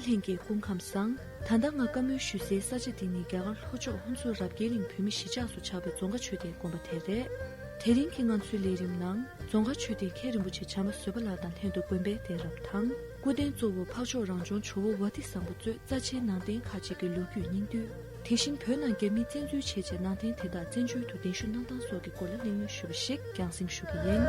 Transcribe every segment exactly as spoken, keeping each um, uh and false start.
ལྷན་རྒྱས་སྐུ་ཁམས་བཟང་། ད་ལྟ་ང་བཀའ་མོལ་ཞུ་སའི་ས་ཆ་འདི་ནི་རྒྱ་གར་ལྷོ་ཕྱོགས་ཧོན་སུར་རབ་རྒྱས་གླིང་བོད་མི་གཞིས་ཆགས་སུ་ཆགས་པའི་རྫོང་དཀར་ཆོས་སྡེའི་དགོན་པ་དེ་རེད། དེ་རིང་གི་ང་ཚོའི་ལས་རིམ་ནང་རྫོང་དཀར་ཆོས་སྡེའི་མཁན་རིན་པོ་ཆེ་བྱམས་པ་བཟོད་པ་ལགས་དང་ལྷན་དུ་དགོན་པའི་གདན་རབས་དང་། སྐུ་རྟེན་གཙོ་བོ་འཕགས་མཆོག་རང་བྱུང་ཇོ་བོ་ཝ་ཏི་བཟང་པོ་གཙོས་རྩ་ཆེའི་ནང་རྟེན་ཁག་ཅིག་གི་ལོ་རྒྱུས་སྙིང་བསྡུས། དེ་བཞིན་བོད་ནང་རྒྱ་མིས་བཙན་འཛུལ་བྱས་རྗེས་ནང་རྟེན་དེ་དག་བཙན་བྱོལ་དུ་གདན་ཞུ་གནང་སྟངས་སོགས་ཀྱི་སྐོར་ལ་གླེང་མོལ་ཞུས་པ་ཞིག་རྒྱང་སྲིང་ཞུ་གི་ཡིན།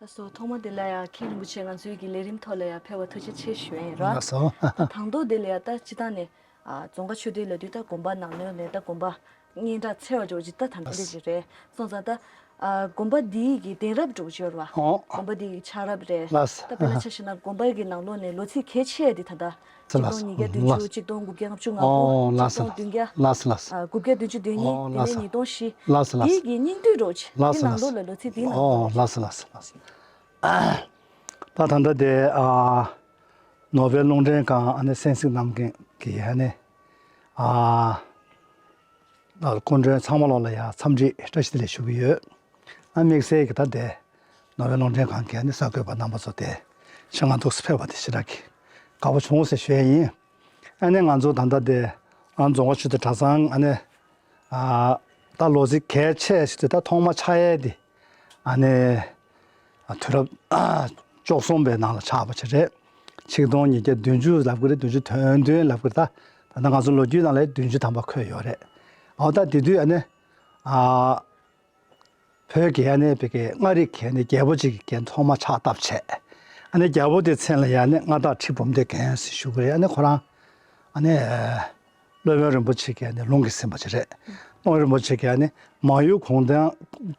ལགས་སོ། ཐོག་མ་དེ་ལ་ཡང་མཁན་རིན་པོ་ཆེ་ང་ཚོའི་གི་ལས་རིམ་ཐོག་ལ་ཡང་ཕེབས་པར་ཐུགས་རྗེ་ཆེ་ཞུ་ཡ་ཡིན་ར། ལགས་སོ། ད་དང་ཐོག་དེ་ལ་ཡང་ད་སྤྱིར་བཏང་ནས་ཨ་རྫོང་དཀར་ཆོས་སྡེ་ལབ་དུས་ད་དགོན་པ་ནང་ལོགས་ནས་ད་དགོན་པ་སྙན་གྲགས་ཆེ་བ་འདྲ་བོ་ཅིག་ད་ད་ལྟ་འདི་ཅིག་རེད། སོང་ཙང་ད་ཨ་དགོན་པ་འདིའི་གི་གདན་རབས་འདྲ་བོ་ཅིག་ཡོད་རེད་བ། ཨོ། དགོན་པ་འདིའི་གི་ཆགས་རབས་རེད། ལགས། ད་དཔེར་ན་ཆ་བཞག་ན་དགོན་པ་གི་ནང་ལོགས་ནས་ལོ་ཚིགས་གལ་ཆེ་བ་འདི་ད་ལྟ་ལགས། ཆིག་སྟོང་ཉིས་བརྒྱ་བདུན་ཅུ། ལགས། གཅིག་སྟོང་དགུ་བརྒྱ་ལྔ་བཅུ་ང་དགུ། ཨོ། ལགས་སོ། གཅིག་སྟོང་བདུན་བརྒྱ། ལགས་སོ། ལགས་སོ། ཨ་དགུ་བརྒྱ་བདུན་ཅུ་དོན་གཉིས། ཨོ། དེ་ལགས་ནས་སོ། ཉིས་སྟོང་བཞི། ལགས་སོ། ལགས་སོ། དེའི་གི་སྙིང་བསྡུས་འདྲ་བོ་ཅིག །ལགས་སོ། དེའི་ནང་ལོགས་ལ་ལོ་ཚིགས་དེའི་ནང་ལོགས་ལ། ཨོ། ལགས་སོ། ལགས་སོ། ལགས་སོ། ད་ད་ལྟ་དེ་ཨ་ནོ་བེལ་རླུང་འཕྲིན་ཁང་ཨ་ནི་གསན་གཟིགས་གནང་མཁན་གྱི་ཨ་ནི་ཨ་སྐུ་མགྲོན་ཚང་མ་ལོག་ལ་ཡང་འཚམས་འདྲི་བཀྲ་ཤིས་བདེ་ལེགས་ཞུ་གི་ཡོད། ཨ་དམིགས་བསལ་གྱི་ད་དེ་ནོ་བེལ་རླུང་འཕྲིན་ཁང་གི་ཨ་ནི་གསར་འགོད་པ་རྣམ་པ་ཚོ་དེ་ཆེད་མངགས་འདུག་སེ་ཕེབས་པ་དེ་ཞེ་དྲག་གི་དགའ་པོ་བྱུང་ཟེར་ཞུ་ཡ་ཡིན། ཨ་ནི་ང་ཚོ་ད་ལྟ་དེ་ཨ་རྫོང་དཀར་ཆོས་སྡེ་གྲྭ་ཚང་ཨ་ནི་ཨ་ད་ལོ་ཚིགས་གལ་ཆེ་ཞིག་དེ་ད་ཐོག་མ་ཆགས་ཡས་དེ་ཨ་ནི་ཨ་དུས་རབས་ཨ་བཅུ་གསུམ་པའི་ནང་ལ་ཆགས་པ་ཅིག་རེད། ཆིག་སྟོང་ཉིས་བརྒྱ་བདུན་ཅུ་ལབ་ཀྱི་རེད། བདུན་ཅུ་དོན་བདུན་ལབ་ཀྱི་རེད། ད་ད་ལྟ་ང་ཚོ་ལོ་རྒྱུས་ནང་ལ་བདུན་ཅུ་ཐམ་པ་འཁོད་ཡོད་རེད། འོ་ད་དེ་དུས་ཨ་ནི་ཨ་བོད་ཀྱི་ཨ་ནི་བོད་ཀྱི་མངའ་རིས་ཀྱི་ཨ་ནི་རྒྱལ་པོ་གཅིག་གི་ཐོག་མ་ཕྱག་བཏབ་བྱས། ཨ་ནི་རྒྱལ་པོ་དེའི་མཚན་ལ་ཡང་ཨ་ནི་མངའ་བདག་ཁྲི་འབུམ་སྡེ་རྒན་ཟེར་ཞུ་གི་རེད། ཨ་ནི་ཁོ་རང་ཨ་ནི་སློབ་དཔོན་རིན་པོ་ཆེ་གི་ཨ་ནི་ལུང་གིས་ཟིན་པ་ཅིག་རེད། སློབ་དཔོན་རིན་པོ་ཆེ་གིས་ཨ་ནི་མང་ཡུལ་གུང་ཐང་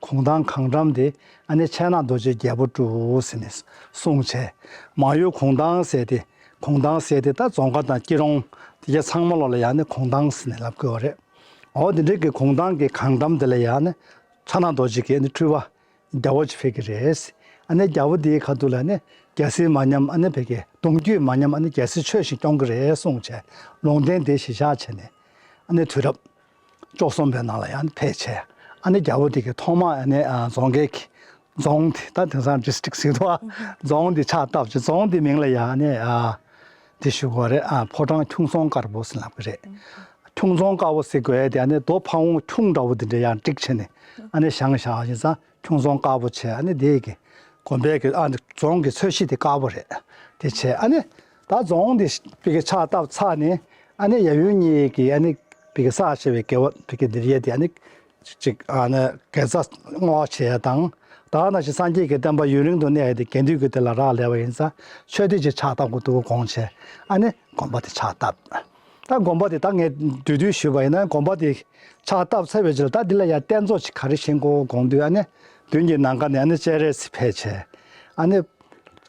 གུང་ཐང་གང་འགྲམ་དེ་ཨ་ནི་ཕྱག་ན་རྡོ་རྗེའི་རྒྱལ་པོ་བསྒྲུབས་ཟེར་ནས་གསུངས་བྱས། མང་ཡུལ་གུང་ཐང་ཟེར་ཏེ་གུང་ཐང་ཟེར་ཏེ་ད་རྫོང་དཀར་དང་སྐྱིད་གྲོང་དེ་ག་ཚང་མ་ལོག་ལ་ཡང་ཨ་ནི་གུང་ཐང་ཟེར་ནས་ལབ་དགོས་པ་རེད། འོ་དེ་འདྲའི་གི་གུང་ཐང་གི་གང་འགྲམ་དེ་ལ་ཡང་ནི་ཕྱག་ན་རྡོ་རྗེ་གི་ནི་སྤྲུལ་པ་རྒྱལ་པོ་ཅིག་ཕེབས་ཀྱི་རེད། ཨ་ནི་རྒྱལ་པོ་དེའི་ཁ་ཐུག་ལ་ནི་རྒྱལ་སྲིད་མ་ཉམས། ཨ་ནི་བོད་ཀྱི་གདུང་རྒྱུད་མ་ཉམས། ཨ་ནི་རྒྱལ་སྲིད་ཆོས་བཞིན་སྐྱོང་གི་རེད་གསུངས་བྱས་ལུང་བསྟན་དེ་གཞི་བཞག་བྱས་ནས་ཨ་ནི་དུས་རབས་བཅུ་གསུམ་པའི་ནང་ལ་ཡང་ཕེབས་བྱས། ཨ་ནི་རྒྱལ་པོ་དེ་གི་ཐོག་མ་ཨ་ནི་ཨ་རྫོང་དཀར་གྱི་རྫོང་དེ་ད་དེང་སང་ཌི་སི་ཊིག་ཟེར་འདུག་ཨ། རྫོང་དེ་ཕྱག་བཏབ་བྱས་རྫོང་དེ་མིང་ལ་ཡང་ཨ་ནི་ཨ་དེ་ཞུ་དགོས་རེད། ཨ་ཕོ་བྲང་ཁྱུང་རྫོང་དཀར་པོ་ཟེར་ལབ་ཀྱི་རེད། ཁྱུང་རྫོང་དཀར་པོ་ཟེར་དགོས་ཡ་དེ་ཨ་ནི་རྡོ་ཕ་བོང་ཁྱུང་འདྲ་བོ་དེ་འདྲ་ཡང་བསྒྲིགས་བྱས་ནས་ཨ་ནི་བཞེངས་བཞག་ཡིན་ཙང་ཁྱུང་རྫོང་དཀར་པོ་བྱས། ཨ་ནི་དེ་གི་དགོན་པའི་གི་ཨ་ནི་རྫོང་གི་མཚོན་བྱེད་དེ་དཀར་པོ་རེད། དེ་བྱས་ཨ་ནི་ད་རྫོང་དེ་བི་གི་ཕྱག་བཏབ་ཚར་ནས་ཨ་ནི་ཡབ་ཡུམ་གཉིས་ཀྱི་ཨ་ནི་བི་གི་བསགས་བྱས་པའི་དགེ་བ་བི་གི་འདི་རེད་དེ་ཨ་ནི་ཅིག་ཨ་ནི་དགེ་རྩ་བསྔོ་བ་བྱེད་ཡ་དང་། ད་ག་ནང་བཞིན་སངས་རྒྱས་ཀྱི་བསྟན་པ་ཡུན་རིང་དུ་གནས་ཡ་དེ་དགེ་འདུན་གྱི་དེ་ལ་རག་ལས་པ་ཡིན་ཙང་ཆོས་སྡེ་ཅིག་ཕྱག་བཏབ་དགོས་འདུག་དགོངས་བྱས་ཨ་ནི་དགོན་པ་དེ་ཕྱག་བཏབ། ད་དགོན་པ་དེ་ད་ངས་བསྡུས་བསྡུས་ཞུས་པ་ཡིན་ན་དགོན་པ་དེ་ཕྱག་བཏབ་ཚར་བའི་རྗེས་ལ་ད་འདི་ལ་ཡང་རྟེན་གཙོ་ཅིག་ག་རེ་བཞེངས་དགོས་དགོངས་དུས་ཨ་ནི་མདུན་གྱི་ནམ་མཁའ་ནས་ཨ་ནི་སྤྱན་རས་གཟིགས་ཕེབས་བྱས་ཨ་ནི་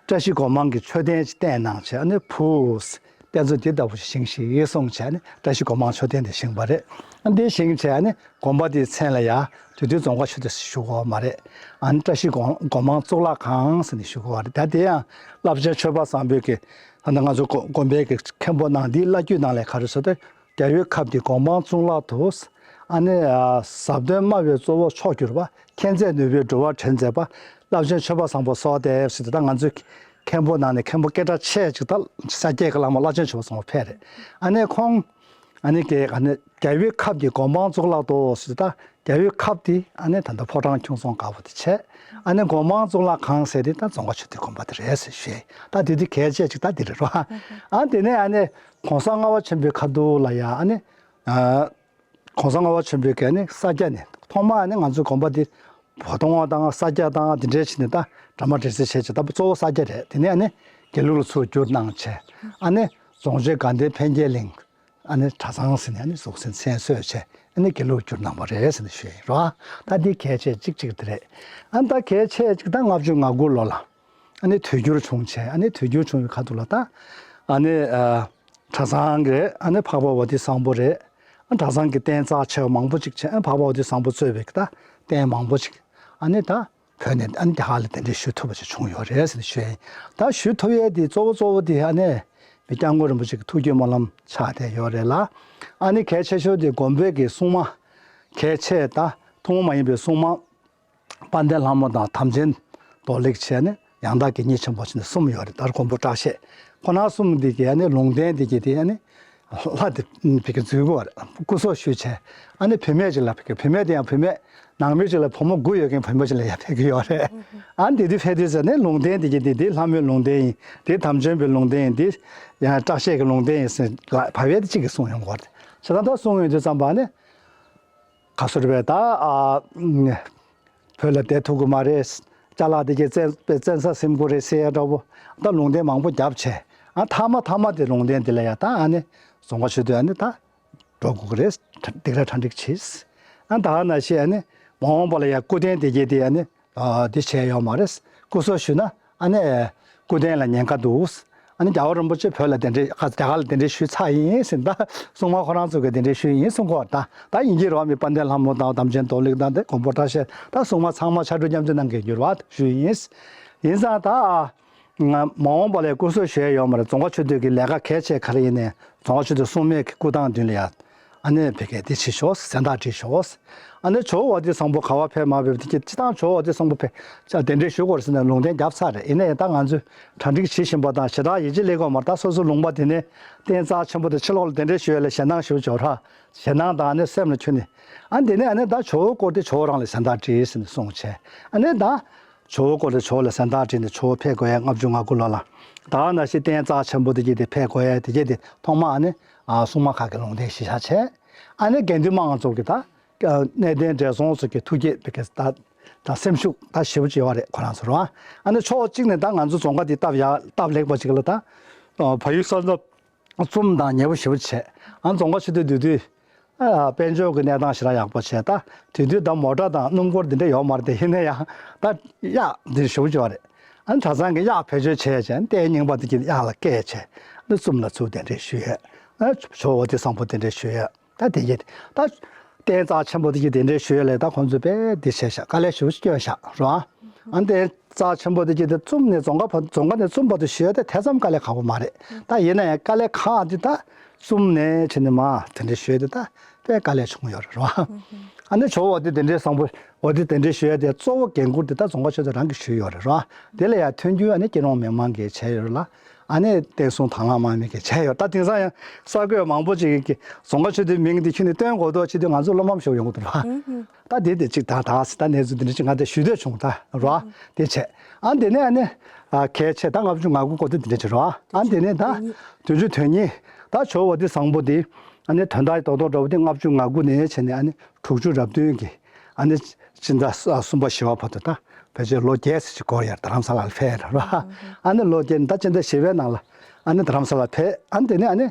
བཀྲ་ཤིས་སྒོ་མང་གི་མཆོད་རྟེན་ཅིག་བསྟན་གནང་བྱས་ཨ་ནི་བུ་རྟེན་གཙོ་འདི་ལྟ་བུ་ཞིག་བཞེངས་ཤིག་གསུངས་བྱས་ཨ་ནི་བཀྲ་ཤིས་སྒོ་མང་མཆོད་རྟེན་དེ་བཞེངས་པ་རེད། ཨ་འདི་བཞེངས་བྱས་ཨ་ནི་དགོན་པ་དེའི་མཚན་ལ་ཡང་དེ་དུས་རྫོང་དཀར་ཆོས་སྡེ་ཞུ་དགོས་པ་མ་རེད། ཨ་ནི་བཀྲ་ཤིས་སྒོ་སྒོ་མང་གཙུག་ལག་ཁང་ཟེར་ནས་ཞུ་དགོས་པ་རེད། ད་དེ་ཡང་རླབས་ཆེན་ཆོས་པ་བཟང་པོའི་གི་ད་ལྟ་ང་ཚོ་དགོན་དགོན་པའི་གི་མཁན་པོ་ནང་འདིའི་བླ་བརྒྱུད་ནང་ལས་ག་རེ་ཟེར་ཏེ། རྒྱལ་བའི་ཁབ་ཀྱི་སྒོ་མང་གཙུག་ལག་ཏུ། ཨ་ནི་ཟབ་དོན་སྨྲ་བའི་གཙོ་བོ་མཆོག་གྱུར་པ། མཁྱེན་བརྩེ་ནུས་པའི་སྒྲུབ་པ་དྲན་མཛད་པ། རླབས་ཆེན་ཆོས་པ་བཟང་པོ་སོགས་ཏེ་ཟེར་ཏེ་ད་ང་ཚོའི་མཁན་པོ་ནང་ནས་མཁན་པོ་སྐད་གྲགས་ཆེ་ཅིག་ད་ས་སྐྱའི་བླ་མ་རླབས་ཆེན་ཆོས་པ་བཟང་པོ་ཕེབས་རེད། ཨ་ནི་ཁོང་ཨ་ནི་ཀྱེ་ཨ་ནི་རྒྱལ་བའི་ཁབ་ཀྱི་སྒོ་མང་གཙུག་ལག་ཏུ་ཟེར་ཏེ་ད་རྒྱལ་བའི་ཁབ་དེ་ཨ་ནི་ད་ལྟ་ཕོ་བྲང་ཁྱུང་རྫོང་དཀར་པོ་དེ་བྱས། ཨ་ནི་སྒོ་མང་གཙུག་ལག་ཁང་ཟེར་ཏེ་ད་རྫོང་དཀར་ཆོས་སྡེ་དགོན་པ་དེ་རེད་ཟེར་ཞུས། ད་དེ་དུས་གལ་ཆེ་ཅིག་ད་དེ་རེད་རོ། ཨ་དེ་ནས་ཨ་ནི་གོང་ས་ལྔ་པ་ཆེན་པོའི་ཁ་ཐུག་ལ་ཡ་ཨ་ནི། གོང་ས་ལྔ་པ་ཆེན་པོའི་གི་ནི་ས་སྐྱ་ནས་ཐོག་མར་ནི་ང་ཚོའི་དགོན་པ་འདི་བོ་དོང་བ་དང་ས་སྐྱ་དང་འདི་འདྲའི་ཆེད་ནས་ད་གྲ་མ་འདྲེས་སེ་བྱས་ཀྱི་ད་གཙོ་བོ་ས་སྐྱ་རེད། དེ་ནས་ནི་དགེ་ལུགས་ལ་ཚུར་བསྒྱུར་གནང་བྱས་ཨ་ནི་རྫོང་ཆོས་དགའ་ལྡན་འཕེལ་རྒྱས་གླིང་ཨ་ནི་གྲྭ་ཚང་ཟེར་ནས་ཨ་ནི་བཙུགས་ཟིན་མཚན་གསོལ་བྱས་ཨ་ནི་དགེ་ལུགས་བསྒྱུར་གནང་བ་རེད་ཟེར་ནས་ཞུས་ཡིན་རོ། ད་འདི་གལ་ཆེ་གཅིག་གཅིག་དེ་རེད། ཨ་ནི་ད་གལ་ཆེ་གཅིག་ད་ལྔ་བཅུ་ང་དགུ་ལོ་ལ། ཨ་ནི་དུས་འགྱུར་བྱུང་བྱས་ཨ་ནི་དུས་འགྱུར་བྱུང་བའི་ཁ་ཐུག་ལ་ད་ཨ་ནི་ཨ་གྲྭ་ཚང་གི་རེད། ཨ་ནི་འཕགས་པ་པོ་ཏི་བཟང་པོ་རེད། ཨ་གྲྭ་ཚང་གི་རྟེན་རྩ་ཆེ་བ་མང་པོ་ཅིག་བྱས་ཨ་འཕགས་པ་པོ་ཏི་བཟང་པོ་གཙོས་པའི་ད་རྟེན་མང་པོ་ཅིག་ཨ་ནི་ད་བོད་ནས་ཨ་ནི་དེ་ཧ་ལས་དེ་འདྲའི་ཞུ་ཐུབ་པ་ཅིག་བྱུང་ཡོད་རེད་ཟེར་ནས་ཞུས་ཡིན། ད་ཞུ་ཐུབ་ཡས་དེ་གཙོ་བོ་གཙོ་བོ་དེ་ཨ་ནི་མི་སྐྱབས་མགོན་རིན་པོ་ཆེ་གི་ཐུགས་བསྐྱེད་སྨོན་ལམ་ཆགས་བསྡད་ཡོད་རེད་ལ། ཨ་ནི་གལ་ཆེ་ཤོས་དེ་དགོན་པའི་གི་སྲུང་མ་གལ་ཆེ་ད་ཐུན་མོང་མ་ཡིན་པའི་སྲུང་མ། དཔལ་ལྡན་ལྷ་མོ་དང་དམ་ཅན་རྡོར་ལེགས་བྱས་ནས་ཡང་དག་གི་གཉེན་ཆེན་པོ་བྱས་ནས་གསུམ་ཡོད་རེད། ད་མགོན་པོ་སྐྲག་ཤད་ཁོ་ན་གསུམ་འདི་གི་ཨ་ནི་ལུང་བསྟན་འདི་གི་དེ་ཨ་ནི་ལྷ་དེ་བི་གི་འཛུལ་གོ་རེད། སྐུ་སྲོག་ཞུས་བྱས་ཨ་ནི་བུད་མེད་ཅིག་ལ་བི་གི་བུད་མེད་དེ་ཡང་བུད་མེད་ནང་མི་ཅིག་ལ་བུ་མོ་དགུ་ཡོད་མཁན་བུ་མོ་ཅིག་ལ་ཡར་ཕེབས་ཀྱི་ཡོད་རེད། ཨ་ནི་དེ་དུས་ཕེབས་དུས་ཟེར་ནས་ལུང་བསྟན་འདི་གི་འདི་འདི་ལྷ་མོའི་ལུང་བསྟན་ཡིན། འདི་དམ་ཅན་པའི་ལུང་བསྟན་ཡིན། འདི་ཡང་སྐྲག་ཤད་ཀྱི་ལུང་བསྟན་ཡིན་ཟེར་ལ་བབས་ཡས་དེ་གཅིག་གིས་གསུངས་ཡོང་གོ་རེད། བྱས་ཙང་ད་གསུངས་ཡོང་དུས་ཙམ་པ་ཨ་ནི། ག་སོ་རེད་པས་ད། ཨ། བོད་ལ་བསྡད་ཐུབ་ཀྱི་མ་རེད། ཅ་ལག་དེ་གའི་བཙན་བཙན་ས་ཟིན་དགོས་རེད་ཟེར་ཡ་འདྲ་པོ། ད་ལུང་བསྟན་མང་པོ་བརྒྱབ་བྱས། ཨ་མཐའ་མ་མཐའ་མ་དེ་ལུང་བསྟན་དེ་ལ་ཡ་ད་ཨ་ནི་རྫོང་དཀར་ཆོས་སྡུད་ཨ་ནི་ད་འགྲོ་དགོས་ཀྱི་རེད། སྡིགས་ར་གྲ་སྒྲིག་བྱས། ཨ་ད་ནང་བཞིན་ཨ་ནི་མ་འོངས་པ་ལ་ཡ་སྐུ་རྟེན་དེ་གའི་དེ་ཨ་ནི་ཨ་དེ་བྱས་ཡོད་མ་རེད། སྐུ་སྲོག་ཞུས་ན། ཨ་ནི། སྐུ་རྟེན་ལ་ཉེན་ཁ་འདུག་ཨ་ནི་རྒྱལ་བ་རིན་པོ་ཆེ་བོད་ལ་གདན་འདྲེན་ཁ་རྒྱ་གར་ལ་གདན་འདྲེན་ཞུས་ཚར་ཡིན་ཟེར། ད་སྲུང་མ་ཁོ་རང་ཚོ་གི་གདན་འདྲེན་ཞུས་ཡིན་གསུང་གོ། ད་ད་ཡིན་གྱི་རེད་བ། མི་དཔལ་ལྡན་ལྷ་མོ་དང་དམ་ཅན་རྡོར་ལེགས་དང་དེ་མགོན་པོ་སྐྲག་ཤད་ད་སྲུང་མ་ཚང་མ་ཕྱག་གྲུ་མཉམ་འདེགས་གནང་གི་ཡོད་རེད་བ། ཞུས་ཡིན། ཡིན་ཙང་ད་ང་མ་འོངས་པ་ལ་སྐུ་སྲོག་ཞུ་ཡ་ཡོད་མ་རེད། རྫོང་དཀར་ཆོས་སྡུད་ཀྱི་ལས་ཀ་གལ་ཆེ་ག་རེ་ཡིན་ནའི་རྫོང་དཀར་ཆོས་སྡུད་སྲུང་མའི་གི་སྐུ་ཐང་མདུན་ལ་ཡ། ཨ་ནི་བི་གའི་དེ་བྱེད་ཤོག་ཟེར། མཚན་རྟགས་བྲིས་ཤོག་ཨ་ནི་ཇོ་བོ་དྷི་སམ་བྷོ་ག་པར་ཕེབས་མ་ཕེབས་དེ་གི་སྤྱིར་བཏང་ཇོ་བོ་དྷི་སམ་བྷོ་ཕེབས་ཅག་གདན་འདྲེན་ཞུ་དགོས་རེད་ཟེར་ནས་ལུང་བསྟན་བརྒྱབ་ཚར་རེད། ཡིན་ན་ཡང་ད་ང་ཚོས་གྲ་སྒྲིག་བྱེད་བཞིན་པ་དང་ཞེ་དྲག་ཡིད་ཆེས་སླེབས་ཀྱི་ཡོད་མ་རེད། ད་སོ་སོ་ལུང་པ་དེ་ནས་རྟེན་རྩ་ཆེན་པོ་དེ་ཕྱི་ལོགས་ལ་གདན་འདྲེན་ཞུ་ཡ་ལ་ཞེད་སྣང་ཞེ་པོ་ཅིག་ཡོད་ར། ཞེད་སྣང་དང་ཨ་ནི་སེམས་ལ་ཁྱོན་ནས་ཨ་དེ་ནས་ཨ་ནི་ད་ཇོ་བོའི་སྐོར་དེ་ཇོ་བོ་རང་ལ་མཚན་རྟགས་བྲིས་ཟེར་ནས་གསུངས་བྱས། ཨ་ནི་ད་ཇོ་བོའི་སྐོར་དེ་ཇོ་བོ་ལ་མཚན་རྟགས་བྲིས་ནས་ཇོ་བོ་ཕེབས་དགོས་ཡ་ལྔ་བཅུ་ང་དགུ་ལོ་ལ་ད་ནང་བཞིན་རྟེན་རྩ་ཆེན་པོ་དེ་གྱིས་དེ་ཕེབས་དགོས་ཡ་དེ་གྱིས་དེ་ཐོག་མ་ཨ་ནི། ཨ་སྲུང་མ་ཁག་གི་ལུང་བསྟན་གཞི་བཞག་བྱས། ཨ་ནི་དགེ་འདུན་དམངས་ཚོ་གི་ད་གནས་བརྟན་བགྲེས་སོང་ཚོ་གི་ཐུགས་བསྐྱེད་བི་གའི་ད་ད་སེམས་ཤུགས་ད་ཞེ་པོ་ཅིག་ཡོད་རེད་ཁོ་རང་ཚོ་ར། ཨ་ནི་ཕྱོགས་གཅིག་ནས་ད་ང་ཚོ་རྫོང་ཁ་འདི་སྟབས་ཡག་སྟབས་ལེགས་པ་ཅིག་ལ་ད་ཨ་བལ་ཡུལ་ས་མཚམས་བཙུམ་དང་ཉེ་པོ་ཞེ་པོ་བྱས། ཨ་རྫོང་ཁ་ཆུ་ཚོད་བདུན་དུས་ཨ་དཔལ་འབྱོར་གྱི་གནས་སྟངས་ཞེ་དྲག་ཡག་པོ་བྱས། ད་དེ་དུས་ད་མོ་ཊ་དང་སྣུམ་འཁོར་འདི་འདྲ་ཡོད་མ་རེད་དེ། ཡིན་ན་ཡང་ད་གཡག་འདི་ཞེ་པོ་ཅིག་ཡོད་རེད། ཨ་ནི་གྲྭ་ཚང་གི་གཡག་བེད་སྤྱོད་བྱས་བྱས་ཨ་ནི་རྟའི་རྙིང་པ་འདི་གྱི་གཡག་ལ་བཀལ་བྱས་ཨ་ནི་བཙུམ་ལ་ཚུར་གདན་འདྲེན་ཞུ་ཡས། ཨ་ཇོ་བོ་དྷི་སམ་བྷོ་གདན་འདྲེན་ཞུ་ཡས། ད་དེ་གྱིས་ད་རྟེན་རྩ་ཆེན་པོ་དེ་གྱིས་གདན་འདྲེན་ཞུ་ཡས་ལས་ད་ཁོང་ཚོས་དཔེ་འདི་བྱས་ཤག་དཀའ་ལས་ཞེ་པོ་ཅིག་བསྐྱོན་ཤག་རོ། ཨ་ནི་རྟེན་རྩ་ཆེན་པོ་དེ་གྱིས་དེ་བཙུམ་ནས་རྫོང་ཁ་བར་རྫོང་ཁ་ནས་བཙུམ་བར་དུ་ཞུ་ཡས་དེ་དེ་ཙམ་དཀའ་ལས་ཁག་པོ་མ་རེད། ད་ཡིན་ན་ཡང་དཀའ་ལས་ཁག་འདི་ད་བཙུམ་ནས་བྱས་ནས་མར་གདན་འདྲེན་ཞུ་ཡས་དེ་ད་དཔེ་དཀའ་ལས་ཆུང་ཡོད་རེད་རོ། ཨ་ནི་ཇོ་བོ་དྷི་གདན་འདྲེན་བཟང་པོ་བོ་དྷི་གདན་འདྲེན་ཞུ་ཡས་དེ་གཙོ་བོ་འགན་འཁུར་དེ་ད་རྫོང་ཁ་ཆོས་སྡུད་རང་གིས་ཞུས་ཡོད་རེད་རོ། དེ་ལ་ཡང་མཐུན་འགྱུར་ཨ་ནི་སྐྱིད་གྲོང་མི་མང་གིས་བྱས་ཡོད་རེད་ལ། ཨ་ནི་བསྟན་སྲུང་དྭང་བླངས་དམག་མི་གིས་བྱས་ཡོད། ད་དེང་སང་ཡང་གསར་འགོད་མང་པོ་ཅིག་གིས་རྫོང་ཁ་ཆོས་སྡུད་མིང་འདི་ཁྱོན་ནས་བཏོན་དགོས་འདུག་བྱེད་དུས་ང་ཚོ་བློ་ཕམ་ཞིག་ཡོང་གི་འདུག་ར། ད་དེ་དེ་གཅིག་དང་ད་ད་གནས་ཚུལ་འདི་འདྲ་ཅིག་ང་དེ་ཞུ་འདོད་བྱུང་ད་ར། དེ་བྱས་ཨ་དེ་ནས་ཨ་ནི་ཨ་གལ་ཆེ་ད་ལྔ་བཅུ་ང་དགུ་སྐོར་དེ་འདི་འདྲ་ཅིག་ར། ཨ་དེ་ནས་ད་བདུན་ཅུ་དོན་གཉིས་ད་ཇོ་བོ་དྷི་བཟང་པོ་དེ་ཨ་ནི་དོན་དག་རྡོག་རྡོག་འདྲ་བོ་དེ་ལྔ་བཅུ་ང་དགུ་ནས་བྱས་ནས་ཨ་ནི་དྲུག་ཅུ་རབ་བདུན་གྱི་ཨ་ནི་སྤྱི་ཟླ་གསུམ་པ་བཞི་པ་བར་དུ་ད་ཕལ་ཆེར་ལོ་བརྒྱད་ཙམ་ཅིག་འགོར་ཡར་རྡ་རམ་ས་ལར་ཕེབས་ར། ཨ་ནི་ལོ་བརྒྱད་ད་སྤྱི་ཟླ་བཞི་པའི་ནང་ལ་ཨ་ནི་རྡ་རམ་ས་ལར་ཕེབས། ཨ་ནི་དེ་ནས་ཨ་ནི་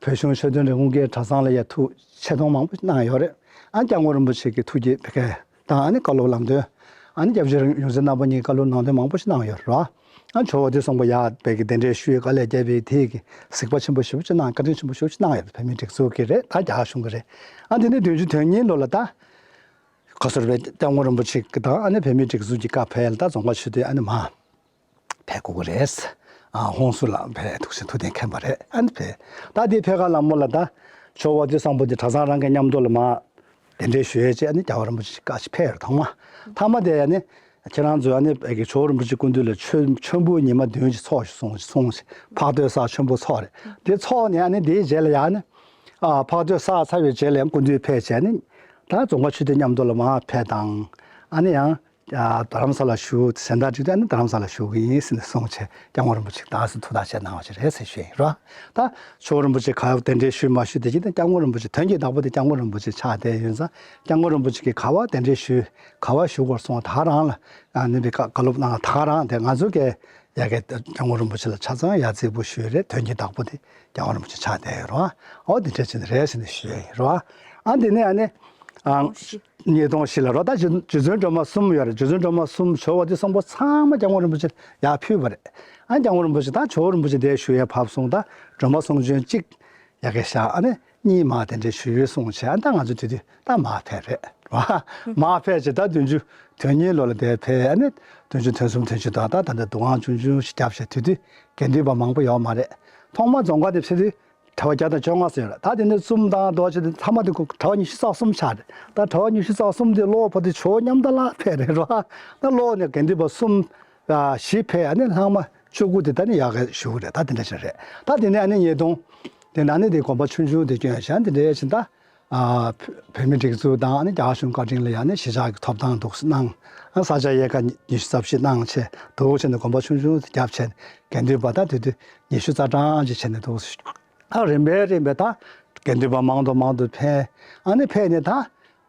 བོད་གཞུང་ཆོས་དོན་རིང་ལུགས་ཀྱི་གྲྭ་ཚང་ལ་ཡ་ཐུགས་ཆེ་མཐོང་མང་པོ་གནང་ཡོད་རེད། ཨ་ནི་སྐྱབས་མགོན་རིན་པོ་ཆེ་གི་ཐུགས་དགྱེས་བི་གའི་དང་ཨ་ནི་བཀའ་སློབ་ལམ་སྟོན། ཨ་ནི་སྐྱབས་རྗེ་ཡོངས་འཛིན་རྣམ་པ་གཉིས་བཀའ་སློབ་ནང་དོན་མང་པོ་ཞིག་གནང་ཡོད་རེད་ར། ཨ་ཇོ་བོ་དྷི་བཟང་པོ་ཡར་བོད་ཀྱི་གདན་འདྲེན་ཞུ་ཡས་དཀའ་ལས་བརྒྱབ་པའི་དེ་གི་གཟིགས་པ་ཆེན་པོ་ཞེ་པོ་ཅིག་གནང་། བཀའ་དྲིན་ཆེན་པོ་ཞེ་པོ་ཅིག་གནང་ཡོད་རེད། བོད་མིའི་སྒྲིག་འཛུགས་ཀྱི་རེད། ད་རྒྱ་གར་གཞུང་གི་རེད། ཨ་དེ་ནས་བདུན་ཅུ་དོན་གཉིས་ལོ་ལ་ད་ག་ཟེར་བའི་སྐྱབས་མགོན་རིན་པོ་ཆེ་གི་དང་ཨ་ནི་བོད་མིའི་སྒྲིག་འཛུགས་ཀྱི་བཀའ་ཕེབས་ལ་ད་རྫོང་དཀར་ཆོས་སྡུད་ཨ་ནི་མར་ཕེབས་དགོས་ཀྱི་རེད། ཨ་ཧོན་སུར་ལ་ཕེབས་ཐུགས་སེམས་ཐུགས་གཏན་འཁེལ་བ་རེད། ཨ་ནི་ཕེབས། ད་དེ་ཕེབས་ཁ་ལ་མོ་ལ་ད་ཇོ་བོ་དྷི་བཟང་པོ་དེ་གྲྭ་ཚང་རང་གི་མཉམ་དུ་ལ་མར་གདན་འདྲེན་ཞུ་ཡས་བྱས་ཨ་ནི་རྒྱལ་བ་རིན་པོ་ཆེ་བཀའ་ཞིག་ཕེབས་རེད། ཐོག་མ་ཐ་མ་དེ་ཨ་ནི་ཁྱེད་རང་ཚོས་ཨ་ནི་ཇོ་བོ་རིན་པོ་ཆེ་སྐུ་མདུན་ལ་མཆོད་མཆོད་འབུལ་ཉི་མ་བདུན་ཅིག་ཚོགས་ཤིག་གསུངས་གསུངས་ཤིག་ཕག་ཏུ་བསགས་མཆོད་འབུལ་ཚོགས་རེད། དེ་ཚོགས་ནས་ཨ་ནི་དེའི་རྗེས་ལ་ཡང་ཨ་ནི་ཨ་ཕག་ཏུ་བསགས་ཚར་བའི་རྗེས་ལ་ཡང་སྐུ་མདུན་ཕེབས་བྱས་ཨ་ནི་ད་རྫོང་དཀར་ཆོས་སྡུད་མཉམ་དུ་ལ་མར་ཕེབས་དང་ཨ་ནི་ཡང་། རྡ་རམ་ས་ལ་བཞུགས་ཟེར་མདའ་བསྒྲིགས་ཏེ་ཨ་ནི་རྡ་རམ་ས་ལ་བཞུགས་ཀྱི་ཡིན་ཟེར་ནས་གསུངས་བྱས་སྐྱབས་མགོན་རིན་པོ་ཆེ་ད་ཟེར་ཐུགས་ཐག་བཅད་གནང་བ་ཞིག་རེད་ཟེར་ཞུས་ཡིན་རོ། ད་ཇོ་བོ་རིན་པོ་ཆེ་ག་གདན་འདྲེན་ཞུས་མ་ཞུས་དེ་གཅིག་དང་སྐྱབས་མགོན་རིན་པོ་ཆེ་དོན་གྱི་བདག་པོ་དེ་སྐྱབས་མགོན་རིན་པོ་ཆེ་ཆགས་བསྡད་ཡོད་ཙང་སྐྱབས་མགོན་རིན་པོ་ཆེ་གིས་ག་བ་གདན་འདྲེན་ཞུས་ག་བ་བཞུགས་དགོས་གསུངས་ད་རང་ལ་ཨ་ནི་བི་བཀའ་སློབ་གནང་ད་རང་དེ་ང་ཚོ་གས་ཡ་གི་སྐྱབས་མགོན་རིན་པོ་ཆེ་ལ་ཆ་ཚང་ཡ་རྩིས་པོ་ཞུས་རེད། དོན་གྱི་བདག་པོ་དེ་སྐྱབས་མགོན་རིན་པོ་ཆེ་ཆགས་བསྡད་ཡོད་རོ། ཨོ་དེ་འདྲ་བྱས་ནས་རེད་ཟེར་ནས་ཞུས་ཡིན་རོ། ཨ་དེ་ནས་ཨ་ནི་ཨ། ཉིས་སྟོང་བཞི་ལ་རོ། ད་རྗེ་རྗེ་བཙུན་སྒྲོལ་མ་གསུམ་ཡོད་རེད། རྗེ་བཙུན་སྒྲོལ་མ་གསུམ་ཇོ་བོ་དྷི་བཟང་པོ་ཚང་མ་སྐྱབས་མགོན་རིན་པོ་ཆེ་ལ་ཡར་ཕུལ་བ་རེད། ཨ་སྐྱབས་མགོན་རིན་པོ་ཆེ་ད་ཇོ་བོ་རིན་པོ་ཆེ་དེར་བཞུགས་ཡས་ཕེབས་སོང་། ད་སྒྲོལ་མ་གསུང་བྱོན་གཅིག་ཡ་གི་བཞག་ཨ་ནི་གཉིས་མར་གདན་འདྲེན་ཞུས་ཡོད་གསུངས་བྱས། ཨ་ད་ང་ཚོ་དེ་དུས་ད་མར་ཕེབས་རེད་རོ། མར་ཕེབས་བྱས་ད་བདུན་ཅུ་དོན་གཉིས་ལོ་ལ་དེར་ཕེབས། ཨ་ནི་བདུན་ཅུ་དོན་གསུམ་དོན་བཞི་དང་ད་ད་ལྟ་འདུ་ཁང་ཆུང་ཆུང་ཞིག་བརྒྱབ་བྱས་དེ་དུས་དགེ་འདུན་པ་མང་པོ་ཡོད་མ་རེད། ཐོག་མ་རྫོང་དཀར་དེ་ཕེབས་དུས། གྲྭ་པ་བརྒྱ་དང་བཅོ་ལྔ་ཙམ་ཡོད་རེད། ད་དེ་ནས་གསུམ་དང་རྡོ་རྗེ་དེ་ཚང་མ་དེ་གྲྭ་པ་ཉི་ཤུ་རྩ་གསུམ་ཆགས་རེད། ད་གྲྭ་པ་ཉི་ཤུ་རྩ་གསུམ་དེ་ལོ་བར་དུ་ཇོ་བོ་མཉམ་དུ་ལ་ཕེབས་རེད་རོ། ད་ལོ་ནས་དགེ་འདུན་པ་གསུམ་བཞི་ཕེབས། ཨ་ནི་ལྷག་མ་བཅུ་དགུ་དེ་ད་ནི་ཡར་ག་བཞུགས་རེད། ད་དེ་འདྲ་ཞིག་རེད། ད་དེ་ནས་ཨ་ནི་ཉིས་སྟོང་དེ་ནང་ནས་དེ་དགོན་པ་ཆུང་ཆུང་དེ་བསྐྱོན་བྱས་དེ་འདྲ་ཡས་ཕྱིན། ད་བོད་མི་སྒྲིག་འཛུགས་དང་ཨ་ནི་རྒྱ་གར་གཞུང་བཀའ་དྲིན་ལ་ཡང་ནི་གཞིས་ཆགས་ཀྱི་ཐོབ་ཐང་འདུག་གནང་། ཨ་ས་ཆ་དབྱེ་ཁ་ཉི་ཤུ་རྩ་བཞི་གནང་བྱས་འདུག་བྱས་ནས་དགོན་པ་ཆུང་ཆུང་དེ་བརྒྱབ་བྱས་ནས་དགེ་འདུན་པ་ད་དེ་དུས་ཉི་ཤུ་རྩ་གྲངས་ཅིག་བྱས་ནས་འདུག་ཨ་རིམ་པས་རིམ་པས་ད་དགེ་འདུན་པ་མང་དུ་མང་དུ་ཕེབས། ཨ་ནི་ཕེབས་ནས་ད་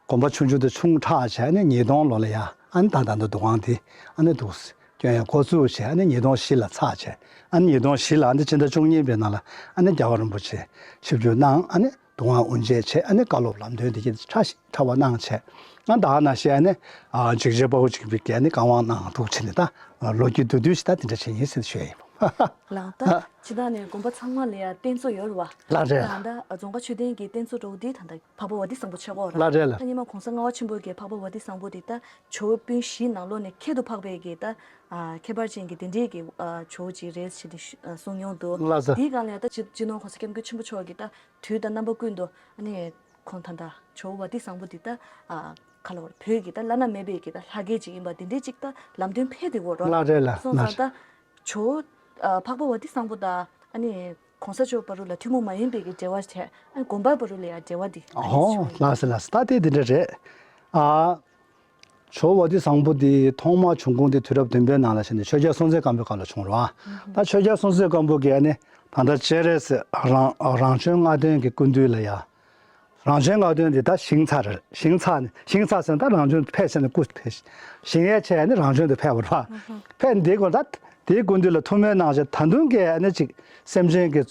དགོན་པ་ཆུང་ཆུང་དེ་ཆུང་དྲགས་བྱས་ནས་ཉིས་སྟོང་ལོ་ལ་ཡ་ཨ་ནི་ད་ད་ལྟ་འདུ་ཁང་དེ་ཨ་ནི་འདུག་སྐྱོན་ཡ་འགོ་བཙུགས་བྱས། ཨ་ནི་ཉིས་སྟོང་བཞི་ལ་ཚར་བྱས། ཨ་ནི་ཉིས་སྟོང་བཞི་ལ་ཨ་ནི་ཕྱི་ཟླ་བཅུ་གཉིས་པའི་ནང་ལ་ཨ་ནི་རྒྱལ་བ་རིན་པོ་ཆེ་ཆིབས་བསྒྱུར་གནང་། ཨ་ནི་འདུ་ཁང་དབུ་འབྱེད་བྱས། ཨ་ནི་བཀའ་སློབ་ལམ་སྟོན་དེ་གྱད་ཕྲ་ཞིང་ཕྲ་བ་གནང་བྱས། ཨ་ད་ག་ནང་བཞིན་ཨ་ནི་འཇིགས་བྱེད་དཔའ་བོ་འཇིགས་མེད་ཀྱིས་ཨ་ནི་བཀའ་དབང་གནང་འདུག་བྱས་ནས་ད་ལོ་རྒྱུས་བསྡུས་བསྡུས་ཤིག་ད་དེ་འདྲ་བྱས་ཡིན་ཟེར་ཞུ་ཡ་ཡིན། ལགས། ད་ཨ་སྤྱིར་བཏང་ནས་དགོན་པ་ཚང་མ་ལ་ཡ་རྟེན་གཙོ་ཡོད་རེད་བ། ལགས་རེད། ད་ལྟ་རྫོང་དཀར་མཆོད་རྟེན་གྱི་རྟེན་གཙོ་འདྲ་བོ་འདི་ད་ལྟ་འཕགས་པ་ཝ་ཏི་བཟང་པོ་ཆགས་ཀྱི་ཡོད་རེད། ལགས་རེད་ལགས། ད་སྔོན་མ་གོང་ས་ལྔ་པ་ཆེན་པོ་གིས་འཕགས་པ་ཝ་ཏི་བཟང་པོ་འདི་ད་ཇོ་བོ་སྤུན་བཞིའི་ནང་ལོགས་ནས་ཁྱད་དུ་འཕགས་པའི་གི་ད་ཁྱད་པར་ཅན་གྱི་དེ་འདྲའི་གི་ཇོ་བོ་ཅིག་རེད་ཞེས་ཏེ་གསུངས་མྱོང་འདུག་ལགས་སོ། དེའི་སྒང་ལ་ཡ་ད་སྤྱི་སྤྱི་ནོར་གོང་ས་སྐྱབས་མགོན་ཆེན་པོ་མཆོག་གིས་ད་དུས་དང་རྣམ་པ་ཀུན་ཏུ་ཨ་ནི་ཁོང་ད་ད་ཇོ་བོ་ཝ་ཏི་བཟང་པོ་འདི་ད་ཁ་ལོ་བོད་ཀྱི་ད་བླ་ན་མེད་པའི་གི་ད་ལྷ་སྐལ་ཅིག་ཡིན་པ་འདི་འདྲའི་ཅིག་ད་ལམ་སྟོན་ཕེབས་བསྡད་ཡོད་རེད། ལགས་རེད་ལགས། སོང་ཙང་ད་ཇོ་བོ་འཕགས་པ་ཝ་ཏི་བཟང་པོ་དང་ཨ་ནི་གོང་ས་མཆོག་བར་དུ་ལ་ཐུན་མོང་མ་ཡིན་པའི་གི་འབྲེལ་བ་བྱས། ཨ་ནི་དགོན་པ་བར་དུ་ལ་ཡང་འབྲེལ་བ་འདི་ཨ་ནི་ཨོ་ལགས་སོ་ལགས་སོ། ད་དེ་འདི་འདྲ་རེད། ཨ་ཇོ་བོ་ཝ་ཏི་བཟང་པོ་འདི་ཐོག་མ་བྱུང་ཁུངས་དེ་དུས་རབས་བདུན་པའི་ནང་ལ་བྱས་ནས་ཆོས་རྒྱལ་སྲོང་བཙན་སྒམ་པོའི་སྐབས་ལ་བྱུང་རེད་བ། ད་ཆོས་རྒྱལ་སྲོང་བཙན་སྒམ་པོ་གིས་ཨ་ནི་ད་ལྟ་སྤྱན་རས་གཟིགས་རང་རང་བྱོན་ལྔ་སྟོན་གྱི་སྐུ་མདུན་ལ་ཡ། རང་བྱོན་ལྔ་སྟོན་འདི་ད་ཞིང་ཚ་རེད། ཞིང་ཚ་ནི་ཞིང་ཚ་ཟེར་ན་ད་རང་བྱོན་དུ་ཕེབས་ཟེར་ནས་སྐུ་ཕེབས། ཞིང་ཡས་བྱས་ནས་རང་བྱོན་དུ་ཕེབས་པ་རེད་བ། ཕེབས་འདི་སྐོར་ད་དེའི་སྐུ་མདུན་ལ་ཐུགས་སྨོན་གནང་བྱས། ད་དུང་གི་ཨ་ནི་ཅིག་སེམས་ཅན་གྱི་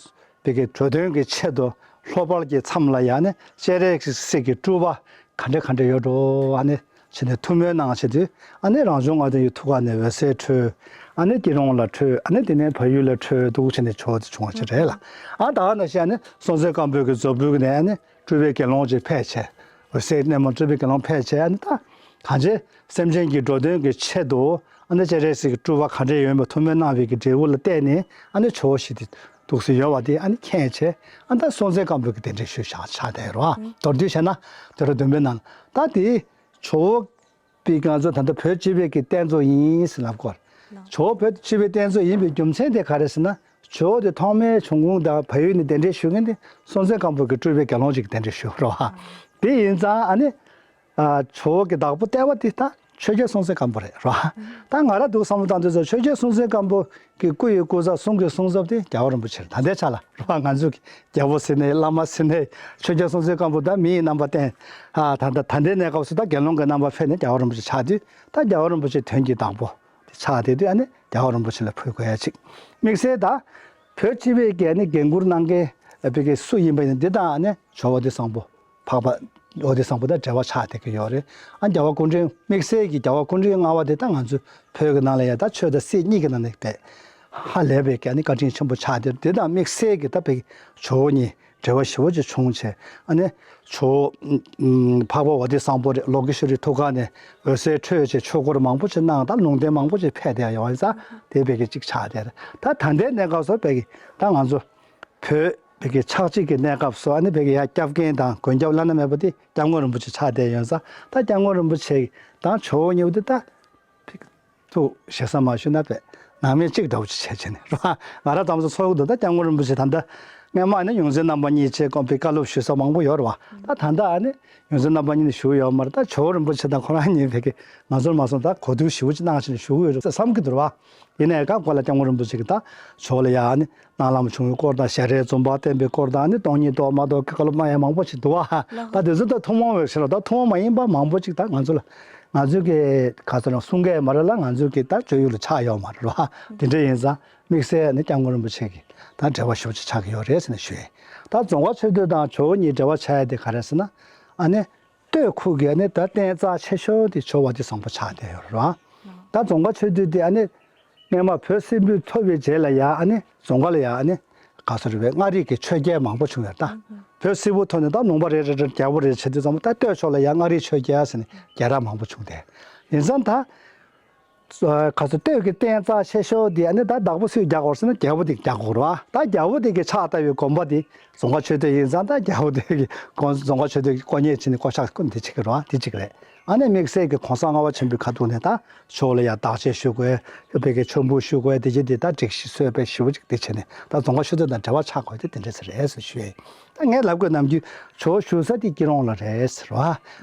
བི་གི་འགྲོ་དོན་གྱི་ཆེད་དུ་ལྷོ་པ་གི་མཚམས་ལ་ཡ་ནི་སྤྱན་རས་གཟིགས་ཀྱི་སྤྲུལ་པ་ག་འདྲ་ག་འདྲ་ཡོད་འགྲོ་ཨ་ནི་བྱས་ནས་ཐུགས་སྨོན་གནང་བྱས་དུས། ཨ་ནི་རང་བྱོན་ལྔ་སྟོན་གྱི་ཐུགས་ཀ་ནས་འོད་ཟེར་འཕྲོས། ཨ་ནི་སྐྱིད་གྲོང་ལ་འཕྲོས། ཨ་ནི་དེ་ནས་བལ་ཡུལ་ལ་འཕྲོས་འདུག་བྱས་ནས་ཇོ་བོ་དེ་བྱུང་བ་ཅིག་རེད་ལགས། ཨ་ད་ག་ནང་བཞིན་ཨ་ནི་སྲོང་བཙན་སྒམ་པོའི་གི་རྫོགས་ཕུག་ནས་ཨ་ནི་སྤྲུལ་པའི་དགེ་སློང་ཅིག་ཕེབས་བྱས། འོད་གསལ་གནས་མོ་སྤྲུལ་པའི་དགེ་སློང་ཕེབས་བྱས། ཨ་ནི་ད་གང་ཅི་སེམས་ཅན་གྱི་འགྲོ་དོན་གྱི་ཆེད་དུ་ཨ་ནི་སྤྱན་རས་གཟིགས་ཀྱི་སྤྲུལ་པ་ག་འདྲ་ཡོད་པ་ཐུགས་སྨོན་གནང་བའི་གི་འབྲས་བུ་ལ་བརྟེན་ནས་ཨ་ནི་ཇོ་བོ་ཞིག་དེ་འདུག་སེ་ཡོད་པ་དེ་ཨ་ནི་མཁྱེན་བྱས། ཨ་ནི་ད་སྲོང་བཙན་སྒམ་པོའི་གི་གདན་འདྲེན་ཞུས་བཞག་ཆགས་བསྡད་ཡོད་རེད་བ། མདོར་བསྡུས་བྱས་ན་དུས་རབས་བདུན་པའི་ནང་ད་དེ་ཇོ་བོ་པའི་ང་ཚོ་ད་ལྟ་བོད་སྤྱི་པའི་གི་རྟེན་གཙོ་ཡིན་ཟེར་ལབ་སྐོར། ཇོ་བོ་བོད་སྤྱི་པའི་རྟེན་གཙོ་ཡིན་པའི་རྒྱུ་མཚན་དེ་ག་རེ་ཟེར་ན། ཇོ་བོ་དེ་ཐོག་མའི་བྱུང་ཁུངས་དང་བལ་ཡུལ་ནས་གདན་འདྲེན་ཞུ་མཁན་དེ་སྲོང་བཙན་སྒམ་པོ་གི་སྤྲུལ་པའི་དགེ་སློང་ཅིག་གིས་གདན་འདྲེན་ཞུས་པ་རེད་བ། དེ་ཡིན་ཙང་ཨ་ནི་ཇོ་བོ་གི་བདག་པོ་ལྟེ་བ་དེ་ད་ཆོས་རྒྱལ་སྲོང་བཙན་སྒམ་པོ་རེད་བ། ད་ང་རང་འདུག་བསམ་བློ་བཏང་དུས་ཙམ་ཆོས་རྒྱལ་སྲོང་བཙན་སྒམ་པོ་གི་སྐུ་ཡི་སྐུ་ཚབ་གསུང་གི་གསུང་ཚབ་དེ་རྒྱལ་བ་རིན་པོ་ཆེ་རེད། ད་ལྟའི་ཆ་ལ་རེད་བ། ང་ཚོ་གི་རྒྱལ་པོ་ཟེར་ནའི་བླ་མ་ཟེར་ནའི་ཆོས་རྒྱལ་སྲོང་བཙན་སྒམ་པོ་ད་མིའི་རྣམ་པ་བསྟན། ཨ་ད་ད་ད་ལྟའི་གནས་སྐབས་སུ་ད་དགེ་སློང་གི་རྣམ་པ་ཕེབས་ནས་རྒྱལ་བ་རིན་པོ་ཆེ་ཆགས་དུས། ད་རྒྱལ་བ་རིན་པོ་ཆེ་དོན་གྱི་བདག་པོ་དེ་ཆགས་བསྡད་དུས་ཨ་ནི་རྒྱལ་བ་རིན་པོ་ཆེ་ལ་ཕུལ་དགོས་ཡ་ཅིག་དམིགས་བསལ་ད་བོད་སྤྱི་པའི་གི་ཨ་ནི་འགན་འཁུར་གནང་མཁན་བོད་ཀྱི་སུ་ཡིན་པ་ཡིན་འདི་དང་ཨ་ནི་ཇོ་བོ་དེ་བཟང་པོ། འཕགས་པ་ཝ་ཏི་བཟང་པོ་དང་འབྲེལ་བ་ཆགས་བསྡད་ཀྱི་ཡོད་རེད། ཨ་རྒྱལ་བ་སྐུ་ཕྲེང་དམིགས་བསལ་གྱི་རྒྱལ་བ་སྐུ་ཕྲེང་ལྔ་པ་དེ་ད་ང་ཚོ་བོད་ཀྱི་ནང་ལ་ཡ་ད་ཆོས་དང་སྲིད་གཉིས་ཀྱི་ནང་ནས་བས་ཧ་ལས་པའི་གི་ཨ་ནི་བཀའ་དྲིན་ཆེན་པོ་ཆགས་བསྡད། དེ་དང་དམིགས་བསལ་གྱི་ད་བོད་ཇོ་བོ་གཉིས་འབྲེལ་བ་ཞེ་པོ་ཅིག་བྱུང་བྱས། ཨ་ནི་ཇོ་བོ་འཕགས་པ་ཝ་ཏི་བཟང་པོ་རེད། ལོ་ཀེ་ཤྭ་རའི་ཐུགས་ཀ་ནས་འོད་ཟེར་འཕྲོས་བྱས་ཆོས་སྐོར་མང་པོ་ཅིག་གནང་། ད་ལུང་བསྟན་མང་པོ་ཅིག་ཕེབས་བསྡད་ཡོད་ཙང་དེ་བོད་ཀྱི་གཅིག་ཆགས་བསྡད་རེད། ད་ད་ལྟའི་གནས་སྐབས་སུ་བོད་ཀྱི་ད་ང་ཚོ་བོད་བོད་ཀྱི་ཆགས་འཇིག་གི་གནས་སྐབས་སུ་ཨ་ནི་བོད་ཀྱི་ཡ་སྐྱབས་མགོན་དང་མགོན་སྐྱབས་བླ་ན་མེད་པ་དེ་སྐྱབས་མགོན་རིན་པོ་ཆེ་ཆགས་བསྡད་ཡོད་ཙང་། ད་སྐྱབས་མགོན་རིན་པོ་ཆེ་དང་ཇོ་བོ་གཉིས་པོ་དེ་ད་ཐུགས་ཞེ་ས་མ་ཞུས་ན་བས་ནང་མི་གཅིག་འདྲ་བོ་ཅིག་བྱས་བྱས་ནས་རེད་བ། ང་རང་ཙམ་སོ་ཚོར་གྱི་འདུག་ད་སྐྱབས་མགོན་རིན་པོ་ཆེ་ད་ལྟ་སྔོན་མ་ནི་ཡོངས་འཛིན་རྣམ་པ་གཉིས་བྱས་དགོན་པའི་བཀའ་སློབ་ཞུས་ས་མང་པོ་ཡོད་རེད་བ། ད་ད་ལྟ་ཨ་ནི་ཡོངས་འཛིན་རྣམ་པ་གཉིས་ནི་བཞུགས་ཡོད་མ་རེད། ད་ཇོ་བོ་རིན་པོ་ཆེ་དང་ཁོ་རང་གཉིས་བས་ཀྱི་ང་ཚོར་མ་སོང་ད་གོ་བསྡུར་ཞེ་པོ་ཅིག་གནང་བྱས་ནས་བཞུགས་ཡོད་རེད་བསམ་གྱི་འདུག་རེད་བ། ཡིན་ནའི་ག་གོ་ལ་སྐྱབས་མགོན་རིན་པོ་ཆེ་གིས་ད་ཇོ་བོ་ལ་ཡ་ཨ་ནི་གནང་ལམ་བྱུང་བའི་སྐོར་དང་། ཞལ་རས་འཛོམས་པ་བསྟན་པའི་སྐོར་དང་། ཨ་ནི་སྟོང་ཉིད་རྟོགས་མ་རྟོགས་ཀྱི་བཀའ་སློབ་གནང་ཡ་མང་པོ་ཞིག་འདུག་བ། ད་དེ་ཚོ་ད་ཐུན་མོང་བའི་ཕྱིར་རོ། ད་ཐུན་མོང་མ་ཡིན་པ་མང་པོ་ཅིག་ད་ང་ཚོ་ལ་ང་ཚོ་གི་ག་ཚོད་ལ་གསུང་སྐད་མ་རེད་ལ། ང་ཚོ་གི་ད་སྤྱོད་ཡུལ་ལ་ཆགས་ཡོད་མ་རེད་བ། དེ་འདྲ་ཡིན་ཙང་དམིགས་བསལ་ནི་སྐྱབས་མགོན་རིན་པོ་ཆེ་གི་ད་འབྲེལ་བ་ཞེ་པོ་ཅིག་ཆགས་ཀྱི་ཡོད་རེད་ཟེར་ནས་ཞུ་ཡིན། ད་རྫོང་དཀར་ཆོས་སྡེ་དང་ཇོ་བོ་གཉིས་འབྲེལ་བ་ཆགས་ཡ་དེ་ག་རེ་ཟེར་ན། ཨ་ནི་སྟོད་ཁུལ་གྱི་ཨ་ནི་ད་རྟེན་རྩ་ཆེ་ཤོས་དེ་ཇོ་བོ་ཝ་ཏི་བཟང་པོ་ཆགས་བསྡད་ཡོད་རེད་བ། ད་རྫོང་དཀར་ཆོས་སྡེ་དེ་ཨ་ནི་སྔོན་མ་བོད་སིལ་བུ་ཐོར་བའི་རྗེས་ལ་ཡ་ཨ་ནི་རྫོང་དཀར་ལ་ཡ་ཨ་ནི་ག་ས་རེད་པས། མངའ་རིས་ཀྱི་ཆོས་རྒྱལ་མང་པོ་བྱུང་ཡོད་ད། བོད་སིལ་བུ་ཐོར་ནས་ད་ལུང་པ་རེ་རེ་རེ་རྒྱལ་པོ་རེ་བྱེད་དུས་ཙམ་པ་ད་སྟོད་ཕྱོགས་ལ་ཡ་མངའ་རིས་ཆོས་རྒྱལ་ཟེར་ནས་རྒྱལ་རབས་མང་པོ་བྱུང་སྟེ། ཡིན་ཙང་ད་ ག་ཚོད་སྟོད་ཀྱི་རྟེན་རྩ་ཆེ་ཤོས་དེ་ཨ་ནི་ད་བདག་པོ་སུས་རྒྱག་དགོས་ཟེར་ན་རྒྱལ་པོ་དེ་རྒྱག་དགོས་རེད་བ། ད་རྒྱལ་པོ་དེ་གི་ཕྱག་བཏབ་པའི་དགོན་པ་དེ་རྫོང་དཀར་ཆོས་སྡེ་ཡིན་ཙང་ད་རྒྱལ་པོ་དེ་གི་དགོན་རྫོང་དཀར་ཆོས་སྡེ་གི་དཀོན་གཉེར་བྱས་ནས་བསྐོ་བཞག་དེ་གཅིག་རེད་བ། དེ་གཅིག་རེད། ཨ་ནི་དམིགས་བསལ་གྱི་གོང་ས་ལྔ་པ་ཆེན་པོའི་ཁ་ཐུག་ནས་ད་ཇོ་བོ་ལ་ཡ་བདག་གཅེས་ཞུ་དགོས། བོད་ཀྱི་མཆོད་འབུལ་ཞུ་དགོས། དེ་བཞིན་དེ་ད་སྒྲིག་གཞི་སྲོལ་དཔེ་ཞེ་པོ་ཅིག་དེ་བྱས་ནས་ད་རྫོང་དཀར་ཆོས་སྡེ་དང་འབྲེལ་བ་ཆགས་དགོས་དེ་དེ་འདྲ་ཟེར་རེད་ཟེར་ཞུ་ཡ་ཡིན། ད་ངས་ལབ་དགོས་ནམ་རྒྱུན་ཇོ་བོ་བཞུགས་ས་དེ་སྐྱིད་གྲོང་ལ་རེད་ཟེར་བ།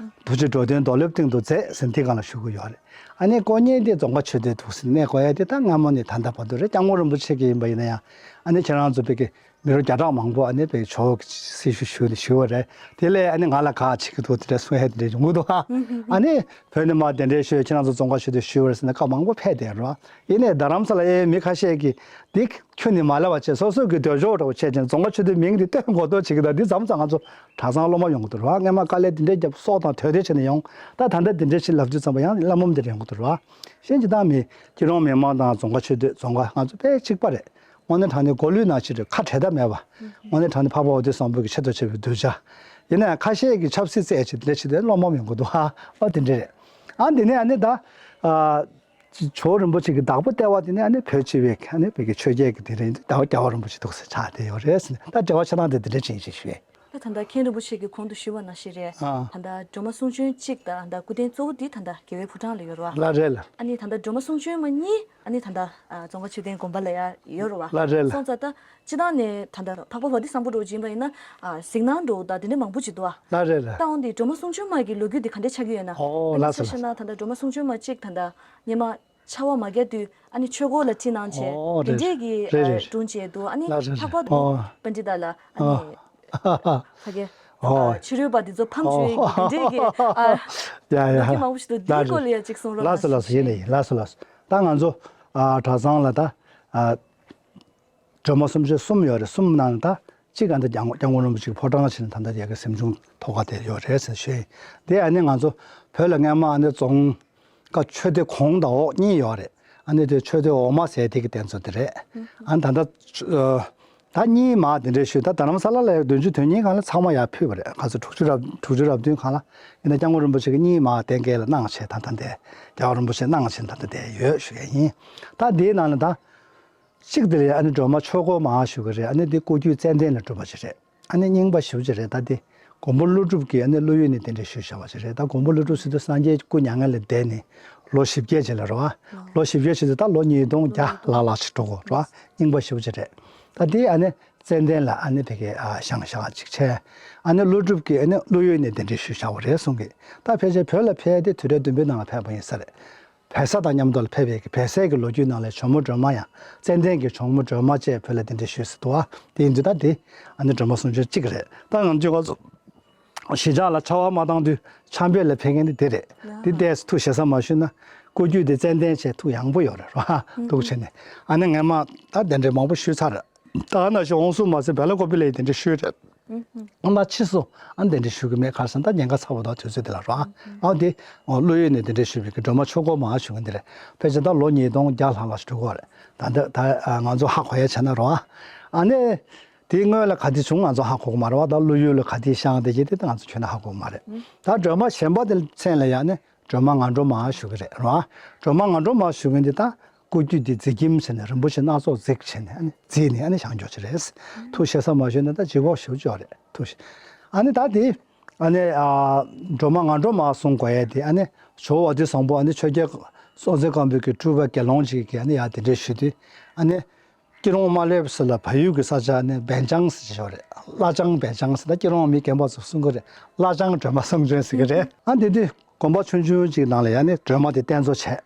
རྡོ་རྗེ་འགྲོ་དོན་རྡོ་ལེབ་སྟེང་དུ་མཛད་ཟེར་དེ་སྒང་ལ་ཞུ་གི་ཡོད་རེད། ཨ་ནི་དཀོན་གཉེར་དེ་རྫོང་དཀར་ཆོས་སྡེ་འདུག་ཟེར་གནས་དགོས་ཡ་དེ་ད་སྔ་མོ་ནས་ད་ལྟ་བར་དུ་རེད། སྐྱབས་མགོན་རིན་པོ་ཆེ་གི་ཡིན་པ་ཡིན་ན་ཡང་ཨ་ནི་ཁྱེད་རང་ཚོ་བོད་ཀྱི་མི་རབས་བརྒྱ་ཕྲག་མང་པོ་ཨ་ནི་བོད་ཀྱི་ཇོ་བོ་གི་སྲི་ཞུ་ཞུས་ནས་བཞུགས་པ་རེད། དེ་ལས་ཨ་ནི་ང་ལ་ག་བྱེད་ཀྱི་འདུག་དེ་འདྲ་གསུང་ཡ་དེ་འདྲ་ཡོང་གི་འདུག་ཨ། ཨ་ནི་བོད་ནས་མར་གདན་འདྲེན་ཞུས། ཁྱེད་རང་ཚོ་རྫོང་དཀར་ཆོས་སྡེ་ཞུས་པ་རེད་ཟེར་ནས་སྐབས་མང་པོ་ཕེབས་བསྡད་རེད། ཡིན་ནའི་རྡ་རམ་ས་ལ་ཨེ་མི་ཁ་ཤས་ཀྱིས་འདི་ཁྱོན་ནས་མ་ལབ་པ་བྱས། སོ་སོ་གི་འདོད་ཕྱོགས་འདྲ་པོ་བྱས་ཀྱང་རྫོང་དཀར་ཆོས་སྡེའི་མིང་འདི་བཏོན་དགོས་འདུག་བྱེད་ཀྱི་འདུག་འདི་མཚམས་མཚམས་ང་ཚོ་གྲྭ་ཚང་སློབ་མ་ཡོང་གི་འདུག་རེད་བ། སྔས་མ་དཀའ་ལས་འདི་འདྲའི་བརྒྱབ་སྲོག་དང་དོན་དེ་བྱས་ནས་ཡོང་། ད་ད་ལྟ་འདི་འདྲའི་ཞིག་ལབ་དུས་ཙམ་པ་ཡང་བླ་འབུམ་འདི་རེད་ཡོང་གི་འདུག་རེད་བ། གཞན་ཇི་ལྟར་མི་སྐྱིད་གྲོང་མི་མང་དང་རྫོང་དཀར་ཆོས་སྡེ་རྫོང་དཀར་ང་ཚོ་དཔེ་གཅིག་པ་རེད། དངོས་གནས་དྲང་གནས་མགོ་ལུས་ནང་བཞིན་རེད། ཁ་བྲལ་ཐབས་མེད་པ། དངོས་གནས་དྲང་གནས་འཕགས་པ་འོ་དོད་བཟང་པོ་གི་ཆེད་དུ་བྱས་པའི་གདུལ་བྱ། ཡིན་ནའང་ཁ་ཤས་ཀྱིས་ཆབ་སྲིད་བརྩད་བྱས་དེ་འདྲ་བྱེད་དུས་སློབ་མ་ཡོང་གི་འདུག་ཨ། ཨོ་དེ་འདྲ་རེད། ཨ་འདི་ནས་ཨ་ནི་ད། ཨ། ཇོ་བོ་རིན་པོ་ཆེ་གི་བདག་པོ་ལྟེ་བ་དེ་ནི་ཨ་ནི་བོད་སྤྱི་པའི་ཨ་ནི་བོད་ཀྱི་ཆོས་བརྒྱུད་ཀྱི་དེ་རིང་ཟླ་བ་རྒྱལ་བ་རིན་པོ་ཆེ་འདུག་ཟེར་ཆགས་བསྡད་ཡོད་རེད་ཟེར་ནས། ད་འབྲེལ་བ་ཆགས་སྟངས་དེ་འདི་འདྲ་ཅིག་ཡིན་ཞེས་ཞུས། ད་ད་ལྟ་མཁན་རིན་པོ་ཆེ་གིས་གོང་དུ་ཞུས་པ་ནང་བཞིན་རེད། ཨ། ད་ལྟ་སྒྲོལ་མ་གསུང་བྱོན་གཅིག་དང་ད་སྐུ་རྟེན་གཙོ་བོ་འདི་ད་ལྟ་རྒྱལ་བའི་ཕོ་བྲང་ལ་ཡོད་རེད་བ། ལགས་རེད་ལགས། ཨ་ནི་ད་ལྟ་སྒྲོལ་མ་གསུང་བྱོན་མ་གཉིས་ཨ་ནི་ད་ལྟ་ཨ་རྫོང་དཀར་ཆོས་ལྡན་དགོན་པ་ལ་ཡ་ཡོད་རེད་བ། ལགས་རེད་ལགས། སོང་ཙང་ད་སྤྱིར་བཏང་ནས་ད་ལྟ་འཕགས་པ་བ་དི་སམ་བྷོ་ཊ་འདྲ་པོ་ཅིག་ཡིན་པ་ཡིན་ན་ཨ་གཟིགས་སྣང་འདྲ་པོ་ད་དེ་འདྲ་མང་པོ་ཅིག་འདུག་བ། ལགས་རེད་ལགས། ད་འོན་ཏེ་སྒྲོལ་མ་གསུང་བྱོན་མ་གི་ལོ་རྒྱུས་འདི་ག་འདྲ་ཆགས་ཀྱི་ཡོད་ན། ཨོ་ཨ་ནི་ལགས་སོ་ཆ་བཞག་ན་ད་ལྟ་སྒྲོལ་མ་གསུང་བྱོན་མ་གཅིག་ད་ལྟ་སྔོན་མ་ཕྱག་དབང་མ་རྒྱག་དུས་ཨ་ནི་ཆོས་སྐོར་ལ་ཁྲིད་གནང་བྱས། ཨོ་དེ་རེད་འདྲས་ཀྱི་རེད་རེད། སྒྲུང་བྱས་འདུག་ཨ་ནི་ལགས་རེད་ལྷག་པར་དུ་རེད་རེད། པཎྜི་ཏ་ལ་ཨ་ཨོ་ནི་ཕ་གི་ཨོ་ཕྱི་རོལ་པ་འདི་ཚོ་ཕམ་བྱེད་ཀྱི་དེ་འདྲས་ཀྱི་ཨ་ཡ་ཡ་ལོ་རྒྱུས་མང་པོ་ཞིག་འདུག་འདིའི་སྐོར་ལ་ཡ་གཅིག་གསུང་རོགས་གནང་ཞེས། ལགས་སོ་ལགས་སོ། ཡིན་ནའི་ལགས་སོ་ལགས་སོ། ད་ང་ཚོ་ཨ་གྲྭ་ཚང་ལ་ད་ཨ་སྒྲོལ་མ་གསུང་བྱོན་གསུམ་ཡོད་རེད། གསུམ་ནང་ད་གཅིག་ཨ་ནི་སྐྱབས་སྐྱབས་མགོན་རིན་པོ་ཆེའི་ཕོ་བྲང་ཕྱིན་ད་ལྟ་ཡ་གི་གཟིམ་ཆུང་ཐོག་ཁ་དེ་ཡོད་རེད་ཟེར་ཞུས། དེ་ཨ་ནི་ང་ཚོ་བོད་ལ་སྔས་མ་ཨ་ནི་རྫོང་ཀ་ཆོས་སྡེ་གོང་དང་འོག་གཉིས་ཡོད་རེད། ཨ་ནི་དེ་ཆོས་སྡེ་འོག་མ་ཟེར་དེ་གི་རྟེན་གཙོ་དེ་རེད། ཨ་ནི་ད་ལྟ་ད་གཉིས་མ་དེ་འདྲའི་ཞུས། ད་རྡ་རམ་ས་ལ་ལ་ཡ་བདུན་ཅུ་དོན་གཉིས་སྒང་ལ་ཚང་མ་ཡར་ཕུལ་བ་རེད། ག་ཚོད་དྲུག་ཅུ་རབ་དྲུག་ཅུ་རབ་བདུན་སྒང་ལ་ཡིན་ན་སྐྱབས་མགོན་རིན་པོ་ཆེ་གི་གཉིས་མ་གདན་འགེལ་ལ་གནང་བྱས་ད་ལྟ་འདས། རྒྱལ་བ་རིན་པོ་ཆེ་གནང་བྱས་ད་ལྟ་འདས་ཡོད་ཞུ་ཡ་ཡིན། ད་དེའི་ནང་ལ་ད། གཅིག་དེ་ལ་ཨ་ནི་སྒྲོལ་མ་ཆོས་སྐོར་མ་ཞུ་གི་རེད། ཨ་ནི་འདི་སྐུ་རྒྱུད་ཙན་དན་ལ་གྲུབ་པ་ཞིག་རེད། ཨ་ནི་རྙིང་པ་ཞེ་པོ་ཅིག་རེད། ད་འདི་མགོན་པོ་ཀླུ་སྒྲུབ་ཀྱིས་ཨ་ནི་ཀླུ་ཡུལ་ནས་གདན་འདྲེན་ཞུས་བཞག་པ་ཞིག་རེད། ད་མགོན་པོ་ཀླུ་སྒྲུབ་ཟེར་དུས་སངས་རྒྱས་སྐུ་མྱ་ངན་ལས་འདས་ནས་ལོ་བཞི་བརྒྱད་ཅིག་ལ་རེད་བ། ལོ་བཞི་བརྒྱད་ཞིག་དུས་ད་ལོ་ཉིས་སྟོང་བརྒྱ་ལྷག་ལྷག་ཞིག་འགྲོ་གི་རེད་བ། རྙིང་པ་ཞེ་པོ་ཅིག་རེད། ད་འདི་ཨ་ནི་ཙན་དན་ལ་ཨ་ནི་ཕ་གི་ཨ་བཞེངས་བཞག་ཅིག་བྱས། ཨ་ནི་ཀླུ་སྒྲུབ་ཀྱིས་ཨ་ནི་ཀླུ་ཡུལ་ནས་གདན་འདྲེན་ཞུས་བཞག་པ་རེད་གསུང་གི། ད་ཕལ་ཆེར་བོད་ལ་ཕེབས་དེ་དུས་རབས་བདུན་པའི་ནང་ལ་ཕེབས་པ་ཡིན་ས་རེད། བལ་བཟའ་དང་མཉམ་དུ་ལ་ཕེབས་པའི་གི་བལ་བཟའ་གི་ལོ་རྒྱུས་ནང་ལ་ཇོ་མོ་སྒྲོལ་མ་ཡང་ཙན་དན་གྱི་ཇོ་མོ་སྒྲོལ་མ་བཅས་བོད་ལ་གདན་འདྲེན་ཞུས་ཟེར་འདུག་བ། དེ་ཡིན་དུས་ད་དེ་ཨ་ནི་སྒྲོལ་མ་གསུང་བྱོན་གཅིག་རེད། ད་ང་ཚོས་ང་ཚོ་གཞིས་ཆགས་ལ་ཆར་པ་མ་བཏང་དུས་ཆར་འབེབས་ལ་ཕེབས་མཁན་དེ་དེ་རེད། དེ་ལྟས་ཐུགས་ཞེ་ས་མ་ཞུས་ན་སྐུ་རྒྱུད་དེ་ཙན་དན་བཅས་ཐུགས་ཡངས་པོ་ཡོད་རེད་བ། འདུག་བྱས་ནས་ཨ་ནི་ངས་མ་ད་གདན་འདྲེན་མང་པོ་ཞུས་ཚར། ད་ནང་བཞིན་འོང་སུ་མ་ཟད་བེ་ལ་ཀོ་པི་ལ་ཡི་གདན་འདྲེན་ཞུས་རེད། ཨ་མ་ཕྱིས་སུ་ཨ་གདན་འདྲེན་ཞུ་གི་མེད་ཁར་སང་ད་ཉེན་ཁ་ཚ་བོ་དང་དུས་ཚོད་དེ་ལ་རོ། ཨ་དེ་ཀླུ་ཡུལ་ནས་གདན་འདྲེན་ཞུས་པའི་གི་སྒྲོལ་མ་ཆོས་སྐོར་མ་ཞུ་གི་འདི་རེད། ཕལ་ཆེར་ད་ལོ་ཉིས་སྟོང་བརྒྱ་ལྷག་ལྷག་ཞིག་འགྲོ་གི་རེད། ད་འདི་ད་ང་ཚོ་ཧ་གོ་ཡ་བྱས་ན་རོ། ཨ་ནི་དེའི་སྔོན་ལ་ག་དེ་བྱུང་ང་ཚོ་ཧ་གོ་གི་མ་རེད་བ། ད་ཀླུ་ཡུལ་ལ་ག་དེ་བཞེངས་དེ་གྱད་དེ་ད་ང་ཚོ་ཁྱོན་ནས་ཧ་གོ་གི་མ་རེད། ད་སྒྲོལ་མ་གཞན་པ་དེ་མཚན་ལ་ཡ་ནི། སྒྲོལ་མ་ངན་འགྲོ་མ་ཞུ་གི་རེད་རོ། སྒྲོལ་མ་ངན་འགྲོ་མ་ཞུ་མཁན་འདི་ད་སྐུ་རྒྱུད་འདི་རྫིག་ཁྱིམ་ཟེར་ནས་རིན་པོ་ཆེ་སྣ་ཚོགས་རྫིག་བྱས་ནས་ཨ་ནི་རྫིག་ནས་ཨ་ནི་བཞེངས་རྒྱུ་ཅིག་རེད། ཐུགས་ཞེ་ས་མ་ཞུས་ན་ད་ལྗིད་ཁོག་ཞེ་པོ་ཅིག་ཡོད་རེད་ཐུགས། ཨ་ནི་ད་དེ་ཨ་ནི་ཨ་སྒྲོལ་མ་ངན་འགྲོ་མ་གསུང་དགོས་ཡས་དེ་ཨ་ནི་ཇོ་བོ་དྷི་བཟང་པོ་ཨ་ནི་ཆོས་རྒྱལ་སྲོང་བཙན་སྒམ་པོ་གི་སྤྲུལ་པ་དགེ་སློང་ཅིག་གིས་ཨ་ནི་ཡར་དེ་འདྲས་ཞུས་དུས་ཨ་ནི། སྐྱིད་གྲོང་དམར་ལེབ་ཟེར་ལ་བལ་ཡུལ་གྱི་ས་ཆ་ནས་བན་ལྕང་ཟེར་ཞིག་ཡོད་རེད། བླ་ལྕང་བན་ལྕང་ཟེར་ད་སྐྱིད་གྲོང་མི་རྒན་པ་ཚོ་གསུང་གི་རེད། བླ་ལྕང་སྒྲོལ་མ་གསུང་བྱོན་ཟེར་གི་རེད། ཨ་འདི་དུས་དགོན་པ་ཆུང་ཆུང་ཅིག་ནང་ལ་ཡ་ནི་སྒྲོལ་མ་དེ་རྟེན་གཙོ་བྱས།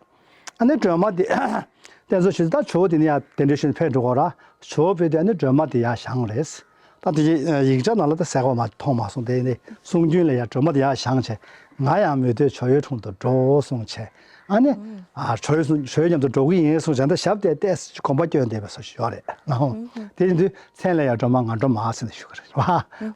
ཨ་ནི་སྒྲོལ་མ་དེ་རྟེན་གཙོ་བྱས་ད་ཇོ་བོ་དེ་ནི་ཡ་གདན་འདྲེན་ཞུས་ནས་ཕེབས་འགྲོ་གི་ར། ཇོ་བོ་ཕེབས་དུས་ཨ་ནི་སྒྲོལ་མ་དེ་ཡར་བཞེངས་རེད། ད་དེ་ཡིག་ཆ་ནང་ལ་ད་གསལ་པོ་མ་མཐོང་མ་སོང་། དེ་ནི་གསུང་རྒྱུན་ལ་ཡ་སྒྲོལ་མ་དེ་ཡར་བཞེངས་བྱས་ང་ཡང་མི་སྡོད་ཇོ་བོའི་དྲུང་དུ་འགྲོ་གསུངས་བྱས། ཨ་ནི། ཨ་ཇོ་བོའི་ཇོ་བོའི་མཉམ་དུ་འགྲོ་གི་ཡིན་གསུངས་བྱས་ད་ཞབས་བརྟན་ཏེ་དགོངས་པ་སྐྱོན་བསྡད་པའི་བཟོ་ཞིག་ཡོད་རེད། ཨོ། དེ་ཡིན་དུས་མཚན་ལ་ཡང་སྒྲོལ་མ་ངན་འགྲོ་མ་ཟེར་ནས་ཞུ་གི་རེད་བ།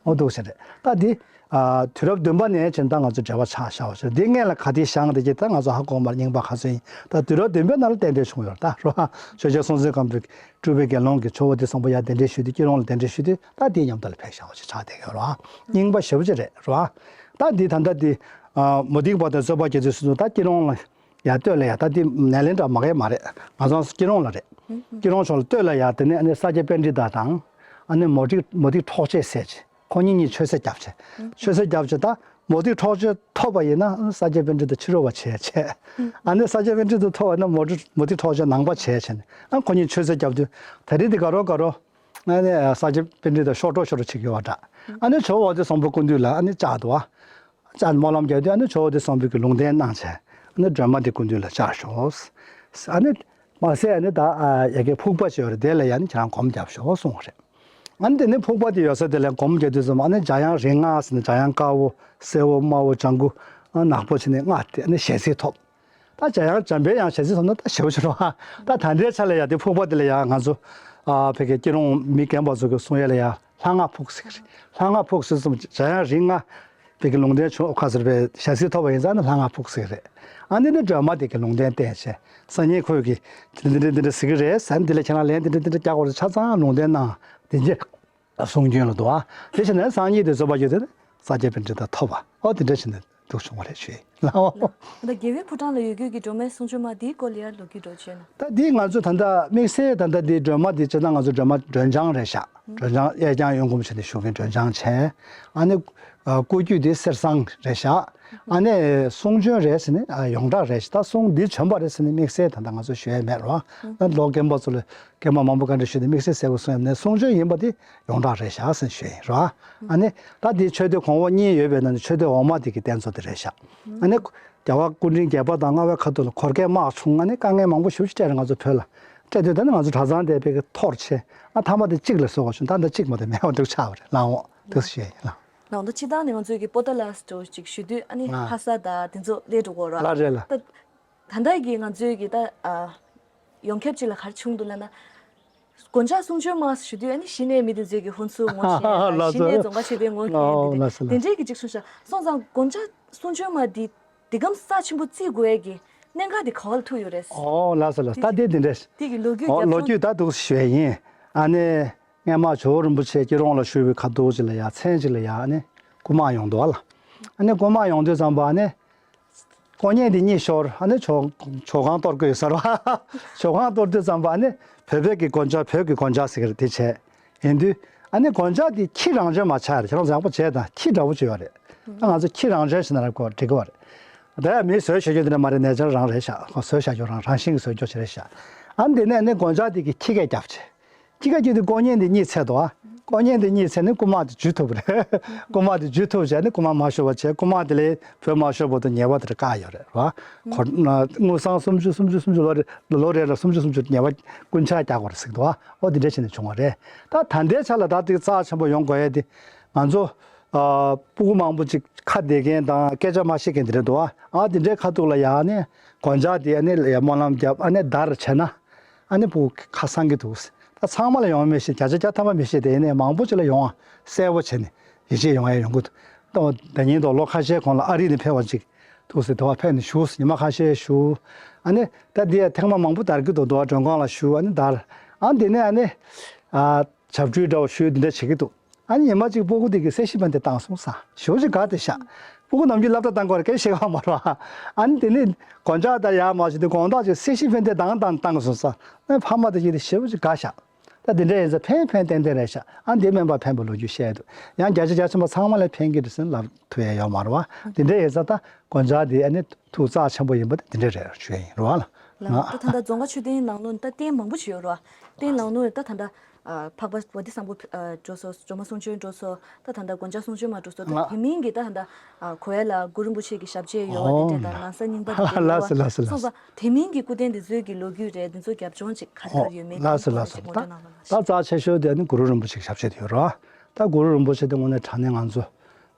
ཨོ་འདུག་ཟེར་རེད། ད་འདི། ཨ་དུས་རབས་བདུན་པ་ནས་བྱས་ད་ང་ཚོ་འབྲེལ་བ་ཆགས་བཞག་པ་ཞིག་རེད། འདི་སྔོན་ལ་ག་དེ་བཞེངས་དེ་གྱད་ད་ང་ཚོ་ཧ་གོ་མ་རེད། རྙིང་པ་ག་ཚོད་ཡིན། ད་དུས་རབས་བདུན་པའི་ནང་ལ་གདན་འདྲེན་བྱུང་ཡོད་རེད་ད་རོ། ཆོས་རྒྱལ་སྲོང་བཙན་སྒམ་པོའི་སྤྲུལ་པའི་དགེ་སློང་གིས་ཇོ་བོ་དྷི་བཟང་པོ་ཡར་གདན་འདྲེན་ཞུས་ཏེ་སྐྱིད་གྲོང་ལ་གདན་འདྲེན་ཞུས་ཏེ་ད་དེའི་མཉམ་དུ་ལ་ཕེབས་བཞག་པ་ཞིག་ཆགས་བསྡད་ཡོད་རེད་བ། རྙིང་པ་ཞེ་པོ་ཅིག་རེད་རོ། ད་འདི་ད་ལྟ་འདི། ཨ་མུ་སྟེགས་པ་དང་རྩོད་པ་རྒྱག་དུས་སུ་ད་སྐྱིད་གྲོང་ལ། ཡར་སྟོད་ལ་ཡར་ད་དེ་ནཱ་ལེནྡྲ་མ་གི་མ་རེད། ང་ཚོ་སྐྱིད་གྲོང་ལ་རེད། སྐྱིད་གྲོང་ཕྱོགས་ལ་སྟོད་ལ་ཡར་དེ་ནས་ཨ་ནི་ས་སྐྱ་པཎྜི་ཏ་དང་། ཨ་ནི་མུ་ཏིག་མུ་ཏིག་འཕྲོག་བྱེད་ཟེར་བྱས། ཁོ་གཉིས་གཉིས་ཆོས་སྲིད་རྒྱབ་བྱས། ཆོས་སྲིད་རྒྱབ་བྱས་ད་མུ་ཏིག་འཕྲོག་བྱེད་ཐོབ་པ་ཡིན་ན་ས་སྐྱ་པཎྜི་ཏ་ཕྱི་རོལ་པ་བྱས་བྱས། ཨ་ནི་ས་སྐྱ་པཎྜི་ཏ་ཐོབ་པ་ཡིན་ན་མུ་ཏིག་མུ་ཏིག་འཕྲོག་བྱེད་ནང་པ་བྱས་བྱས་ནས་ཨ་ཁོ་གཉིས་ཆོས་སྲིད་རྒྱབ་དུས། ད་རེས་དེ་དགའ་རོགས་དགའ་རོགས། ཨ་ནི་ས་སྐྱ་པཎྜི་ཏ་ཤོར་འགྲོ་ཤོར་འགྲོ་བྱེད་ཀྱི་ཡོད་པ་འདྲ། ཨ་ནི་ཇོ་བོ་དྷི་སམ་བྷུ་སྐུ་མདུན་ལ་ཨ་ནི་བཅར་འདུག་ཨ། བཅར་སྨོན་ལམ་རྒྱག་དུས་ཨ་ནི་ཇོ་བོ་དྷི་སམ་བྷུ་གིས་ལུང་བསྟན་གནང་བྱས། ཨ་ནི་སྒྲོལ་མ་དེ་སྐུ་མདུན་ལ་བཅར་ཤོག། ཨ་ནི། མ་ཟད་ཨ་ནི་ད་ཨ་ཡ་གི་ཕུག་པ་ཅིག་ཡོད་རེད། དེ་ལ་ཡ་ནི་ཁྱེད་རང་སྒོམ་རྒྱབ་ཤོག་གསུངས་པ་རེད། ཨ་ནི་དེ་ནས་ཕུག་པ་དེ་ཡོད་ས་དེ་ལ་སྒོམ་རྒྱག་དུས་ཙམ་ཨ་ནི་འཇམ་དབྱངས་རིགས་ལྔ་ཟེར་ནས་འཇམ་དབྱངས་དཀར་པོ་སེར་པོ་དམར་པོ་ལྗང་གུ་ཨ་ནག་པོ་བྱས་ནས་ལྔ་དེ་ཨ་ནི་ཞལ་གཟིགས་ཐོབ། ད་འཇམ་དབྱངས་འཇམ་དཔལ་དབྱངས་ཞལ་གཟིགས་ཐོབ་ན་ད་ཞེ་པོ་ཅིག་རེད་བ། ད་ད་ལྟའི་ཆ་ལ་ཡ་དེ་ཕུག་པ་དེ་ལ་ཡ་ང་ཚོ་ཨ་ཕ་གི་སྐྱིད་གྲོང་མི་རྒན་པ་ཚོ་གི་གསུང་ཡ་ལ་ཡ་ལྷ་སྔགས་ཕུག་ཟེར་གི་རེད། ལྷ་སྔགས་ཕུག་ཟེར་ཙམ་འཇམ་དབྱངས་རིགས་ལྔ་ཕ་གི་ལུང་བསྟན་བྱུང་ཁ་ཟེར་བའི་ཞལ་གཟིགས་ཐོབ་པ་ཡིན་ཙང་ནི་ལྷ་སྔགས་ཕུག་ཟེར་གི་རེད། ཨ་ནི་ནི་སྒྲོལ་མ་དེ་གི་ལུང་བསྟན་བསྟན་བྱས། སང་ཉིན་ཁོས་གི་འདི་འདྲ་འདི་འདྲ་འདི་འདྲ་ཟེར་གི་རེད་ཟེར་ནས་འདི་ལ་ཁྱེད་རང་ལན་འདི་འདྲ་འདི་འདྲ་རྒྱག་དགོས་རེད་ཆ་ཚང་ལུང་བསྟན་གནང་། དེ་རྗེས་གསུང་རྒྱུན་ལ་འདུག་ཨ། དེ་བྱས་ནས་སང་ཉིན་དེ་རྫོགས་པ་ཡོད་དེ་ནི་ས་སྐྱ་པཎྜི་ཏ་ཐོབ་པ་ཨོ་དེ་འདྲ་བྱས་ནས་འདུག་བྱུང་བ་རེད་ཞུ་ཡིན་ལགས། ད་རྒྱལ་བའི་ཕོ་བྲང་ལ་ཡོད་རྒྱུ་གི་སྒྲོལ་མའི་གསུང་ཆོས་མ་དེའི་སྐོར་ལ་ཡར་ལོ་རྒྱུས་འགྲོ་བྱས་ན། ད་འདི་ང་ཚོ་ད་ལྟ་དམིགས་བསལ་ད་ལྟ་འདི་སྒྲོལ་མ་འདི་བྱས་ན་ང་ཚོ་སྒྲོལ་མ་སྒྲོལ་ལྗང་རེད་ཤག་སྒྲོལ་ལྗང་གཡས་བརྐྱང་གཡོན་བསྐུམ་བྱས་ནས་བཞུགས་མཁན་སྒྲོལ་ལྗང་བྱས། ཨ་ནི་སྐུ་རྒྱུད་འདི་གསེར་ཟངས་རེད་ཤག་ཨ་ནི་གསུང་ཆོས་རེད་ཟེར་ནས་ཡོངས་གྲགས་རེད་ཤག་ད་གསུང་འདི་བྱོན་པ་རེད་ཟེར་ནས་དམིགས་བསལ་ད་ལྟ་ང་ཚོ་ཞུ་ཡ་མེད་རོ། ད་ལོ་རྒན་པ་ཚོ་ལ་རྒན་པ་མང་པོ་བཀའ་འདྲི་ཞུས་ཏེ་དམིགས་བསལ་གསལ་པོ་གསུང་ཡ་མེད་གསུང་ཆོས་ཡིན་པ་འདི་ཡོངས་གྲགས་རེད་ཤག་ཟེར་ཞུས་ཡིན་རོ། ཨ་ནི་ད་འདི་མཆོད་རྟེན་གོང་འོག་གཉིས་ཡོད་པའི་ནང་ནས་མཆོད་རྟེན་འོག་མ་དེ་གི་རྟེན་གཙོ་དེ་རེད་ཤག་ཨ་ནི་རྒྱལ་བ་སྐུ་ཕྲེང་བརྒྱད་པ་དང་ལྔ་པའི་ཁ་ཐུག་ལ་གོར་ཁའི་དམག་བྱུང་ཨ་ནི་དཀའ་ངལ་མང་པོ་ཞེ་པོ་ཅིག་འཕྲད་རེད་ང་ཚོ་བོད་ལ། འཕྲད་དུས་ད་ནི་ང་ཚོ་གྲྭ་ཚང་དེ་དཔེ་གི་འཐོར་ཆེ། ཨ་མཐའ་མ་དེ་གཅིག་ལ་བཟོ་དགོས་བྱུང་ད་ལྟ་གཅིག་མ་གཏོགས་མེད་པ་འདུག་ཆགས་པ་རེད་ལགས་འོང་འདུག་ཞུ་ཡ་ཡིན་ལགས། ལགས་འོང་ད་སྤྱིར་བཏང་ནས་ང་ཚོའི་གི་པོ་ཏཱ་ལ་སི་ཏུ་ཅིག་ཞུ་དུས་ཨ་ནི་ལགས། ལྷ་ས་དང་དེ་ཚོ་སླེབས་འགྲོ་གོ་ར། ལགས་རེད་ལགས། ད་ད་ལྟ་གི་ང་ཚོའི་གི་ད་ཨ་ཡོངས་ཁྱབ་ཅིག་ལ་ག་རེ་བྱུང་འདུག་ལབ་ན། དགོན་ཆགས་གསུང་ཆོས་མ་ཞུ་དུས་ཨ་ནི་གཞི་ནས་མི་དེ་ཚོས་ཀྱི་ཧུན་སུར་ངོ་ཤེས་ལ་ལགས་གཞི་ནས་སོ། རྫོང་ཁ་ཆོས་དེ་ངོ་ཤེས་ཨོ་ཡིན་ལགས་སོ་དེ་ལགས། འདྲའི་གི་ཅིག་གསུང་ཤག་སོང་ཙང་དགོན་ཆགས་གསུང་ཆོས་མ་དེ་དེ་གམ་རྩ་ཆེན་པོ་བརྩི་དགོས་ཡས་ཀྱི་གནད་འགག་དེ་ག་བ་ལ་ཐུག་ཡོད་རེད། ཨོ་ལགས་སོ་ལགས་ད་དེ་དེ་འདྲས། དེ་གི་ལོ་རྒྱུས་ཨོ་རྒྱབ་ལོ་ལྗོངས་རྒྱུས་ད་འདུག་ཞུ་ཡས་ཡིན། ཨ་ནི་སྔས་མ་ཇོ་བོ་རིན་པོ་ཆེ་སྐྱིད་གྲོང་ལ་བཞུགས་པའི་ཁ་ཐུག་ཅིག་ལ་ཡ་མཚན་ཅིག་ལ་ཡ་ཨ་ནི་སྐུ་དམག་ཡོང་འདུག་ཨ་ལ། ཨ་ནི་སྐུ་དམག་ཡོང་དུས་ཙམ་པ་ཨ་ནི། དཀོན་གཉེར་འདི་གཉིད་ཤོར་ཨ་ནི་ཇོ་ཇོ་ཁང་གཏོར་དགོས་ཡོད་ས་རེད་བ། ཇོ་ཁང་གཏོར་དུས་ཙམ་པ་ཨ་ནི་བོད་པའི་གི་དགོན་ཆ་བོད་ཀྱི་དགོན་ཆ་ཟེར་གི་རེད་དེ་བྱས། ཡིན་དུས་ཨ་ནི་དགོན་ཆ་འདི་ཁྱི་རང་བྱོན་མ་ཆགས་རེད་ཁྱེད་རང་བཟང་པོ་བྱས་དང་ཁྱི་འདྲ་པོ་ཅིག་ཡོད་རེད། ད་ང་ཚོ་ཁྱི་རང་བྱོན་ཟེར་ན་ར་གོ་འགྲིག་གི་བ་རེད། ད་ཡ་མིས་བཟོས་བཞག་རྒྱུ་འདི་འདྲ་མ་རེད་ནས་ཆར་རང་རེད་ཤག་ཁོ་བཟོས་བཞག་རྒྱུ་རང་རང་བཞིན་གྱི་བཟོས་རྒྱུ་ཅིག་རེད་ཤག་ཨ་ནི་དེ་ནས་ཨ་ནི་དགོན་ཆ་འདི་གི་ཁྱི་སྐད་རྒྱབ་བྱས། ཁྱི་ཁ་ཁྱི་དེ་དཀོན་གཉེར་དེ་གཉིད་སད་དོ། དཀོན་གཉེར་དེ་གཉིད་སད་ནས་རྐུན་མ་དེ་འཇུ་ཐུབ་རེད། རྐུན་མ་དེ་འཇུ་ཐུབ་བྱས་ནས་རྐུན་མ་མ་ཤོར་བ་བྱས་རྐུན་མ་དེ་ལས་བུད་མ་ཤོར་བར་དུ་ཉེས་པ་དེ་འདྲ་བཀག་ཡོད་རེད་བ། ཁོ་དངུལ་སྲང་སུམ་ཅུ་སུམ་ཅུ་སུམ་ཅུ་ལོ་རེ་ལོ་རེ་ལ་སུམ་ཅུ་སུམ་ཅུ་ཉེས་པ་རྐུན་ཆག་རྒྱག་དགོས་རེད་ཟེར་གི་འདུག་བ། ཨོ་དེ་འདྲ་བྱས་ནས་བྱུང་བ་རེད། ད་ད་ལྟའི་ཆ་ལ་ད་དེ་རྩ་ཆེན་པོ་ཡོང་དགོས་ཡས་དེ་ང་ཚོ་ཨ་སྤུ་གུ་མང་པོ་ཅིག་ཁ་བདེ་མཁན་དང་སྐད་ཆ་མ་ཤེས་མཁན་དེ་འདྲ་འདུག་བ། ཨ་དེ་འདྲའི་ཁ་ཐུག་ལ་ཡ་ནས་དགོན་ཆ་དེ་ཨ་ནི་ཡ་སྨོན་ལམ་བརྒྱབ་ཨ་ནི་བརྡར་བྱས་ན། ཨ་ནི་སྤུ་གུ་ཁ་སང་གི་འདུག་ད་ཚང་མ་ལ་ཡོང་མི་ཤེས་བརྒྱ་ཆ་བརྒྱ་ཐམ་པ་མི་ཤེས་དེ་ཡིན་ནའི་མང་པོ་ཅིག་ལ་ཡོང་བ་གསལ་པོ་བྱས་ནས་ཡིད་ཆེས་ཡོང་ཡ་ཡོང་གི་འདུག་ད་ད་ཉིན་དུ་ལོ་ཁ་ཤས་གོང་ལ་ཨ་རི་ནས་ཕེབས་པ་ཅིག་འདུག་ཟེར་དེ་བ་ཕེབས་ནས་བཞུགས་ཉི་མ་ཁ་ཤས་བཞུགས། ཨ་ནི་ད་འདི་ཡ་ཐེངས་མ་མང་པོ་དར་གི་འདུག་འདུག་བ་མགྲོན་ཁང་ལ་བཞུགས་ཨ་ནི་དར། ཨ་འདི་ནས་ཨ་ནི་ཨ་བྱབས་ཁྲུས་འདྲ་བོ་ཞུས་འདི་འདྲ་བྱེད་ཀྱི་འདུག་ཨ་ནི་ཉི་མ་གཅིག་སྤུ་གུ་དེ་གིས་སེ་ཤི་བན་དེ་བཏང་སོང་ས་ཞེ་པོ་ཅིག་དགའ་བསྡད་ཤག་སྤུ་གུ་ནམ་རྒྱུན་སློབ་གྲྭ་བཏང་དགོས་རེད་སྐད་ཤེས་ག་མ་རེད་བ། ཨ་ནི་དེ་ནི་དགོན་ཆགས་དང་ཡར་མར་ཞིག་དེ་དགོང་དག་ཅིག་སེ་ཤི་བན་དེ་བཏང་བཏང་བཏང་སོང་ས་ཨ་ཕ་མ་དེ་གྱིས་དེ་ཞེ་པོ་ཅིག་དགའ་ཤག་ད་དེ་འདྲ་ཡིན་ས་ཕན་ཕན་ཏན་ཏན་རེད་ཤག་ཨ་འདི་སྨན་པ་ཕན་པའི་ལོ་རྒྱུས་བཤད་འདུག་ཡང་བརྒྱ་ཆ་བརྒྱ་ཆེན་པོ་ཚང་མ་ལ་ཕན་གྱི་རེད་ཟེར་ལབ་ཐུབ་ཡ་ཡོད་མ་རེད་བ། དེ་འདྲ་ཡིན་ས་ད་དགོན་ཆགས་དེ་ཨ་ནི་ཐུགས་རྩ་ཆེན་པོ་ཡིན་པ་དེ་འདྲ་རེད་ཞུ་ཡ་ཡིན་རེད་བ་ལ། ལགས་ད་ད་ལྟ་རྫོང་དཀར་མཆོད་རྟེན་ནང་ལོགས་ད་རྟེན་མང་པོ་ཞིག་ཡོད་རེད་བ། རྟེན་ནང་ལོགས་ད་ད་ལྟ། ཨ་འཕགས་པ་བ་ཏི་སམ་བྷོ་ཨ་འགྲོ་སོང་སྒྲོལ་མ་གསུང་ཆོས་འགྲོ་སོང་ད་ད་ལྟ་དགོན་ཆགས་གསུང་ཆོས་མ་འགྲོ་སོང་ད་ལགས། དེ་མིན་གྱི་ད་ད་ལྟ་ཨ་གོ་ཡ་ལ་གུ་རུ་རིན་པོ་ཆེ་གི་ཞབས་རྗེས་ཡོད་བ་དེ་འདྲས་དང་ནང་ས་རྙིང་པ་དེ་འདྲས་ཡོད་ལགས་སོ་ལགས་སོ་ལགས་སོ། སོང་ཙང་དེ་མིན་གྱི་སྐུ་རྟེན་དེ་ཚོའི་གི་ལོ་རྒྱུས་རེད་དེ་ཚོ་རྒྱབ་ལྗོངས་ཅིག་ག་རེ་ཨོ་ག་རེ་ཡོད་མེད་ལགས་སོ་དེ་ལགས་སྐོར་ལ་སོ་ཅིག་ངོ་ལགས། སྤྲོད་གནང་རོགས་གནང་། ད་རྩ་ཆེ་ཤོས་དེ་ནི་གུ་རུ་རིན་པོ་ཆེ་གི་ཞབས་རྗེས་དེ་ཡོད་རེད་བ། ད་གུ་རུ་རིན་པོ་ཆེ་དེ་དངོས་གནས་དྲང་གནས་ང་ཚོ་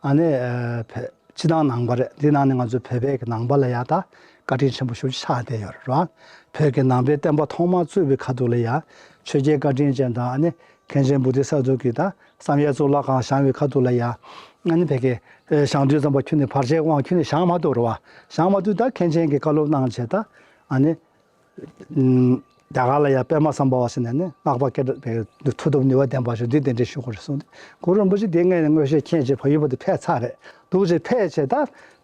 ཨ་ནི་ཨ་ཕེ། སྤྱི་དང་ནང་པ་རེད། འདི་ནང་ནས་ང་ཚོའི་བོད་པའི་གི་ནང་པ་ལ་ཡ་ད་བཀའ་དྲིན་ཆེན་པོ་ཞེ་པོ་ཅིག་ཆགས་བསྡད་ཡོད་རེད་བ། བོད་ཀྱི་ནང་པའི་བསྟན་པ་ཐོག་མར་བཙུགས་པའི་ཁ་ཐུག་ལ་ཡ་ཆོས་རྒྱལ་བཀའ་དྲིན་ཅན་དང་ཨ་ནི་མཁན་ཆེན་བོ་དྷི་ས་ཏྭ་གིས་ད་བསམ་ཡས་གཙུག་ལག་ཁང་བཞེངས་པའི་ཁ་ཐུག་ལ་ཡ་ཨ་ནི་བོད་ཀྱི་བཞེངས་དུས་ཙམ་པ་ཁྱོན་ནས་བར་ཆད་དབང་ཁྱོན་ནས་བཞེངས་མ་ཐུབ་རེད་བ། བཞེངས་མ་ཐུབ་ད་མཁན་ཆེན་གྱིས་བཀའ་སློབ་གནང་བྱས་ད་ཨ་ནི། ཨུམ། རྒྱ་གར་ལ་ཡང་པདྨ་སམ་བྷ་ཝ་ཟེར་ནས་ནི་སྔགས་པ་སྐད་གྲགས་པའི་མཐུ་སྟོབས་ནུས་པ་ལྡན་པ་ཞིག་འདི་དེ་འདྲའི་ཞུ་དགོས་རེད་གསུངས་ཏེ། གུ་རུ་རིན་པོ་ཆེ་དེ་སྔས་ནས་མངོན་ཤེས་མཁྱེན་བྱས་བལ་ཡུལ་བར་དུ་ཕེབས་ཚར་རེད། འདུག་ཅེས་ཕེབས་བྱས་ད་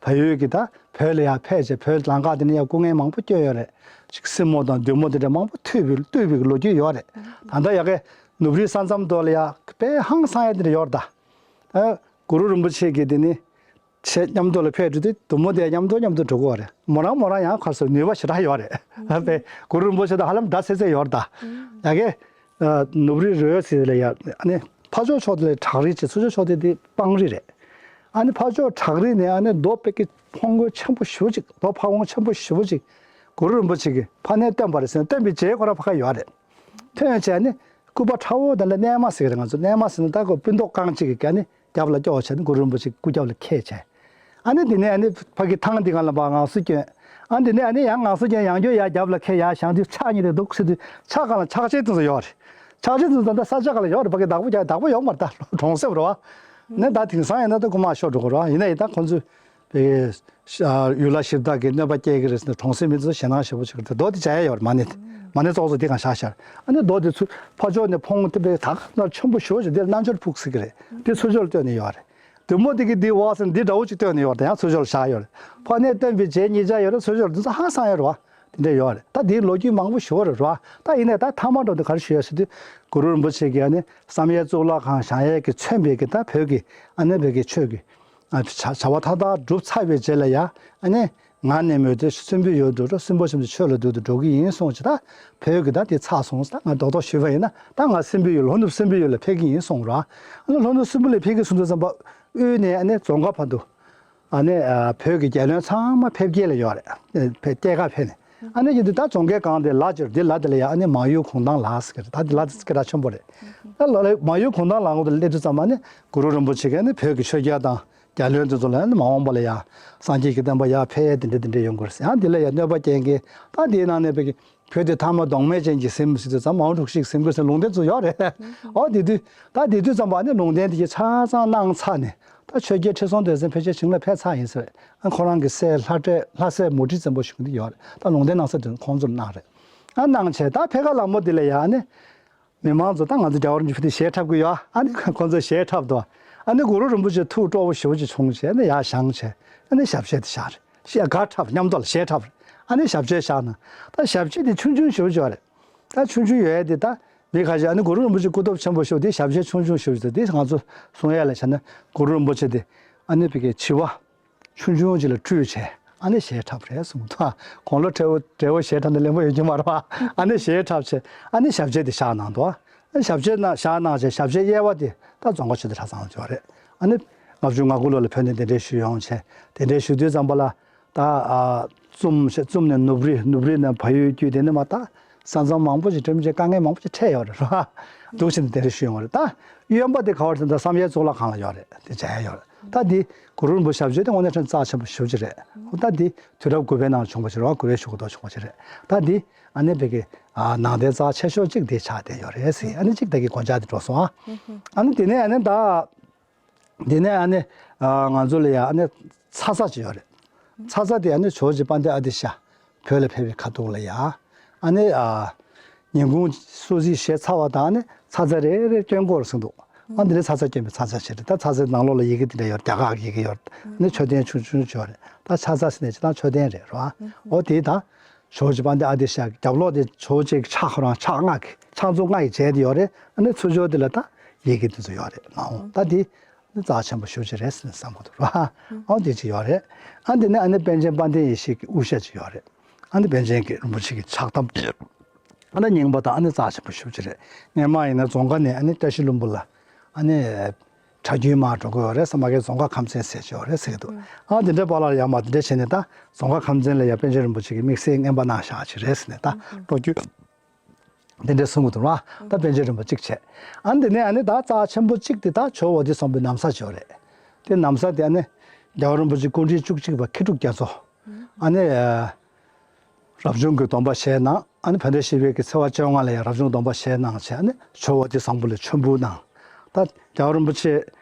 བལ་ཡུལ་གྱི་ད་བོད་ལ་ཡང་ཕེབས་བྱས་བོད་ལམ་ཁ་དེ་ནས་ཡང་སྐུ་ངལ་མང་པོ་བསྐྱོན་ཡོད་རེད། ཅིག་སྲིན་མོ་དང་བདུད་མོ་དེ་འདྲ་མང་པོ་ཐུག་པའི་བཏུལ་བའི་ལོ་རྒྱུས་ཡོད་རེད། ད་ལྟ་ཡ་གི་ནུབ་རིའི་ས་མཚམས་དོག་ལ་ཡ་དཔེ་ཧང་སང་ཡ་དེ་འདྲ་ཡོད་རེད་ད། ཨ། གུ་རུ་རིན་པོ་ཆེ་གིས་དེ་ནི་ཆེ་མཉམ་དུ་ལ་ཕེབས་འགྲོ་དུས་བདུད་མོ་དེ་མཉམ་དུ་མཉམ་དུ་འགྲོ་གི་ཡོད་རེད། མོ་རང་མོ་རང་ཡང་ཁར་སོ་ནུས་པ་ཞེ་དྲག་ཡོད་རེད། དཔེ་གུ་རུ་རིན་པོ་ཆེ་དང་ཧ་ལམ་འདྲ་སེ་སེ་ཡོད་རེད་ད། ཡ་གི། ཨ། ནུབ་རི་རོལ་ཟེར་ལ་ཡ། ཨ་ནི་ཕར་ཕྱོགས་ཕྱོགས་དེ་ལ་བྲག་རི་བྱས། ཚུར་ཕྱོགས་ཕྱོགས་དེ་དེ་སྤང་རི་རེད། ཨ་ནི་ཕར་ཕྱོགས་བྲག་རི་ནས་ཨ་ནི་རྡོ་དཔེ་གི་ཕུང་ཁུང་ཆེན་པོ་ཞེ་པོ་ཅིག་རྡོ་ཕ་བོང་ཆེན་པོ་ཞེ་པོ་ཅིག་གུ་རུ་རིན་པོ་ཆེ་གིས་ཕར་ནས་བཏོན་པ་རེད་ཟེར་ན། བཏོན་པའི་རྗེས་ཁོ་རང་ཕ་ཁ་ཡོད་རེད། ཐོན་བྱས་ནི་སྐུད་པ་ཁྲ་བོ་དེ་ལ་སྣལ་མ་ཟེར་གི་རེད། ང་ཚོ་སྣལ་མ་ཟེར་ན་ད་ཁོ་སྤུ་མདོག་རྐང་གཅིག་གི་ཨ་ནི་རྒྱབ་ལ་སྐྱོར་བྱས་ནི་གུ་རུ་རིན་པོ་ཆེ་སྐུ་རྒྱབ་ལ་འཁྱེར་བྱས། ཨ་ནི་དེ་ནས་ཨ་ནི་ཕ་གི་ཐང་འདི་སྒང་ལ་ཕར་ངང་སོ་བསྐྱོན། ཨ། དེ་ནས་ཨ་ནི་ཡང་ངང་སོ་བསྐྱོན། ཡང་བསྐྱོན། ཡར་རྒྱབ་ལ་འཁྱེར། ཡར་བཞེངས་དུས་ཕྱག་གཉིས་དེ་འདུག་ཟེར་དུས་ཕྱག་སྒང་ལ་ཕྱག་ཕྱེད་དེ་ཚོ་ཡོད་རེད། ཕྱག་ཕྱེད་དེ་ཚོ་ད་ལྟ་ས་ཆ་སྒང་ལ་ཡོད་རེད། ཕ་གི་བདག་པོ་རྒྱག་བདག་པོ་ཡོད་མ་རེད་ད། གྲོང་གསེབ་རེད་བ། ནས་ད་དེང་སང་ཡིན་ན་ད་རྐུ་མ་ཤོར་འགྲོ་གི་རེད་བ། ཡིན་ན་ཡིན་ད་ཁོང་ཚོས་པའི་ཡུལ་ལྷ་གཞི་བདག་གིས་གནོད་པ་སྐྱེལ་གི་རེད་ཟེར་ནས་གྲོང་གསེབ་མི་ཚོ་ཞེད་སྣང་ཞེ་པོ་བྱེད་ཀྱི་རེད། རྡོ་དེ་བྱ་ཡ་ཡོད་རེད། མ་ཎི་དེ་མ་ཎི་ཙོག་ཙོག་དེ་གང་བཞག་ཤར། ཨ་ནི་རྡོ་དེ་ཚུར་ཕར་ཕྱོགས་ནས་ཕུང་དེ་པའི་ད་ག་ན་ཆེན་པོ་ཞེ་པོ་ཅིག་དེ་རྣལ་འབྱོར་ཕུག་ཟེར་གི་རེད། དེ་ཚུར་ཕྱོགས་ལ་བཏོན་ནས་ཡོད་རེད། བདུད་མོ་དེ་གིས་འདི་འོག་ཟེར་འདི་འདྲ་བོ་ཅིག་བཏོན་ནས་ཡོད་རེད། ཡང་ཚུར་ཕྱོགས་ལ་བཞག་ཡོད་རེད། ཕར་ནས་བཏོན་པའི་རྗེས་གཉིས་ཆ་ཡོད་རེད། ཚུར་ཕྱོགས་ལ་འདི་ཚོ་ཧང་སང་ཡོད་རེད་བ། དེ་འདྲ་ཡོད་རེད། ད་དེའི་ལོ་རྒྱུས་མང་པོ་ཞིག་ཡོད་རེད་བ། ད་ཡིན་ནའི་ད་མཐའ་མ་འགྲོ་དུས་ག་རེ་ཞུ་ཡ་ཟེར་དུས་གུ་རུ་རིན་པོ་ཆེ་གིས་ཨ་ནི་བསམ་ཡས་གཙུག་ལག་ཁང་བཞེངས་ཡས་ཀྱི་མཚོན་པའི་གི་ད་བོད་ཀྱི་ཨ་ནི་བོད་ཀྱི་ཆོས་ཀྱི་ཨ་བྱ་བྱ་བ་མཐའ་དག་གྲུབ་ཚར་བའི་རྗེས་ལ་ཡ་ཨ་ནི། ང་ནི་མོས་ཏེ་སྲིན་པོའི་ཡུལ་དུ་འགྲོ། སྲིན་པོ་བྱམས་ཏེ་ཆོས་ལ་འདུད་དུ་འགྲོ་གི་ཡིན་གསུངས་བྱས། ད་བོད་ཀྱི་ད་དེ་ཚར་སོང་། ད་ང་རྡོག་རྡོག་ཞུས་པ་ཡིན་ན་ད་ང་སྲིན་པོའི་ཡུལ་ལྷོ་ནུབ་སྲིན་པོའི་ཡུལ་ལ་ཕེབས་ཀྱི་ཡིན་གསུངས་ར། ཨ་ནི་ལྷོ་ནུབ་སྲིན་པོ་ལ་ཕེབས་ཀྱི་གསུངས་དུས་ཙམ་པ་དབུས་ནས་ཨ་ནི་རྫོང་དཀར་བར་དུ་ཨ་ནི་བོད་ཀྱི་རྒྱལ་བློན་ཚང་མ་ཕེབས་སྐྱེལ་ལ་ཡོད་རེད། ཕེབས་སྐྱེལ་ག་ཕེབས་ནས་ཨ་ནི་ཡིན་དུས་ད་རྫོང་དཀར་སྒང་དེ་ལ་ཅིག་དེ་ལ་དེ་ལ་ཡ་ཨ་ནི་མང་ཡུལ་གུང་ཐང་ལ་ཟེར་གི་རེད། ད་དེ་ལ་དེ་སྐད་གྲགས་ཆེན་པོ་རེད། ད་ལ་ལ་མང་ཡུལ་གུང་ཐང་ལ་ངོ་དེ་སླེབས་དུས་ཙམ་པ་ཨ་ནི་གུ་རུ་རིན་པོ་ཆེ་གིས་ཨ་ནི་མ་འོངས་པ་ལ་ཡ། སངས་རྒྱས་ཀྱི་བསྟན་པ་ཡང་ནི་མ་འོངས་པ་ལ་ཡང་སངས་རྒྱས་ཀྱི་བསྟན་པ་ཡར་འཕེལ་ཡས་དེ་འདྲ་དེ་འདྲ་ཡོང་གི་རེད་ཟེར། ཡང་འདི་ལ་ཡང་གནོད་པ་སྐྱེལ་མཁན་ད་འདིའི་ནང་ནས་བོད་ཀྱི་བོད་དེ་ཐ་མ་གདོང་མེད་ཅན་གྱི་གཟིམ་ཟེར་དུས་ཙམ་མང་དྲུག་ཤིག་གཟིམ་དགོས་ཟེར་ལུང་བསྟན་ཚོ་ཡོད་རེད། ཨོ་དེ་དུས་ད་དེ་དུས་ཙམ་པ་ནི་ལུང་བསྟན་དེ་གྱི་ཆ་ཚང་གནང་ཚར་ནས་ད་ཆོས་རྒྱལ་ཁྲི་སྲོང་ལྡེ་བཙན་ཕལ་ཆེར་ཞིང་ལ་ཕེབས་ཚར་ཡིན་ཟེར། ཨ་ཁོ་རང་གི་སྲས་ལྷ་སྲས་ལྷ་སྲས་མུ་ཁྲི་བཙན་པོ་ཞིག་འདི་ཡོད་རེད། ད་ལུང་བསྟན་གནང་ས་དེ་ཁོང་ཚོར་གནང་རེད། ཨ་གནང་བྱས་ད་ཕེབས་ཁ་ལ་མོ་དེ་ལ་ཡ་ཨ་ནི། མི་མང་ཚོ་ད་ང་ཚོ་རྒྱལ་བ་རིན་པོ་ཆེ་ཞལ་འཁྲབ་ཀྱི་ཡོད། ཨ་ནི་ཁོང་ཚོ་ཞལ་འཁྲབ་དུས་ཨ་ནི་གུ་རུ་རིན་པོ་ཆེ་ཐུགས་སྤྲོ་པོ་ཞེ་པོ་ཅིག་བྱུང་བྱས་ཨ་ནི་ཡར་བཞེངས་བྱས་ཨ་ནི་ཞབས་རྗེས་དེ་བཞག་རེད། ཞལ་དཀར་འཁྲབ་མཉམ་དུ་ལ་ཞལ་འཁྲབ་རེད། ཨ་ནི་ཞབས་རྗེས་བཞག་ན་ད་ཞབས་རྗེས་དེ་ཆུང་ཆུང་ཞེ་པོ་ཅིག་ཡོད་རེད། ད་ཆུང་ཆུང་ཡོད་ཡས་དེ་ད་མི་ཁ་ཤས་ཨ་ནི་གུ་རུ་རིན་པོ་ཆེ་སྐུ་སྟོབས་ཆེན་པོ་ཞེ་པོ་དེ་ཞབས་རྗེས་ཆུང་ཆུང་ཞེ་པོ་ཅིག་དེ་ང་ཚོ་གསུང་ཡས་ལ་བྱས་ན་གུ་རུ་རིན་པོ་ཆེ་དེ་ཨ་ནི་བི་ཀའི་བྱི་བ། ཆུང་ཆུང་ཅིག་ལ་སྤྲུལ་བྱས་ཨ་ནི་ཞལ་འཁྲབ་རེད་གསུངས་འདུག་དགུང་ལོ་བགྲེས་པོ་བགྲེས་པོ་ཞལ་འཁྲབ་ན་ལེན་པོ་ཡོད་ཀྱི་མ་རེད་པ། ཨ་ནི་ཞལ་འཁྲབ་བྱས་ཨ་ནི་ཞབས་རྗེས་དེ་བཞག་གནང་འདུག་ཨ་ནི་ཞབས་རྗེས་ན་བཞག་གནང་བྱས་ཞབས་རྗེས་གཡས་པ་དེ་ད་རྫོང་དཀར་ཆོས་སྡེ་གྲྭ་ཚང་ལ་འབྱོར་རེད། ཨ་ནི་ལྔ་བཅུ་ང་དགུ་ལོ་ལ་བོད་ནས་གདན་འདྲེན་ཞུས་ཡོང་བྱས་གདན་འདྲེན་ཞུ་དུས་ཙམ་པ་ལ་ད་ཨ་ཙུམ་ཞེས་ཙུམ་ནས་ནུབ་རི་ནུབ་རི་ནས་བལ་ཡུལ་བརྒྱུད་དེ་ནས་མ་ད། ས་མཚམས་མང་པོ་ཞིག་འགྲིམ་བྱས་དཀའ་ངལ་མང་པོ་ཞིག་འཕྲད་ཡོད་རེད་ར། འདུག་བྱས་ནས་གདན་འདྲེན་ཞུས་ཡོང་བ་རེད་ད། གཡོན་པ་དེ་ག་བར་དེ་འདྲ་བསམ་ཡས་གཙུག་ལག་ཁང་ལ་ཡོད་རེད་དེ་མཇལ་ཡས་ཡོད་རེད་ད། འདི་གུ་རུ་རིན་པོ་ཆེ་ཞབས་རྗེས་དེ་དངོས་གནས་དྲང་རྩ་ཆེན་པོ་ཞེ་པོ་ཅིག་རེད། ད་འདི་དུས་རབས་དགུ་པའི་ནང་བྱུང་བ་ཞིག་རེད་བ། དགུ་པའི་གཞུག་གུ་དུ་བྱུང་བ་ཞིག་རེད། ད་འདི་ཨ་ནེ་བོད་ཀྱི་ནང་རྟེན་རྩ་ཆེ་ཤོས་གཅིག་འདི་ཆགས་བསྡད་ཡོད་རེད་ཟེར། ཨ་ནེ་གཅིག་ད་གི་གོ་ཆ་དེ་འགྲོ་སོང་ཨ། ཨ་ནེ་དེ་ནས་ཨ་ནེ་ད། དེ་ནས་ཨ་ནི་ང་ཚོ་ལ་ཡ་ཨ་ནི་ཚ་ཚ་ཅིག་ཡོད་རེད། ཚ་ཚ་དེ་ཨ་ནི་ཇོ་བོ་རྗེ་དཔལ་ལྡན་ཨ་ཏི་ཤ་བོད་ལ་ཕེབས་པའི་ཁ་ཐུག་ལ་ཡ་ཨ་ནི་ཉིན་གུང་སོ་སོའི་བཞེས་ཚར་བ་དང་ཨ་ནི་ཚ་ཚ་རེ་རེ་སྐྱོན་སྐོར་ཟིན་འདུག་ཨ་འདི་ལས་ཚ་ཚ་སྐྱོན་པའི་ཚ་ཚ་ཞིག་རེད། ད་ཚ་ཚའི་ནང་ལོགས་ལ་ཡི་གེ་དེ་འདྲ་ཡོད་རྒྱ་གར་གྱི་ཡི་གེ་ཡོད། ཨ་ནི་མཆོད་རྟེན་ཆུང་ཆུང་ཅིག་ཡོད་རེད། ད་ཚ་ཚ་ཟེར་ནས་ཅི་ད་མཆོད་རྟེན་རེད་རོ། འོ་དེ་ད། ཇོ་བོ་རྗེ་དཔལ་ལྡན་ཨ་ཏི་ཤ་གི་རྒྱབ་ལོགས་དེ་ཇོ་བོ་རྗེ་གི་ཕྱག་ཁོ་རང་ཕྱག་སྔགས་ཀྱི་ཕྱག་མཛུབ་སྔགས་ཀྱིས་མཇལ་དེ་ཡོད་རེད། ཨ་ནི་ཚུར་ཕྱོགས་དེ་ལ་ད་ཡི་གེ་དེ་ཚོ་ཡོད་རེད་མ་འོང་། ད་དེ་ནི་རྩ་ཆེན་པོ་ཞེ་པོ་ཅིག་རེད་ཟེར་ནས་བསམ་གྱི་འདུག་ར། འོ་དེ་ཅིག་ཡོད་རེད། ཨ་དེ་ནས་ཨ་ནི་པཎ་ཆེན་དཔལ་ལྡན་ཡེ་ཤེས་ཀྱི་དབུ་ཞྭ་ཅིག་ཡོད་རེད། ཨ་ནི་པཎ་ཆེན་གྱི་རིན་པོ་ཆེ་གི་ཕྱག་ཐམ་ཨ་ནི་རྙིང་པ་དང་ཨ་ནི་རྩ་ཆེན་པོ་ཞེ་པོ་ཅིག་རེད། སྔོན་མ་ཡིན་ན་རྫོང་དཀར་ནས་ཨ་ནི་བཀྲ་ཤིས་ལྷུན་པོ་ལ་ཨ་ནི། གྲྭ་རྒྱུན་མར་འགྲོ་གི་ཡོད་རེད་ཟེར། མ་གི་རྫོང་དཀར་ཁམས་ཚན་ཟེར་གྱི་ཡོད་རེད་ཟེར་གྱི་འདུག་ཨ་དེ་འདྲའི་པཱ་ལགས་ཡར་མར་དེ་འདྲ་བྱས་ནས་ད་རྫོང་དཀར་ཁམས་ཚན་ལ་ཡ་པཎ་ཆེན་རིན་པོ་ཆེ་གི་དམིགས་བསལ་རྔན་པ་གནང་བཞག་ཅིག་རེད་ཟེར་ནས་ད་ལོ་རྒྱུས་དེ་འདྲ་གསུང་གི་འདུག་ར། ད་པཎ་ཆེན་རིན་པོ་གཅིག་བྱས། ཨ་དེ་ནས་ཨ་ནི་ད་རྩ་ཆེན་པོ་གཅིག་དེ་ད་ཇོ་བོ་དྷི་སམ་བྷུའི་ན་བཟའ་ཅིག་ཡོད་རེད། དེ་ན་བཟའ་དེ་ཨ་ནི་རྒྱལ་བ་རིན་པོ་ཆེ་སྐུ་ཕྲེང་བཅུ་གཅིག་པ་མཁས་གྲུབ་རྒྱ་མཚོ་ཨ་ནི། རབ་བྱུང་གི་སྡོམ་པ་བཞེས་གནང་། ཨ་ནི་བྷ་དྲ་ཤྲཱི་པའི་གི་ཚེས་པ་བཅོ་ལྔ་ལ་ཡང་རབ་བྱུང་སྡོམ་པ་བཞེས་གནང་བྱས། ཨ་ནི་ཇོ་བོ་དྷི་སམ་བྷུ་ལ་མཆོད་འབུལ་གནང་། ད་རྒྱལ་བ་རིན་པོ་ཆེ་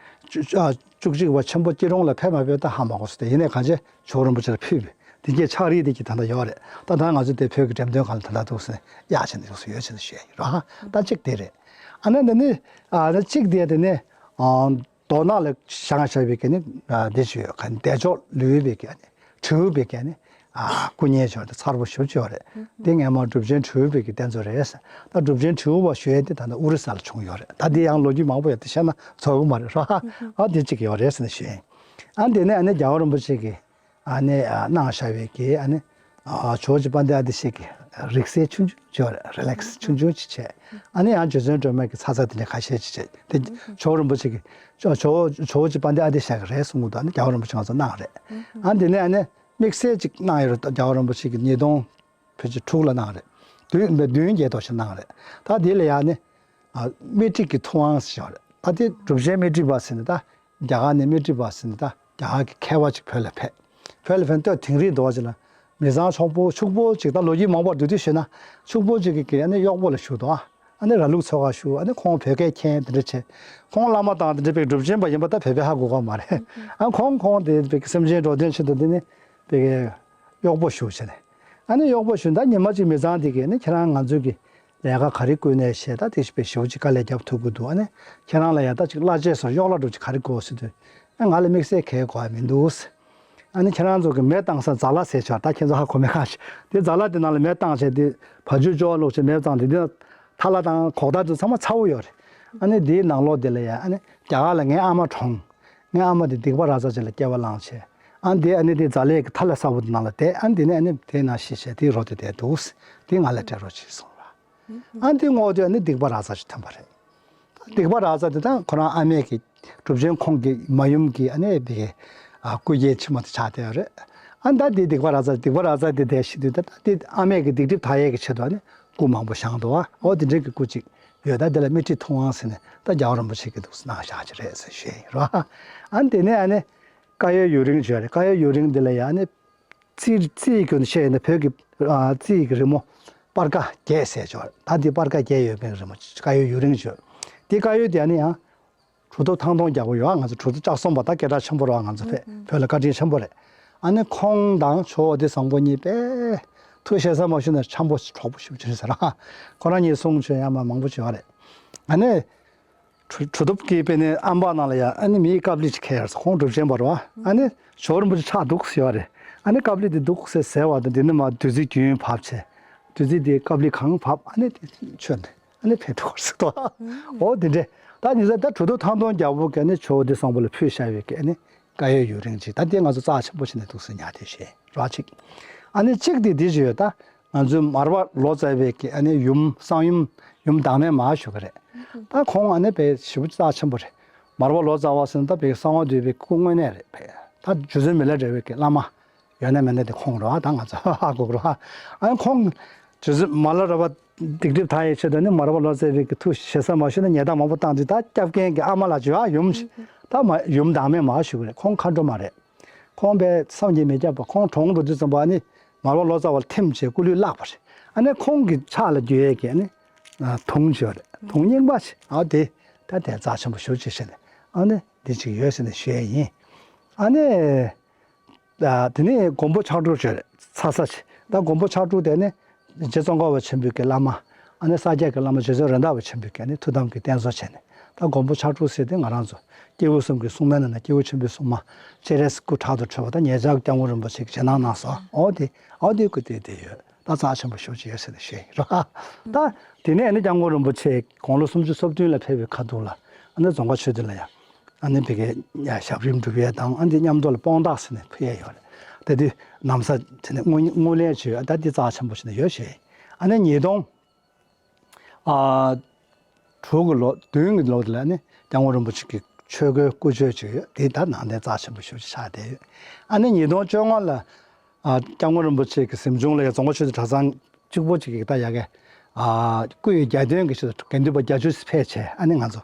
བཅུ་ཨ་བཅུ་གཅིག་པ་ཆེན་པོ་སྐྱིད་གྲོང་ལ་ཕེབས་མ་ཕེབས་ད་ཧ་མ་གོ་སོང་། དེ་ཡིན་ནའི་གང་བྱས་ཇོ་བོ་རིན་པོ་ཆེ་ལ་ཕུལ་བས། དེ་གའི་ཕྱག་རིས་དེ་གི་ད་ལྟ་ཡོད་རེད། ད་ད་ང་ཚོ་དེ་བོད་ཀྱི་འགྲེམས་སྟོན་ཁང་ལ་ད་ལྟ་འདུག་སེ་གཡར་བྱས་ནས་འདུག་སེ་ཡོད་བྱས་ནས་ཞུ་ཡ་ཡིན་ར། ད་གཅིག་དེ་རེད། ཨ་ནི་འདི་ནི་ཨ་ད་གཅིག་དེ་དེ་ནི་ཨ་མདོ་ནག་ལ་བཞེངས་བཞག་པའི་གི་ནི་ཨ་འདི་ཞུ་ཡོད། ག་བདེ་མཆོག་ལུས་པའི་གི་ཨ་ནི་བྲིས་པའི་གི་ཨ་ནི་ཨ་སྐུ་བརྙན་ཅིག་ཡོད་རེད། མཚར་པོ་ཞེ་པོ་ཅིག་ཡོད་རེད། འདི་སྔས་མ་གྲུབ་ཆེན་བྲིས་པའི་གི་རྟེན་མཛོད་རེད། ད་གྲུབ་ཆེན་བྲིས་པ་ཞུ་ཡ་དེ་ད་ནི་ཨོ་རི་ས་ལ་བྱུང་ཡོད་རེད། ད་འདི་ཡང་ལོ་རྒྱུས་མང་པོ་ཡོད་དེ་བཤད་ན་རྫོགས་གི་མ་རེད་ར། ཨ་འདི་གཅིག་ཡོད་རེད་ཟེར་ནས་ཞུ་ཡ་ཡིན། ཨ་འདི་ནི་ཨ་ནི་རྒྱལ་བ་རིན་པོ་ཆེ་གི་ཨ་ནི་ཨ་གནང་བཞག་པའི་གི་ཨ་ནི་ཨ་ཇོ་བོ་རྗེ་དཔལ་ལྡན་ཨ་ཏི་ཤ་གི་རིགས་གསལ་ཆུང་ཆུང་ཅིག་ཡོད་རེད། རི་ལེག་སི་ཆུང་ཆུང་ཅིག་བྱས། ཨ་ནི་ཡང་རྗེ་བཙུན་སྒྲོལ་མ་གི་ཚ་ཚ་དེ་འདྲ་ཁ་ཤས་ཅིག་བྱས། དེ་ཇོ་བོ་རིན་པོ་ཆེ་གི་ཇོ་ཇོ་བོ་ཇོ་བོ་རྗེ་དཔལ་ལྡན་ཨ་ཏི་ཤ་གི་རེད་གསུང་གི་འདུག་ཨ་ནི་རྒྱལ་བ་རིན་པོ་ཆེ་ང་ཚོ་གནང་རེད། ཨ་ནི་དེ་ནས་ཨ་ནི་དམིགས་བསལ་ཅིག་གནང་ཡོད་རེད། རྒྱལ་བ་རིན་པོ་ཆེ་གི་ཉིས་སྟོང་ཕལ་ཆེར་དྲུག་ལ་གནང་རེད། བདུན་བདུན་བརྒྱད་དོ་ཞིག་གནང་རེད། ད་དེ་ལ་ཡང་ནི་ཨ་དམེ་ཊིག་གི་ཐུབ་དབང་ཟེར་ཡོད་རེད། ད་དེ་གྲུབ་ཆེན་དམེ་ཊིག་པ་ཟེར་ནི་ད་རྒྱ་གར་ནས་དམེ་ཊིག་པ་ཟེར་ནི་ད་རྒྱ་གར་གྱི་མཁས་པ་ཅིག་བོད་ལ་ཕེབས། བོད་ལ་ཕེབས་སྟོད་དིང་རི་འདྲ་བ་ཅིག་ལ་མི་ཚང་ཕྱུག་པོ་ཕྱུག་པོ་ཅིག་ད་ལོ་རྒྱུས་མང་པོ་བསྡུས་བསྡུས་ཤོད་ན་ཕྱུག་པོ་ཅིག་གི་གི་ཨ་ནི་གཡོག་པོ་ལ་ཞུགས་འདུག་ཨ་ནི་ར་ལུག་འཚོ་ག་ཞུགས། ཨ་ནི་ཁོང་བོད་སྐད་མཁྱེན་དེ་འདྲ་བྱས། ཁོང་བླ་མ་དང་དེ་འདྲ་པའི་གྲུབ་ཆེན་པ་ཡིན་པ་ད་བོད་པས་ཧ་གོ་གི་མ་རེད། ཨ་ཁོང་ཁོང་དེ་པའི་སེམས་ཅན་འགྲོ་དོན་ཆེད་དུ་འདི་ནི་པའི་གཡོག་པོ་ཞུགས་བྱས་ནས། ཨ་ནི་གཡོག་པོ་ཞུགས། ད་ཉི་མ་གཅིག་མི་ཚང་དེ་གིས་ནི་ཁྱེད་རང་ང་ཚོའི་གི་ལས་ཀ་ག་རེ་བསྐུལ་ནས་བཤད། ད་དེ་ཞིག་པའི་ཞེ་པོ་ཅིག་དཀའ་ལས་རྒྱབ་ཐུབ་ཀྱི་འདུག་ཨ་ནི་ཁྱེད་རང་ལ་ཡང་ད་ཅིག་གླ་ཆ་སོགས་གཡོག་གླ་འདྲ་ཅིག་ག་རེ་དགོས་ཟེར་དུས། ཨ་ང་ལ་དམིགས་བསལ་གལ་དགོས་ཡ་མི་འདུག་ཨ་ནི་ཁྱེད་རང་ཚོ་གི་མེ་བཏང་ས་ཛ་ལ་ཟེར་ཆོག་ད་ཁྱེད་ཚོ་ཧ་གོ་མེད་ག་ཞིག་དེ་ཛ་ལ་དེ་ནང་ལ་མེ་བཏང་བྱས་དེ་བ་ཕྱུགས་ཅོག་བླུགས་བྱས་མེ་བཏང་དེ་དེ་ཐལ་བ་དང་གོག་ཐལ་དེ་ཚང་མ་ཚ་པོ་ཡོད་རེད། ཨ་ནི་དེའི་ནང་ལོགས་དེ་ལ་ཡ་ཨ་ནི་རྒྱ་གར་ལ་ངའི་ཨ་མ་གྲོངས། ངའི་ཨ་མ་དེ་སྡིག་པ་ར་ཙ་ཅིག་ལ་སྐྱེ་བ་བླངས་བྱས། ཨ་ནི་དེ་ཨ་ནི་དེ་ཛ་ལའི་གི་ཐལ་བ་གསར་པོ་དེ་ནང་ལ་བསྡད། ཨ་ནི་དེ་ནས་ཨ་ནི་དེ་ནང་ཤི་བྱས་དེ་རོ་དེ་བསྡད་འདུག་དེ་ང་ལ་སྤྲད་རོགས་བྱས་གསུངས་ར། ཨ་འདི་བསྔོག་དུས་ཨ་ནི་སྡིག་པ་ར་ཙ་ཞིག་ཐོན་པ་རེད། སྡིག་པ་ར་ཙ་དེ་དང་ཁོ་རང་ཨ་མས་ཀྱི་གྲུབ་ཆེན་ཁོང་གི་མ་ཡུམ་གྱི་ཨ་ནི་བི་ཨ་སྐུ་སྐྱེ་ཕྱི་མ་དེ་ཆགས་བསྡད་ཡོད་རེད། ཨ་ད་དེ་སྡིག་པ་ར་ཙ་སྡིག་པ་ར་ཙ་དེ་བསྡད་ཤི་དུས་ད་ད་དེ་ཨ་མས་ཀྱི་སྡིག་སྒྲིབ་དག་ཡས་ཀྱི་ཆེད་དུ་ཨ་ནི་སྐུ་མང་པོ་བཞེངས་འདུག་ཨ་འོ་དེ་འདྲའི་གི་སྐུ་གཅིག་ཡོད། ད་དེ་ལ་དམེ་ཊིག་ཐུབ་དབང་ཟེར་ནས་ད་རྒྱལ་བ་རིན་པོ་ཆེ་གི་འདུག་གནང་བཞག་ཅིག་རེད་ཟེར་ཞུས་ཡིན་རོ། ཨ་ནི་དེ་ནས་ཨ་ནི་ཀ་ཡོལ་ཡུ་རིང་བརྗོད་རེད། ཀ་ཡོལ་ཡུ་རིང་འདི་ལ་ཡང་ནི་རྩིས་རྩིས་ཀྱི་བཤད་ཡིན་ན་བོད་ཀྱི་ཨ་རྩིས་ཀྱི་རི་མོ་སྤར་ཁ་བརྒྱད་ཟེར་ཆོག་ད་འདི་སྤར་ཁ་བརྒྱད་ཡོད་པའི་རི་མོ་ཀ་ཡོལ་ཡུ་རིང་བརྗོད། འདི་ཀ་ཡོལ་དེ་ནི་ཡང་གྲུབ་ཐོབ་ཐང་སྟོང་རྒྱལ་པོ་ཡོད། ང་ཚོ་གྲུབ་ཐོབ་ལྕགས་ཟམ་པ་ད་སྐད་གྲགས་ཆེན་པོ་རེད་བ། ང་ཚོ་བོད་བོད་ལ་བཀའ་དྲིན་ཆེན་པོ་རེད། ཨ་ནི་ཁོང་དང་ཇོ་བོ་དྷི་བཟང་པོ་གཉིས་དཔེ་ཐུགས་ཞེ་ས་མ་ཞུ་ན་འཆམ་པོ་གྲོགས་པོ་ཞེ་པོ་ཅིག་རེད་ཟེར་ར། ཁོ་རང་གཉིས་གསུང་ཆོས་ཡང་མ་མང་པོ་བྱས་པ་རེད། ཨ་ནི། གྲུབ་གྲུབ་ཐོབ་ཀྱི་དཔེ་ནི་ཨམ་བག་ནང་ལ་ཡ་ཨ་ནི་མིའི་ཀབ་ལི་ཅིག་ཁྱེར་སོང་། ཁོང་གྲུབ་ཆེན་པ་རེད་བ། ཨ་ནི་ཇོ་བོ་རིན་པོ་ཆེ་ཁྲག་འདུག་ཟེར་བ་རེད། ཨ་ནི་ཀབ་ལི་དེ་འདུག་ཟེར་ཟེར་བ་དང་དེ་ནི་མ་བདུད་རྩི་རྒྱུན་བབས་བྱས། བདུད་རྩི་དེ་ཀབ་ལི་གང་བབས་ཨ་ནི་དེ་མཆོད་ནས་ཨ་ནི་ཕེབས་འགྲོ་བར་ཟེར་ཏོ། འོ་དེ་འདྲས། ད་ཉི་ཟེར་ད་གྲུབ་ཐོབ་ཐང་སྟོང་རྒྱལ་པོ་གིས་ཨ་ནི་ཇོ་བོ་དྷི་བཟང་པོ་ལ་ཕུལ་བཞག་པའི་གི་ཨ་ནི་ཀ་ཡོལ་ཡུ་རིང་ཅིག་ད་དེ་ང་ཚོ་རྩ་ཆེན་པོ་བྱས་ནས་འདུག་ཟེར་ཉག་དེ་ཞེས་ར་ཅིག་ཨ་ནི་གཅིག་དེ་དེ་ཅིག་ཡོད་ད། ང་ཚོའི་མར་པ་ལོ་ཙཱ་བའི་གི་ཨ་ནི་ཡུམ་གསང་ཡུམ་ཡུམ་བདག་མེད་མ་ཞུ་གི་རེད། ད་ཁོང་ཨ་ནི་དཔེ་ཞེ་པོ་རྩ་ཆེན་པོ་རེད། མར་པ་ལོ་ཙཱ་བ་ཟེར་ན་ད་དཔེ་གསང་བ་འདུས་པའི་སྐུ་དངོས་གནས་རེད་དཔེ། ད་རྗེ་བཙུན་མི་ལ་རས་པའི་གི་བླ་མ་ཡོད་ན་མེད་ན་དེ་ཁོང་རེད་བ། ད་ང་ཚོ་ཧ་གོ་གི་རེད་བ། ཨ་ནི་ཁོང་རྗེ་བཙུན་མ་ལ་རས་པ་སྡིག་སྒྲིབ་དག་ཡས་ཆེད་དུ་ནི་མར་པ་ལོ་ཙཱ་བའི་གི་ཐུགས་ཞེ་ས་མ་ཞུ་ན་ཉེས་དག་མང་པོ་བཏང་དུས་ད་སྐྱབས་མཁན་གི་ཨ་མ་ལགས་ཅིག་ཡོད་ཨ་ཡུམ་ཞིག་ད་མ་ཡུམ་བདག་མེད་མ་ཞུ་གི་རེད། ཁོང་མཁའ་འགྲོ་མ་རེད། ཁོང་པས་བསམ་གྱིས་མི་ཁྱབ་པ་ཁོང་གྲོངས་འགྲོ་དུས་ཙམ་པ་ཨ་ནི་མར་པ་ལོ་ཙཱ་བ་ལ་ཐིམ་བྱས་སྐུ་ལུས་བརླགས་པ་རེད། ཨ་ནི་ཁོང་གི་ཕྱག་ལ་འཇུ་ཡས་ཀྱི་ཨ་ནི་དུང་ཅིག་ཡོད་རེད། དུང་རྙིང་པ་ཞིག་ཨ་དེ་ད་དེ་རྩ་ཆེན་པོ་ཞེ་པོ་ཅིག་བྱས་ནས་ཨ་ནི་འདི་ཅིག་ཡོད་ཟེར་ནས་ཞུ་ཡས་ཡིན། ཨ་ནི་ཨ་དེ་ནས་མགོན་པོ་ཕྱག་དྲུག་ཅིག་ཡོད་རེད། ཚ་ས་ཞིག་ད་མགོན་པོ་ཕྱག་དྲུག་དེ་ནི་རྗེ་ཙོང་ཁ་པ་ཆེན་པོའི་གི་བླ་མ་ཨ་ནི་ས་སྐྱ་གི་བླ་མ་རྗེ་བཙུན་རེད་མདའ་བ་ཆེན་པོའི་གི་ཨ་ནི་ཐུགས་དམ་གྱི་རྟེན་གསོ་བྱས་ནས། ད་མགོན་པོ་ཕྱག་དྲུག་ཟེར་དེ་ང་རང་ཚོ་སྐྱེས་བུ་གསུམ་གྱི་སྲུང་མའི་ནང་ནས་སྐྱེས་བུ་ཆེན་པོའི་སྲུང་མ་སྤྱན་རས་གཟིགས་སྐུ་ཕྲག་ཏུ་ཁྲོས་པ་དང་ཉེ་ཆར་སྐྱབས་མགོན་རིན་པོ་ཆེ་གིས་རྗེས་གནང་གནང་སོང་། འོ་དེ་འོ་དེ་སྐུ་དེ་དེ་ཡོད། ད་རྩ་ཆེན་པོ་ཞེ་པོ་ཅིག་ཡོད་ཟེར་ནས་ཞུས་ཡིན་རོ། ད་དེ་ནས་ཨ་ནི་སྐྱབས་མགོན་རིན་པོ་ཆེ་དགུང་ལོ་སུམ་ཅུ་སོ་བདུན་ལ་ཕེབས་པའི་ཁ་ཐུག་ལ་ཨ་ནི་རྫོང་དཀར་ཆོས་སྡེ་ལ་ཡང་ཨ་ནི་བི་གའི་ཞབས་རིམ་སྒྲུབ་ཡས་དང་ཨ་ནི་མཉམ་དུ་ལ་དཔང་རྟགས་ཟེར་ནས་ཕུལ་ཡས་ཡོད་རེད། ད་དེ་ན་བཟའ་དེ་ནས་དངུལ་དངུལ་ལེན་བྱས་ཡོད། ད་དེ་རྩ་ཆེན་པོ་ཞིག་ནས་ཡོད་ཞུས་ཡིན། ཨ་ནི་ཉིས་སྟོང་ཨ་དྲུག་གི་ལོ་བདུན་གྱི་ལོ་དེ་ལ་ནི་སྐྱབས་མགོན་རིན་པོ་ཆེ་གི་ཆོས་གོས་སྐུ་མཆོད་ཅིག་ཡོད། དེ་ད་ནང་བསྟན་རྩ་ཆེན་པོ་ཞེ་པོ་ཅིག་ཆགས་བསྡད་ཡོད། ཨ་ནི་ཉིས་སྟོང་བཅོ་ལྔ་ལ་ཨ་སྐྱབས་མགོན་རིན་པོ་ཆེ་གི་གཟིམ་ཆུང་ལ་ཡ་རྫོང་དཀར་ཆོས་སྡེ་གྲྭ་ཚང་གཅིག་པོ་ཅིག་གི་ད་ཡ་གི་ཨ་སྐུ་ཡི་རྒྱལ་དོན་གྱི་ཆེད་དུ་དགེ་འདུན་པ་བརྒྱད་ཅུ་ཙམ་ཕེབས་བྱས། ཨ་ནི་ང་ཚོ་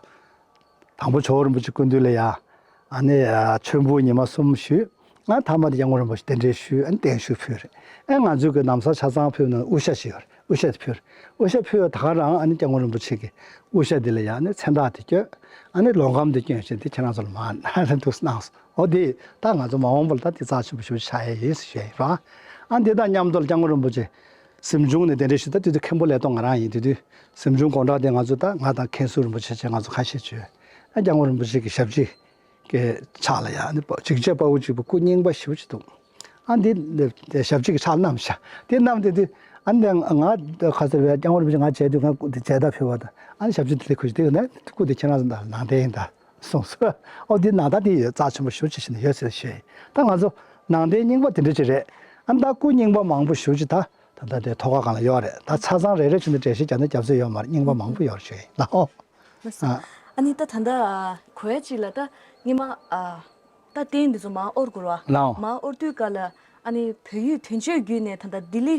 དང་པོ་ཇོ་བོ་རིན་པོ་ཆེ་སྐུ་མདུན་ལ་ཡ་ཨ་ནི་ཨ་མཆོད་འབུལ་ཉི་མ་གསུམ་ཞུས། ཨ་མཐའ་མ་དེ་སྐྱབས་མགོན་རིན་པོ་ཆེ་གདན་འདྲེན་ཞུས། ཨ་ནི་བརྟན་བཞུགས་ཕུལ་རེད། ཨ་ང་ཚོའི་གི་ན་བཟའ་ཆ་ཚང་ཕུལ་ནང་དབུ་ཞྭ་ཞིག་ཡོད་རེད། དབུ་ཞྭ་དེ་ཕུལ། དབུ་ཞྭ་ཕུལ་བ་ད་ག་རང་ཨ་ནི་སྐྱབས་མགོན་རིན་པོ་ཆེ་གི་དབུ་ཞྭ་དེ་ལ་ཡང་ནི་མཚན་རྟགས་དེ་བསྐྱོན། ཨ་ནི་ལོ་ཁམས་དེ་བསྐྱོན་བྱས་དེ་ཁྱེད་རང་ཚོ་ལ་མར་འདུག་སེ་གནང་སོང་། འོ་དེ་ད་ང་ཚོ་མ་འོངས་པ་ལ་ད་དེ་རྩ་ཆེན་པོ་ཞེ་པོ་ཆགས་ཡས་ཡིན་ཟེར་ཞུ་ཡས་ཡིན་རོ། ཨ་འདི་དང་མཉམ་དུ་ལ་སྐྱབས་མགོན་རིན་པོ་ཆེ་གཟིམ་ཆུང་ནས་གདན་འདྲེན་ཞུས། ད་དེ་དུས་མཁན་པོ་ལས་ཐོག་ང་རང་ཡིན། དེ་དུས་གཟིམ་ཆུང་དགོང་དག་དེ་ང་ཚོ་ད་ང་དང་མཁན་ཟུར་རིན་པོ་ཆེ་བཅས་ང་ཚོ་ཁ་ཤས་བྱོས། ཨ་སྐྱབས་མགོན་རིན་པོ་ཆེ་གི་ཞབས་རྗེས་ཀྱི་ཕྱག་ལ་ཡ་ནི་འཇིགས་བྱེད་དཔའ་བོ་གཅིག་པུ་སྐུ་རྙིང་པ་ཞེ་པོ་ཅིག་འདུག་ཨ་འདི་ཞབས་རྗེས་ཀྱི་ཕྱག་བསྣམས་ཤག་དེ་བསྣམས་དེ་དུས་ཨ་ནི་ང་ཁ་སར་བའི་སྐྱབས་མགོན་རིན་པོ་ཆེ་ང་མཇལ་དུས་ང་སྐུ་དེ་མཇལ་དར་ཕུལ་བ་དང་ཨ་ནི་ཞབས་ཕྱི་དེ་ལས་ཁུར་ཞིག་དེ་ནས་སྐུ་དེ་ཁྱེད་རང་ཚོ་ནང་ནང་བསྟན་ཡིན་ད་གསུངས་སོ། ཨོ་འདི་ནང་ད་དེ་ཡོད་རྩ་ཆེན་པོ་ཞེ་པོ་ཅིག་ཞིག་ནས་ཡོད་ཟེར་ཞུས། ད་ང་ཚོ་ནང་བསྟན་རྙིང་པ་དེ་འདྲ་ཅིག་རེད། ཨ་ནི་ད་སྐུ་རྙིང་པ་མང་པོ་ཞེ་པོ་ཅིག་ད་ད་ལྟ་དེ་ཐོག་ཁ་སྒང་ལ་ཡོད་རེད། ད་ཆ་ཚང་རེ་རེ་བྱས་ནས་འགྲེལ་བཤད་རྒྱག་ན་རྒྱབ་ཚད་ཡོད་མ་རེད། རྙིང་པ་མང་པོ་ཡོད་རེད་ཞུ་ཡིན་ལ་ཨོ། ལགས་སོ། ཨ། ཨ་ནི་ད་ད་ལྟ་ཨ་གོ་ཡ་གཅིག་ལ་ད་སྔོན་མ་ཨ་ད་རྟེན་འདི་ཚོ་མར་དབོར་དགོས་ར། ལའོ། མར་དབོར་དུས་སྐབས་ལ་ཨ་ནི་བོད་ཡིག་དོན་གཅོད་བརྒྱུད་ནས་ད་ལྟ་ལྡི་ལི་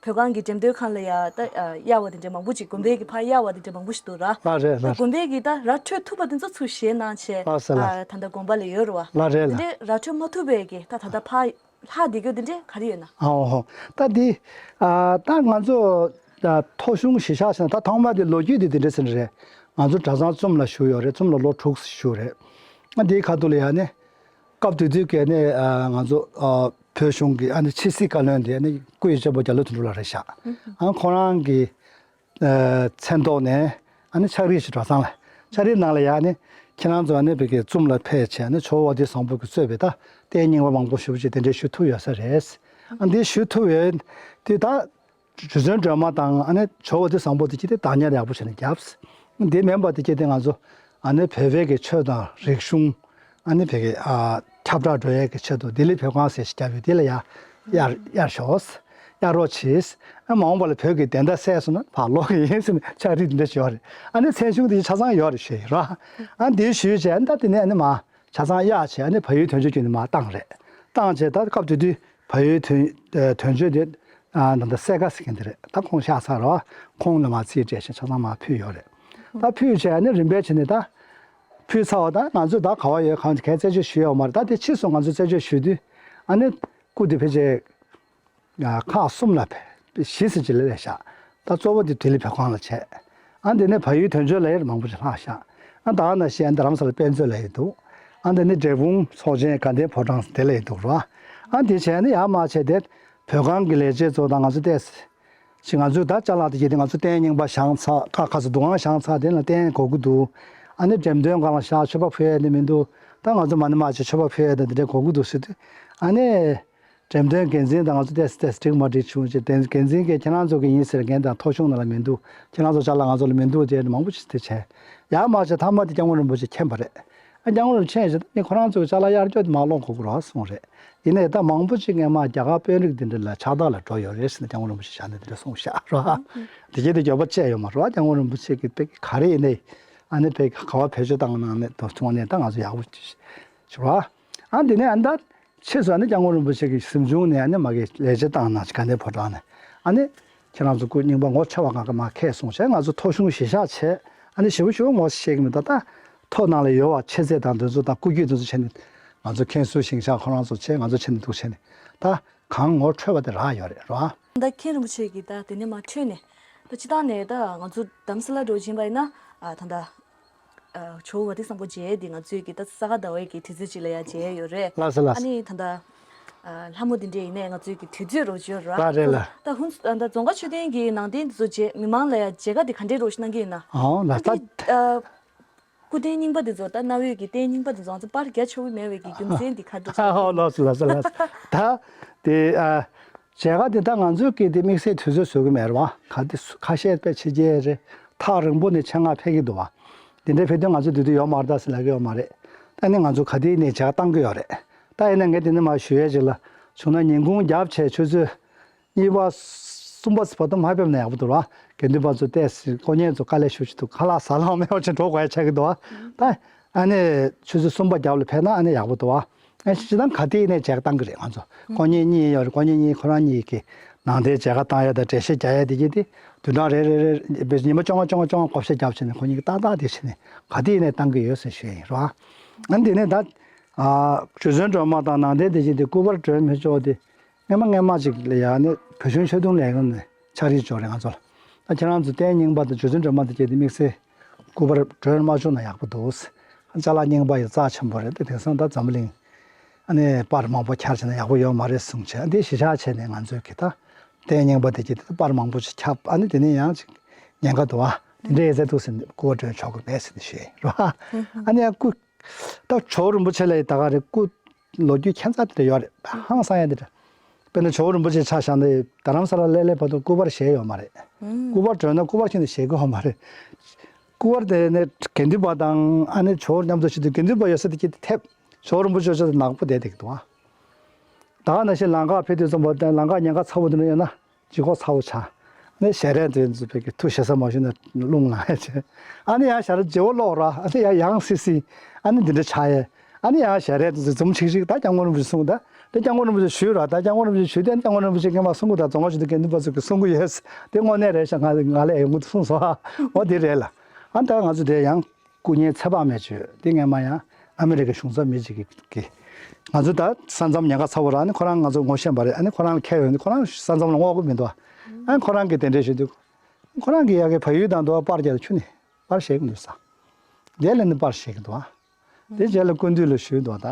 བོད་ཁང་གི་འགྲེམས་སྟོན་ཁང་ལ་ཡ་ད་ཨ་གཡར་བ་དེ་འདྲ་མང་པོ་ཅིག་དགོན་པའི་གི་ཕར་གཡར་བ་དེ་འདྲ་མང་པོ་ཞིག་འདུག་ར། ལགས་རེད་ད་ལགས། དགོན་པའི་གི་ད་ར་འཕྲོད་ཐུབ་པ་དེ་ཚོ་ཚུར་བཞེས་གནང་བྱས། ལགས་སེ་ལགས། ཨ་ད་ལྟ་དགོན་པ་ལ་ཡོད་ར་བ། ལགས་རེད་དེ་ལགས། འདྲ་ར་འཕྲོད་མ་ཐུབ་པའི་གི་ད་ད་ལྟ་ཕར་ལྷག་བསྡད་རྒྱུ་དེ་འདྲས་ག་རེ་ཡོད་ན། ཨོ་ཧོ། ད་འདི། ཨ་ད་ང་ཚོ་ད་ཐོ་གཞུང་གཞི་བཞག་བྱས་ན་ད་ཐོག་མ་དེ་ལོ་རྒྱུས་དེ་དེ་འདྲས་ཟེར་ནི་རེད། ང་ཚོ་གྲྭ་ཚང་ཙུམ་ལ་བཞུགས་ཡོད་རེད། ཙུམ་ལ་ལོ་དྲུག་བཞུགས་རེད། ཨ་འདིའི་ཁ་ཐུག་ལ་ཡ་ནི། སྐབས་དེ་དུས་ཀྱི་ནི་ཨ་ང་ཚོ་ཨ་བོད་གཞུང་གི་ཨ་ནི་ཕྱི་སྲིད་བཀའ་བློན་དེ་ནི་སྐུ་ཡི་གཅེན་པོ་རྒྱ་ལོ་དོན་གྲུབ་ལགས་རེད་ཤག་ཨ་ཁོང་རང་གི་མཚན་ཐོག་ནས་ཨ་ནི་ཕྱག་བྲིས་ཤིག་གྲྭ་ཚང་ལ། ཕྱག་བྲིས་ནང་ལ་ཡང་ནི་ཁྱེད་རང་ཚོ་ཨ་ནི་བོད་ཀྱི་ཙུམ་ལ་ཕེབས་བྱས་ནི་ཇོ་བོ་དྷི་བཟང་པོ་གིས་གཙོས་པའི་ད་རྟེན་རྙིང་པ་མང་པོ་ཞེ་པོ་ཅིག་དེ་འདྲའི་ཞུ་ཐུབ་ཡོད་ས་རེད། ཨ་འདི་ཞུ་ཐུབ་ཡོད་དེ་ད་རྗེ་བཙུན་སྒྲོལ་མ་དང་ཨ་ནི་ཇོ་བོ་དྷི་བཟང་པོ་དེ་ཅི་དེ་བདག་ཉར་ཡག་པོ་བྱས་ནས་བརྒྱབ། འདི་མིན་པ་དེ་ཅི་དེ་ང་ཚོ་ཨ་ནི་བོད་པའི་གི་ཆོས་དང་རིག་གཞུང་ཨ་ནི་བོད་ཀྱི་ཨ་ཁྱབ་བསྒྲགས་འགྲོ་ཡས་ཀྱི་ཆེད་དུ་ལྡི་ལི་བོད་ཁང་ཟེར་ཞིག་བརྒྱབ་ཡོད། དེ་ལ་ཡར་གཡར་གཡར་ཤོག་གཡར་རོགས་གྱིས། ཨ་མ་འོངས་པ་ལ་བོད་ཀྱི་བདེན་མཐའ་གསལ་སོང་ན་ཕར་ལོག་གི་ཡིན་ཟེར་ནས་ཕྱག་བྲིས་འདི་འདྲ་ཞུས་པ་རེད། ཨ་ནི་མཚན་གཞུང་འདི་ཆ་ཚང་ཡོད་རེད་ཞུས་ཡིན་ར། ཨ་འདི་ཞུས་བྱས་ཨ་ནི་ད་དེ་ནས་ཨ་ནི་མ་ཆ་ཚང་གཡར་བྱས་ཨ་ནི་བལ་ཡུལ་དོན་གཅོད་བརྒྱུད་ནས་མར་བཏང་རེད། བཏང་བྱས་ད་སྐབས་དེ་དུས་བལ་ཡུལ་དོན་དོན་གཅོད་དེ་ཨ་ད་ལྟ་སེ་ཀ་ཟེར་མཁན་དེ་རེད། ད་ཁོང་གཤེགས་ཚར་རོ། ཁོང་ལ་མ་ཚིག་སྤྲད་བྱས་ཆ་ཚང་མར་ཕུལ་ཡོད་རེད། ད་ཕུལ་བྱས་ཨ་ནི་རིམ་པས་བྱས་ནས་ད་ཕུལ་ཚར་བ་ད་ང་ཚོས་ད་ག་བ་ཡོད་གང་ག་རྩད་གཅོད་ཞུས་ཡོད་མ་རེད། ད་དེ་ཕྱིས་སུ་ང་ཚོས་རྩད་གཅོད་ཞུས་དུས་ཨ་ནི་སྐུ་དེ་ཕལ་ཆེར་ཁག་གསུམ་ལ་བཞི་ཙམ་ཅིག་ལ་སླེབས་ཤག་ད་གཙོ་བོ་དེ་ལྡི་ལི་བོད་ཁང་ལ་བྱས། ཨ་འདི་ནས་བལ་ཡུལ་དོན་གཅོད་ལ་ཡར་མང་པོ་ཅིག་ལྷག་ཤག་ཨ་ད་ག་ནང་བཞིན་ཨ་འདི་རྡ་རམ་ས་ལ་དཔེ་མཛོད་ལ་ཡར་འདུག་ཨ་འདི་ནས་འབྲས་སྤུངས་ཚོགས་ཆེན་དགའ་ལྡན་ཕོ་བྲང་དེ་ལ་ཡར་འདུག་རོ། ཨ་འདི་བྱས་ནས་ཡར་མར་བྱས་ཏེ་བོད་ཁང་གི་ལས་བྱེད་ཚོ་དང་ང་ཚོ་ཏོག་ཙམ་ཅིག་ང་ཚོས་ད་ཅ་ལག་དེ་གྱད་དེ་ང་ཚོ་རྟེན་རྙིང་པ་བཞེངས་ཚར། ཁ་ཁ་སང་འདུ་ཁང་བཞེངས་ཚར། དེ་ལ་རྟེན་དགོས་ཀྱི་འདུག་ཨ་ནི་འགྲེམས་སྟོན་སྒང་ལ་བཞག་མཆོད་པ་ཕུལ་ཡས་དེ་མི་འདུག་ད་ང་ཚོ་མ་ཎི་མ་བྱས་མཆོད་པ་ཕུལ་ཡས་དེ་འདི་འདྲ་དགོས་ཀྱི་འདུག་ཟེར་དུས་ཨ་ནི། འགྲེམས་སྟོན་འགན་འཛིན་དང་ང་ཚོ་ཏོག་ཙམ་ཏོག་ཙམ་འགྲིག་མ་འགྲིག་བྱུང་བྱས། འགན་འཛིན་གྱིས་ཁྱེད་རང་ཚོ་གི་ཡིན་ཟེར། རྒན་དང་ཐོ་གཞུང་ནང་ལ་མི་འདུག་ཁྱེད་རང་ཚོ་ཅ་ལག་ང་ཚོ་ལ་མི་འདུག་ཅེས་མང་པོ་ཞིག་དེ་བྱས། ཡར་མར་བྱས་མཐའ་མ་དེ་སྐྱབས་མགོན་རིན་པོ་ཆེ་མཁྱེན་པ་རེད། ཨ་སྐྱབས་མགོན་རིན་པོ་ཆེ་མཁྱེན་བྱས་ནི་ཁོ་རང་ཚོ་གི་ཅ་ལག་གཡར་རྒྱུ་དེ་མར་སློང་དགོས་ཀྱི་རེད་གསུངས་རེད། ཡིན་ནའི་ད་མང་པོ་ཅིག་སྔོན་མ་རྒྱ་གར་དཔོན་རིགས་འདི་འདྲ་ལ་ཕྱག་རྟགས་ལ་འགྲོ་ཡོད་རེད་ཟེར་ནས་སྐྱབས་མགོན་རིན་པོ་ཆེ་ཞལ་ནས་འདི་འདྲ་གསུངས་ཤག་རེད་བ། དེ་གྱད་དེ་འགྱོད་པ་བཅས་ཡོད་མ་རེད་བ། སྐྱབས་མགོན་རིན་པོ་ཆེ་གིས་དཔེ་ག་རེ་ཡིན་ནའི་ཨ་ནི་དཔེ་ག་བ་བེད་སྤྱོད་བཏང་གནང་ནས་དོ་ཐུང་ནས་ད་ང་ཚོ་ཡག་པོ་ཞུ་བ། ཨ་འདི་ནས་ཨ་ད། ཕྱིས་སུ་ཨ་ནི་སྐྱབས་མགོན་རིན་པོ་ཆེ་གིས་གཟིམ་ཆུང་ནས་ཨ་ནི་མ་གི་ལས་བྱེད་བཏང་གནང་ཞིག་དགའ་ལྡན་ཕོ་བྲང་ནས། ཨ་ནི་ཁྱེད་རང་ཚོ་སྐུ་རྙིང་པ་ངོ་ཆེ་བ་གང་ག་མ་ཁས་སོང་བྱས། ང་ཚོ་ཐོ་གཞུང་གཞི་བཞག་བྱས། ཨ་ནི་ཞེ་པོ་ཞེ་པོ་ངོ་ཤེས་ཀྱི་མི་འདུག་ད་ཐོ་ནང་ལ་ཡོད་པ་ཆེ་ཚད་དང་དེ་ཚོ་དང་སྐུ་རྒྱུད་དེ་ཚོ་བྱས་ནས་ང་ཚོ་མཁན་ཟུར་ཞིང་གཤེགས་ཁོ་རང་ཚོ་བྱས། ང་ཚོ་བྱས་ནས་འདུག་བྱས་ནས་ད་གང་ངོ་འཕྲོད་པ་དེ་རག་ཡོད་རེད་རོ། ད་མཁན་རིན་པོ་ཆེ་གིས་ད་དེ་ནས་མ་འཕྲོས་ནས་ད་སྤྱི་བཏང་ནས་ད་ང་ཚོ་རྡ་རམ་ས་ལ་འགྲོ་བཞིན་པ་ཡིན་ན་ཨ་ད་ད། ཇོ་བོ་དྷི་བཟང་པོ་མཇལ་དེ་ང་ཚོས་ཀྱི་ད་ས་ག་ཟླ་བའི་གི་དུས་ཚོད་ཅིག་ལ་ཡ་མཇལ་ཡོད་རེད། ལགས་སོ་ལགས་སོ། ཨ་ནི་ད་ལྟ་ལྷ་མོ་འདི་འདྲས་ཡིན་ནའི་ང་ཚོས་ཀྱི་དུས་ཚོད་རོགས་བྱོས་ར། ལགས་རེད་ལགས། ད་ཧུན་ད་རྫོང་དཀར་མཆོད་རྟེན་གྱི་ནང་རྟེན་འདི་ཚོ་མཇལ་མི་མང་ལ་ཡ་མཇལ་ཁ་འདི་ག་འདྲས་རོགས་ཞིག་གནང་གི་ཡིན་ན། ཨོ་ལགས་ད། སྐུ་རྟེན་རྙིང་པ་འདི་ཚོ་ད་གནའ་བོའི་གི་རྟེན་རྙིང་པ་འདི་ཚོ་ང་ཚོ་པར་རྒྱག་ཆོག་གི་མེད་པའི་གི་རྒྱུ་མཚན་འདི་ག་འདྲས་ཞིག་ཨོ་ལགས་སོ་ལགས་སོ་ལགས་སོ། ད་དེ་ཨ། མཇལ་ཁ་དེ་ད་ང་ཚོས་ཀྱིས་དེ་དམིགས་བསལ་དུས་ཚོད་བཟོ་གི་མེད་རེད་བ། ག་དེ་སུ་ཁ་ཤས་དཔེ་ཕྱི་རྒྱལ་རེད། ཐག་རིང་པོ་ནས་ཆེད་མངགས་ཕེབས་ཀྱི་འདུག་བ། དེ་འདྲའི་ཕེབས་དུས་ང་ཚོ་དེ་དུས་ཡོད་མ་རེད་ད་ཟེར་ལབ་ཀྱི་ཡོད་མ་རེད། ད་ནི་ང་ཚོ་ག་དེ་ནས་མཇལ་ཁ་བཏང་གི་ཡོད་རེད། ད་ཡིན་ན་ངས་དེ་ནས་མར་ཞུ་ཡས་ཅིག་ལ་བྱུང་ན་ཉིན་གུང་རྒྱབ་བྱས་ཆུ་ཚོད་གཉིས་པ་གསུམ་པ་བར་དུ་མར་ཕེབས་ན་ཡག་པོ་འདུག་བ། དགེ་འདུན་པ་ཚོ་ཏོག་ཙམ་དཀོན་གཉེར་ཚོ་དཀའ་ལས་ཞེ་པོ་ཅིག་འདུག་ཁ་ལག་ཟ་ལོང་མེད་པ་ཅིག་འགྲོ་དགོས་ཡ་ཆགས་ཀྱི་འདུག་བ། ད་ཨ་ནི་ཆུ་ཚོད་གསུམ་པ་རྒྱབ་ལ་ཕེབས་ན་ཨ་ནི་ཡག་པོ་འདུག་བ། ཨ་ནི་སྤྱིར་བཏང་ག་དུས་ནས་མཇལ་ཁ་བཏང་གི་རེད་ང་ཚོ། ཨུ། དཀོན་གཉེར་གཉིས་ཡོད་རེད། དཀོན་གཉེར་གཉིས་ཁོ་རང་གཉིས་ཀྱིས་ནང་དེར་མཇལ་ཁ་བཏང་ཡ་དང་འགྲེལ་བཤད་རྒྱག་ཡ་དེ་གྱད་དེ་བདུན་ཕྲག་རེ་རེ་རེ་བཞིན་ཉི་མ་བཅོ་ལྔ་བཅོ་ལྔ་བཅོ་ལྔ་བགོ་བཤའ་བརྒྱབ་བྱས་ནས་ཁོ་གཉིས་ཀྱིས་ཏག་ཏག་དེ་བྱས་ནས་ག་དུས་ནས་བཏང་གི་ཡོད་ཟེར་ཞུ་ཡ་ཡིན་རོ། ཨ་ནི་དེ་ནས་ད་ཨ་རྗེ་བཙུན་སྒྲོལ་མ་དང་ནང་རྟེན་དེ་གྱད་དེ་སྐུ་པར་སྒྲོན་མེ་ལྕོག་དེ་སྔོན་མ་སྔོན་མ་ཅིག་ལ་ཡ་ནི་བོད་གཞུང་ཆོས་དུང་ལས་ཁུངས་ནས་ ཕྱག་བྲིས་འབྱོར་རེད་ང་ཚོ་ལ། ད་ཁྱེད་རང་ཚོ་རྟེན་རྙིང་པ་དང་རྗེ་བཙུན་སྒྲོལ་མ་དང་བཅས་ཏེ་དམིགས་བསལ་སྐུ་པར་སྒྲོན་མ་བྱུང་ན་ཡག་པོ་འདུག་ཅ་ལག་རྙིང་པ་ཡི་རྩ་ཆེན་པོ་རེད་དེ། དེང་སང་ད་འཛམ་བུ་གླིང་ཨ་ནི་པར་མང་པོ་འཁྱར་བྱས་ན་ཡག་པོ་ཡོད་མ་རེད་གསུངས་བྱས། འདི་གཞིར་བཞག་བྱས་ནས་ང་ཚོས་གི་ད་རྟེན་རྙིང་པ་དེ་གྱི་དེ་པར་མང་པོ་ཞིག་ཁྱབ། ཨ་ནི་དེ་ནས་ཡང་ཅིག་ཉེན་ཁ་འདུག་ཨ། དེ་འདྲའི་ཡོད་ཚད་འདུག་ཟེར་ནས་སྐུ་པར་སྒྲོན་ཆོག་གི་མེད་ཟེར་ནས་ཞུས་རོ། ཨ་ནི་ཡང་སྐུ་ད་ཇོ་བོ་རིན་པོ་ཆེ་ལ་ཡི་ད་ག་རེ་སྐུ་ལོ་རྒྱུས་ཁྱད་མཚར་དེ་འདྲ་ཡོད་རེད། ཧང་སང་ཡ་དེ་འདྲ། དཔེར་ན་ཇོ་བོ་རིན་པོ་ཆེ་ཆ་བཞག་ན་རྡ་རམ་ས་ལ་སླེབས་སླེབས་བར་དུ་སྐུ་པར་བཞེས་ཡོད་མ་རེད། སྐུ་པར་སྒྲོན་ན་སྐུ་པར་ཁྱོན་ནས་བཞེས་གི་ཡོད་མ་རེད། སྐུ་པར་དེ་ནས་དགེ་འདུན་པ་དང་ཨ་ནི་ཇོ་བོ་མཉམ་དུ་བཞུགས་དུས་དགེ་འདུན་པ་ཡོད་ས་དེ་གྱིས་ཐེབས། ཇོ་བོ་རིན་པོ་ཆེ་ཆ་དེ་ནག་པོ་བསྡད་བསྡད་ཀྱི་འདུག་ཨ། ད་ག་ནང་བཞིན་ལམ་ཁར་ཕེབས་དུས་ཙམ་པ་དེ་ལམ་ཁར་ཉེན་ཁ་ཚ་བོ་དེ་འདྲ་ཡོད་ན་ལྗིད་ཁོག་ཚ་བོ་ཆགས། ཨ་ནི་ཞལ་རས་དེ་ཚོ་བོད་ཀྱི་ཐུགས་ཞེ་ས་མ་ཞུས་ན་རླུང་ལངས་ཡ་བྱས། ཨ་ནི་ཡང་ཞལ་རས་བརྗེ་བོ་ཀློག་ར། ཨ་ནི་ཡང་ཡང་སི་སི། ཨ་ནི་འདི་འདྲ་ཆགས་ཡས། ཨ་ནི་ཡང་ཞལ་རས་དེ་ཚོ་འཛུམ་ཆིག་ཆིག་ད་སྐྱབས་མགོན་རིན་པོ་ཆེ་གསུངས་ད། དེ་སྐྱབས་མགོན་རིན་པོ་ཆེ་ཞུས་ར། ད་སྐྱབས་མགོན་རིན་པོ་ཆེ་ཞུས་དེ་སྐྱབས་མགོན་རིན་པོ་ཆེ་སྔོན་མ་གསུང་གི་ད་རྫོང་ཁ་ཞུ་དུས་དགེ་འདུན་པ་ཚོ་གི་གསུང་གི་ཡོད། དེ་དངོས་གནས་རེད་ཤག་ང་ང་ལ་ཡོང་གི་འདུག་གསུངས་སོང་ཨ། འོ་དེ་རེད་ལ། ཨ་ད་ང་ཚོ་དེ་ཡང་སྐུ་བརྙན་ཚེ་དཔག་མེད་བྱོས་དེ་སྔས་མ་ཡང་ཨ་མི་རི་ཀའི་གཞུང་ཚབ་མི་གཅིག་གིས་ང་ཚོ་ད་ས་མཚམས་ཉེན་ཁ་ཚ་བོ་ར། ཨ་ནི་ཁོ་རང་ང་ཚོ་ངོ་ཤེས་པ་རེད། ཨ་ནི་ཁོ་རང་ལ་ཁྱེར་ཡོང་དུས་ཁོ་རང་ས་མཚམས་ལ་སྔོག་གི་མི་འདུག་ཨ་ནི་ཁོ་རང་གིས་དེ་འདྲས་ཞུས་དུས་ཁོ་རང་གིས་ཡ་གི་བལ་ཡུལ་དང་དུ་བ་པར་རྒྱག་ཆུ་ནི་པར་བཞེས་གི་མི་འདུག་ས། དེ་ལ་ནི་པར་བཞེས་གི་འདུག་ཨ། དེ་རྗེས་ལ་སྐུ་མདུན་ལ་ཞུས་འདུག་ད་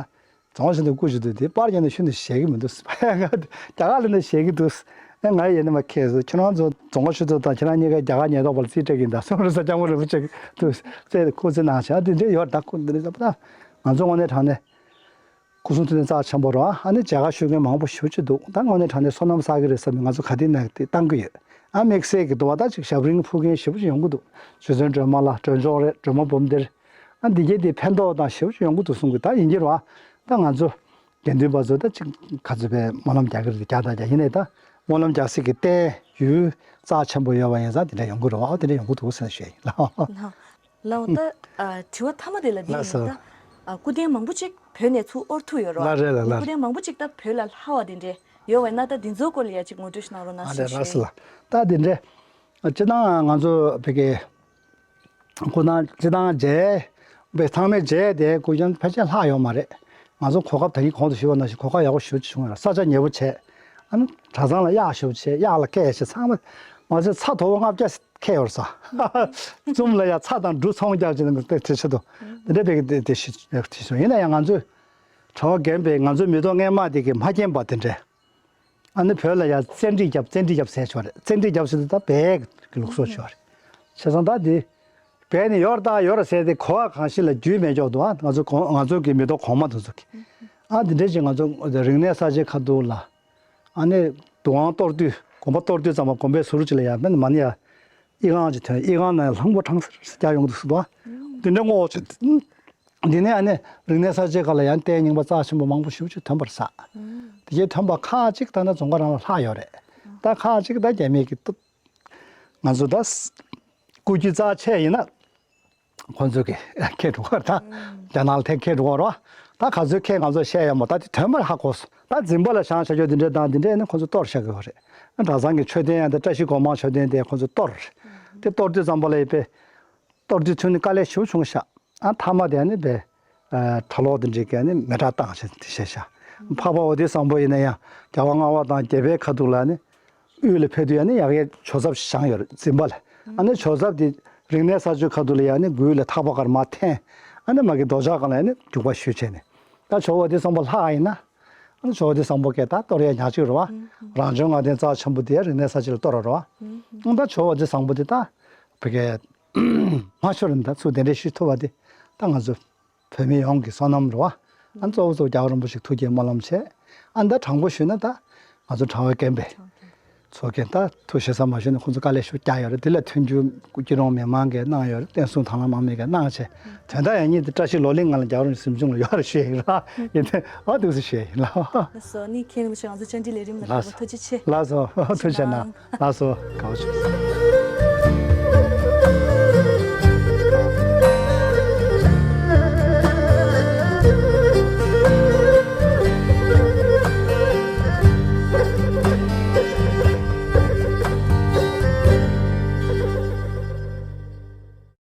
རྫོང་ཞིག་ཏུ་སྐུ་ཞིག་འདུག་དེ་པར་རྒྱག་ནས་ཤུལ་དུ་བཞེས་གི་མི་འདུག་རྒྱ་གར་ལ་ནི་བཞེས་གི་འདུག་ཨེ་ང་ཡིན་ནི་མ་ཁྱེད་ཚོ་ཁྱེད་རང་ཚོ་རྫོང་ཁ་ཞུ་ཚོ་དང་ཁྱེད་རང་གཉིས་ཀ་རྒྱ་གར་ཉེན་རྟོག་པ་ལ་རྩིས་སྤྲད་གི་ཡིན་ད་གསུངས་རེད་ས། སྐྱབས་མགོན་རིན་པོ་ཆེ་གི་འདུག་རྩེ་ཁོ་ཚོའི་ནང་བཞིན་ཨ་དེ་འདྲས་ཡོད་ད་ཁོ་འདི་འདྲས་ཟེར་བ་ད་ང་ཚོ་དངོས་གནས་དྲང་གནས་སྐུ་གསུང་ཐུགས་རྟེན་རྩ་ཆེན་པོ་རེད་བ། ཨ་ནི་མཇལ་ཁ་ཞུ་མཁན་མང་པོ་ཞེ་པོ་ཅིག་འདུག་ད་དངོས་གནས་དྲང་གནས་བསོད་ནམས་བསགས་གི་རེད་བསམ་ནས་ང་ཚོ་ག་དུས་ནས་དེ་བཏང་གི་ཡོད། ཨ་དམིགས་བསལ་གི་འདུག་བ་ད་ཅིག་ཞབས་རིམ་ཕུལ་མཁན་ཞེ་པོ་ཅིག་ཡོང་གི་འདུག་རྗེ་བཙུན་སྒྲོལ་མ་ལ་སྒྲོལ་ལྗོངས་རེད། སྒྲོལ་མ་འབུམ་སྡེ་རེད། ཨ་འདི་གྱད་དེ་ཕན་ཐོགས་དང་ཞེ་པོ་ཅིག་ཡོང་གི་འདུག་གསུང་གི་ད་ཡིན་གྱི་རེད་བ། ད་ང་ཚོ་དགེ་འདུན་པ་ཚོ་ད་ཅིག་ག་ཚོད་པའི་སྨོན་ལམ་རྒྱག་གི་རེད། རྒྱག་དང་རྒྱག་ཡིན་ནའི་ད་སྨོན་ལམ་རྒྱག་སའི་གི་རྟེན་ཡུལ་རྩ་ཆེན་པོ་ཡོད་པ་ཡིན་ཙང་དེ་འདྲ་ཡོང་གི་རེད་བ། ཨོ་དེ་འདྲ་ཡོང་གི་འདུག་ཟེར་ཞུ་ཡ་ཡིན་ལགས། ལགས་ལགས་འོ་ད་ཨ་དྲི་བ་མཐའ་མ་དེ་ལ་འདི་ལགས་ཡིན་སོ། ད་ཨ་སྐུ་རྟེན་མང་པོ་ཅིག་བོད་ནས་ཚུར་དབོར་ཐུབ་ཡོད་རེད་བ། ལགས་རེད་ལགས་ལགས། སྐུ་རྟེན་མང་པོ་ཅིག་ད་བོད་ལ་ལྷག་པ་དེ་འདྲས་ཡོད་པ་ཡིན་ན་ད་འདི་ཚོའི་སྐོར་ལ་ཡ་ཅིག་ངོ་སྤྲོད་ཞིག་གནང་རོགས་གནང་ཨ་ཟེར་ལགས་ཞུ་ལགས་ཡ་སོ་ཡིན། ལགས། ད་དེ་འདྲས་སྤྱི་བཏང་ང་ཚོ་བོད་ཀྱི་སྐུ་ན་སྤྱི་བཏང་མཇལ་བའི་ཚང་མས་མཇལ་དེ་སྐུ་རྟེན་ཕལ་ཆེར་ལྷག་ཡོད་མ་རེད། ང་ཚོ་གོ་སྐབས་ད་གིན་གོང་དུ་ཞུས་པ་ནང་བཞིན་གོ་སྐབས་ཡག་པོ་ཞེ་པོ་ཅིག་བྱུང་ཡོད་རེད། ས་ཆ་ཉེ་པོ་བྱས། ཨ་ནི་གྲྭ་ཚང་ལ་གཡག་ཞེ་པོ་བྱས། གཡག་ལ་སྐད་བྱས། ཚང་མ་མ་ཚད་ཚྭ་དོ་པོ་ལྔ་བརྒྱ་ཁྱེར་ཡོད་རེད་ས། ཙུམ་ལ་ཡ་ཚྭ་དང་འབྲུ་ཚོང་རྒྱག་བྱས་ནས་དེ་དེ་ཆེད་དུ་དེ་འདྲ་བྱས་ཀྱི་དེ་དེ་ཞིག་དེ་ཞིག་ཡིན་ན་ཡང་ང་ཚོས་གྲྭ་པ་རྒན་པས་ང་ཚོའི་མི་ཐོག་སྔས་མ་དེ་གི་མ་མཁྱེན་པ་དེ་འདྲས། ཨ་ནི་བོད་ལ་ཡང་བཙན་ཁྲིད་རྒྱབ། བཙན་ཁྲིད་རྒྱབ་ཟེར་ཆོག་རེད། བཙན་ཁྲིད་རྒྱབ་ཟེར་དུས་ད་བལ་གྱི་ལུགས་སྲོལ་ཆོག་རེད། བྱས་ཙང་ད་འདི་བལ་ནས་ཡོད་རེད་ད་ཡོད་རེད་ཟེར་ཏེ་གོ་བ་གང་ཞིག་ལ་རྒྱུས་མེད་ཀྱོག་འདུག་ཨ་ང་ཚོ་གོང་ང་ཚོ་གི་མི་ཐོག་གོང་མ་དེ་ཚོ་གི། ཨ་འདི་འདྲས་ཅིག་ང་ཚོ་རིག་གནས་གསར་བརྗེ་ཁ་ཐུག་ལ་ཨ་ནི་དུས་དབང་གཏོར་དུས་དགོན་པ་གཏོར་དུས་ཙམ་པ་དགོན་པའི་ཟུར་ཅིག་ལ་ཡང་མིན་མ་ནི་ཡ་ཨི་ཁང་ཅིག་ཐོན། ཨི་ཁང་ནང་ལྷུང་པོ་གྲང་སེ་རྒྱག་ཡོང་གི་འདུག་ཟེར་འདུག་ཨ་འདི་འདྲས་བསྔོག་བྱས། འདི་ནས་ཨ་ནི་རིག་གནས་གསར་བརྗེ་ཁག་ལ་ཡང་རྟེན་རྙིང་པ་རྩ་ཆེན་པོ་མང་པོ་ཞེ་པོ་ཅིག་ཐོན་པ་རེད་ཟེར། དེ་གའི་ཐོན་པ་ཁག་ཅིག་ད་ནི་རྫོང་ཁ་རང་ལ་ལྷག་ཡོད་རེད། ད་ཁག་ཅིག་ད་རྒྱ་མི་གི་ཏུ་ང་ཚོ་ད་སྐུ་རྒྱུ་རྩ་ཆེ་ཡིན་ན་ཁོ་ཚོ་གི་ཁྱེར་འགྲོ་གི་རེད་ད། རྒྱ་ནག་ལ་ཐད་ཁྱེར་འགྲོ་གི་རེད་བ། ད་ག་ཚོད་ཁྱེར་ང་ཚོ་བཤད་ཡ་མོ་ད་དེ་ཐོན་པ་ཧ་གོ་སོང་། ད་འཛིན་པ་ལ་བཞེངས་བྱ་རྒྱུ་དེ་འདྲས་དང་དེ་འདྲས་ནི་ཁོ་ཚོ་གཏོར་བཞག་གི་ཡོད་རེད། གྲྭ་ཚང་གི་མཆོད་རྟེན་ཡང་དེ་བཀྲ་ཤིས་སྒོ་མང་མཆོད་རྟེན་དེ་ཁོ་ཚོ་གཏོར། དེ་གཏོར་དུས་ཙམ་པ་ལ་ཡི་པེ། གཏོར་དུས་ཚུན་ནི་དཀའ་ལས་ཞེ་པོ་བྱུང་ཤག་ཨ་མཐའ་མ་དེ་ནི་བས། གྲྭ་ལོག་དེ་འདྲས་ཀྱི་ནི་མེ་སྲེག་བཏང་བྱས་དེ་བྱས་ཤག་འཕགས་པ་འོ་དེ་བཟང་པོ་ཡིན་ན་ཡང་རྒྱལ་བ་ལྔ་པ་དང་རྒྱལ་པོའི་ཁ་ཐུག་ལ་ནི་དབུས་ལ་ཕེབས་དུས་ཡང་ནི་ཡ་གིའི་ཇོ་ཚབ་བཞེངས་ཡོད་རེད་འཛིན་པ་ལ། ཨ་ནི་ཇོ་ཚབ་དེ་རིག་གནས་གསར་བརྗེ་ཁ་ཐུག་ལ་ཡང་ནི་མགུལ་ལ་ཐག་པ་དཀར་དམར་འཐེན། ཨ་ནི་མ་གི་རྡོ་ལྕགས་སྒང་ལ་ཡང་ནི་རྒྱུག་པ་ཞུས་བྱས་ནས། ད་ཇོ་བོ་དེ་བཟང་པོ་ལྷག་ཡིན་ན། ཨ་ནི་ཇོ་བོ་དེ་བཟང་པོ་སྐད་ད་གཏོར་ཡ་ཉག་གཅིག་རེད་བ། རང་བྱུང་ངག་ལྡན་རྩ་ཆེན་པོ་དེ་རིག་གནས་གསར་བརྗེ་ལ་གཏོར་རོགས་རེད་བ། ཨ་ད་ཇོ་བོ་དེ་བཟང་པོ་དེ་ད་བོད་སྐད། མ་ཤོར་ནས་ད་ཚུར་གདན་འདྲེན་ཞུ་ཐུབ་པ་དེ་ད་ང་ཚོ་བོད་མི་ཡོངས་ཀྱི་བསོད་ནམས་རེད་བ། ཨ་གཙོ་བོ་གཙོ་བོ་རྒྱལ་བ་རིན་པོ་ཆེ་ཐུགས་བསྐྱེད་སྨོན་ལམ་བྱས། ཨ་ད་དྲང་པོ་ཞུས་ན་ད་ང་ཚོ་གྲྭ་པ་རྒན་པས་ཚོགས་རྒྱན་ད་ཐུགས་ཞེ་ས་མ་ཞུས་ན་ཁོང་ཚོ་དཀའ་ལས་ཞེ་པོ་བརྒྱབ་ཡོད་རེད། དེ་ལ་མཐུན་འགྱུར་སྐྱིད་གྲོང་མི་མང་གིས་གནང་ཡོད་རེད། བསྟན་སྲུང་དང་བླངས་དམག་མི་གིས་གནང་བྱས། དོན་དག་ཡང་སྙིང་དེ་བཀྲ་ཤིས་ལོ་གླིང་ང་ལ་རྒྱལ་བ་རིན་པོ་ཆེ་གཟིམ་ཆུང་ལ་ཡོད་རེད་ཞུ་ཡ་ཡིན་ར། ཡིན་ཏེ་ཨ་འདུག་སེ་ཞུ་ཡ་ཡིན་ལ། ལགས་སོ། ནི་མཁན་རིན་པོ་ཆེ་ང་ཚོ་བཅར་འདྲི་ལས་རིམ་ལ་ལགས་སོ། ཐུགས་རྗེ་ཆེ། ལགས་སོ། ཐུགས་རྗེ་གནང་། ལགས་སོ། དགའ་བ་བྱུང་།